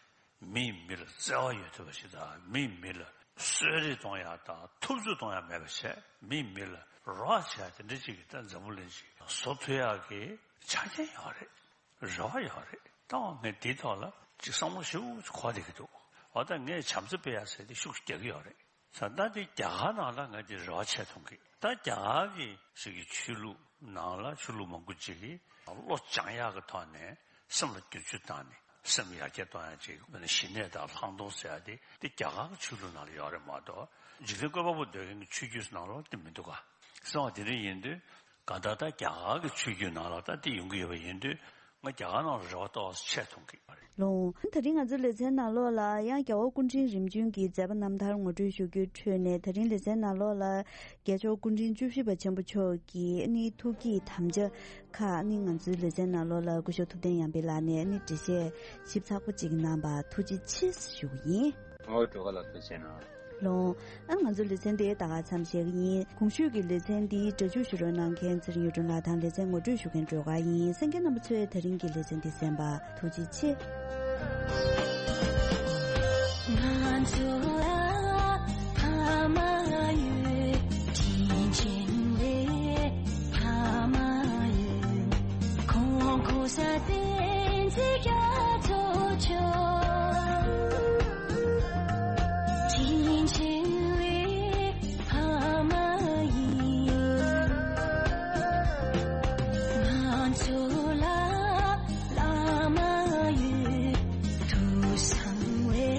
མིས་མི་ལ་བརྩེ་བ་ཡོད་ཐུབ་པ་ཞིག་དང་། མིས་མི་ལ་གསོད་རེས་གཏོང་ཡག་དང་འཐབ་རྩོད་གཏོང་ཡག་མེད་པ་བྱས། མིས་མི་ལ་རོགས་བྱས་དེ་འདྲ་ཅིག་གི་ད་འཛམ་བུ་གླིང་ཅིག་བཟོ་ཐུབ་ཡག་གི་ཆ་རྐྱེན་ཡོད་རེད། རེ་བ་ཡོད་རེད། ད་ངས་འདིའི་ཐོག་ལ་ཅིག་བསམ་བློ་ཞེ་པོ་ཅིག་འཁོར་བསྡད་ཀྱི་འདུག་འོ་ད་ངས་བྱམས་བརྩེ་སྤེལ་ཡག་ཟེར་དེ་ཤུགས་རྒྱག་གི་ཡོད་རེད། ས་ད་དེ་རྒྱ་གར་ནང་ལ་ང་དེ་རེ་བ་ཆེ་མཐོང་གི། ད་རྒྱ་གར་གྱི་ཞིག་གི་ཆོས་ལུགས་ནང་ལ་ཆོས་ལུགས་མང་པོ་ཅིག་གིས་བློ་སྦྱང་ཡག་གི་ཐོག་ནས་སེམས་ལ་བསྒྱུར་བཅོས་བཏང་ནས་སེམས་ཡར་རྒྱས་གཏོང་ཡག་ཅིག་ཞི་གནས་དང་ལྷག་མཐོང་ཟེར་ཡག་དེ་དེ་རྒྱ་གར་གྱི་ཆོས་ལུགས་ནང་ལ་ཡོད་རེད་མ་གཏོགས། འཇིག་རྟེན་བཀོད་པ་པོ་འདོད་མཁན་གྱི་ཆོས་བརྒྱུད་ནང་ལ་དེ་མི་འདུག་ག་གསུངས་པ་དེ་འདྲ་ཡིན་དུས། གང་ལྟར་ད་རྒྱ་གར་གྱི་ཆོས་བརྒྱུད་ནང་ལ་ད་དེ་ཡོང་གི་ཡོད་པ་ཡིན་དུས། ང་རྒྱ་གར་ནང་ལ་རེ་བ་ཏོག་ཙམ་ཆེ་མཐོང་གི་རེད། ལགས། དེ་རིང་ང་ཚོའི་ལེ་ཚན་ནང་ལོགས་ལ་ཡང་རྒྱལ་བ་སྐུ་ཕྲེང་རིམ་བྱོན་གྱི་མཛད་པ་རྣམ་ཐར་ངོ་སྤྲོད་ཞུ་རྒྱུའི་ཁྲོད་ནས། དེ་རིང་ལེ་ཚན་ནང་ལོགས་ལ་རྒྱལ་མཆོག་སྐུ་ཕྲེང་བཅུ་བཞི་པ་ཆེན་པོ་མཆོག་གི་ཨ་ནི་ཐུགས་ཀྱི་དམ་བཅའ་ཁག་ཨ་ནི་ང་ཚོའི་ལེ་ཚན་ནང་ལོགས་ལ་སྐུ་ཞབས་ཐུབ་བསྟན་ཡར་འཕེལ་ལགས་ནས་ཨ་ནི་འགྲེལ་བཤད་ཞིབ་ཚགས་པོ་ཅིག་གནང་བར་ཐུགས་རྗེ་ཆེ་ཞུ་གི་ཡིན། ཨོ་སྒྲོལ་དཀར་ལགས་ཐུགས་རྗེ་གནང་། ལགས། ཨ་ང་ཚོའི་ལེ་ཚན་དེ་ད་ག་མཚམས་བཞག་གི་ཡིན། གོང་ཞུས་ཀྱི་ལེ་ཚན་འདིའི་སྒྲ་སྒྱུར་ཞུ་རོགས་གནང་མཁན་ཚེ་རིང་གཡུ་སྒྲོན་ལགས་དང་། ལེ་ཚན་ངོ་སྤྲོད་ཞུ་མཁན་སྒྲོལ་དཀར་ཡིན། གསན་མཁན་རྣམ་པ་ཚོས་དེ་རིང་གི་ལེ་ཚན་འདི་གསན་པར་ཐུགས་རྗེ་ཆེ། ང་ཚོ་ལ་ཕ་མ་ཡོད། དྲིན་ཆེན་ལས་ཕ་མ་ཡོད། ཁོང་ཁོ་ས་བསྟན་འཛིན་རྒྱ་མཚོ་མཆོག་དྲིན་ཆེན་ལས་ཕ་མ་ཡིན། ང་ཚོ་ལ་བླ་མ་ཡོད། ཐུགས་གསང་བའི་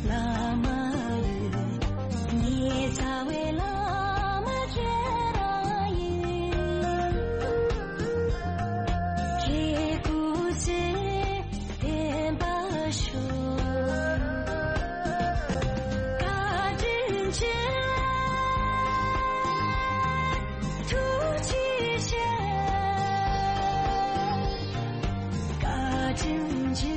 བླ་མ་ཡོད། ཉི་ཚེ་བའི་བླ་མ་ཁྱེད་རང་ཡིན། ཁྱེད་སྐུ་ཚེ་བརྟན་པར་ཤོག་བཀའ་དྲིན་ཆེ། ཐུགས་རྗེ་ཆེ། བཀའ་དྲིན་ཆེ།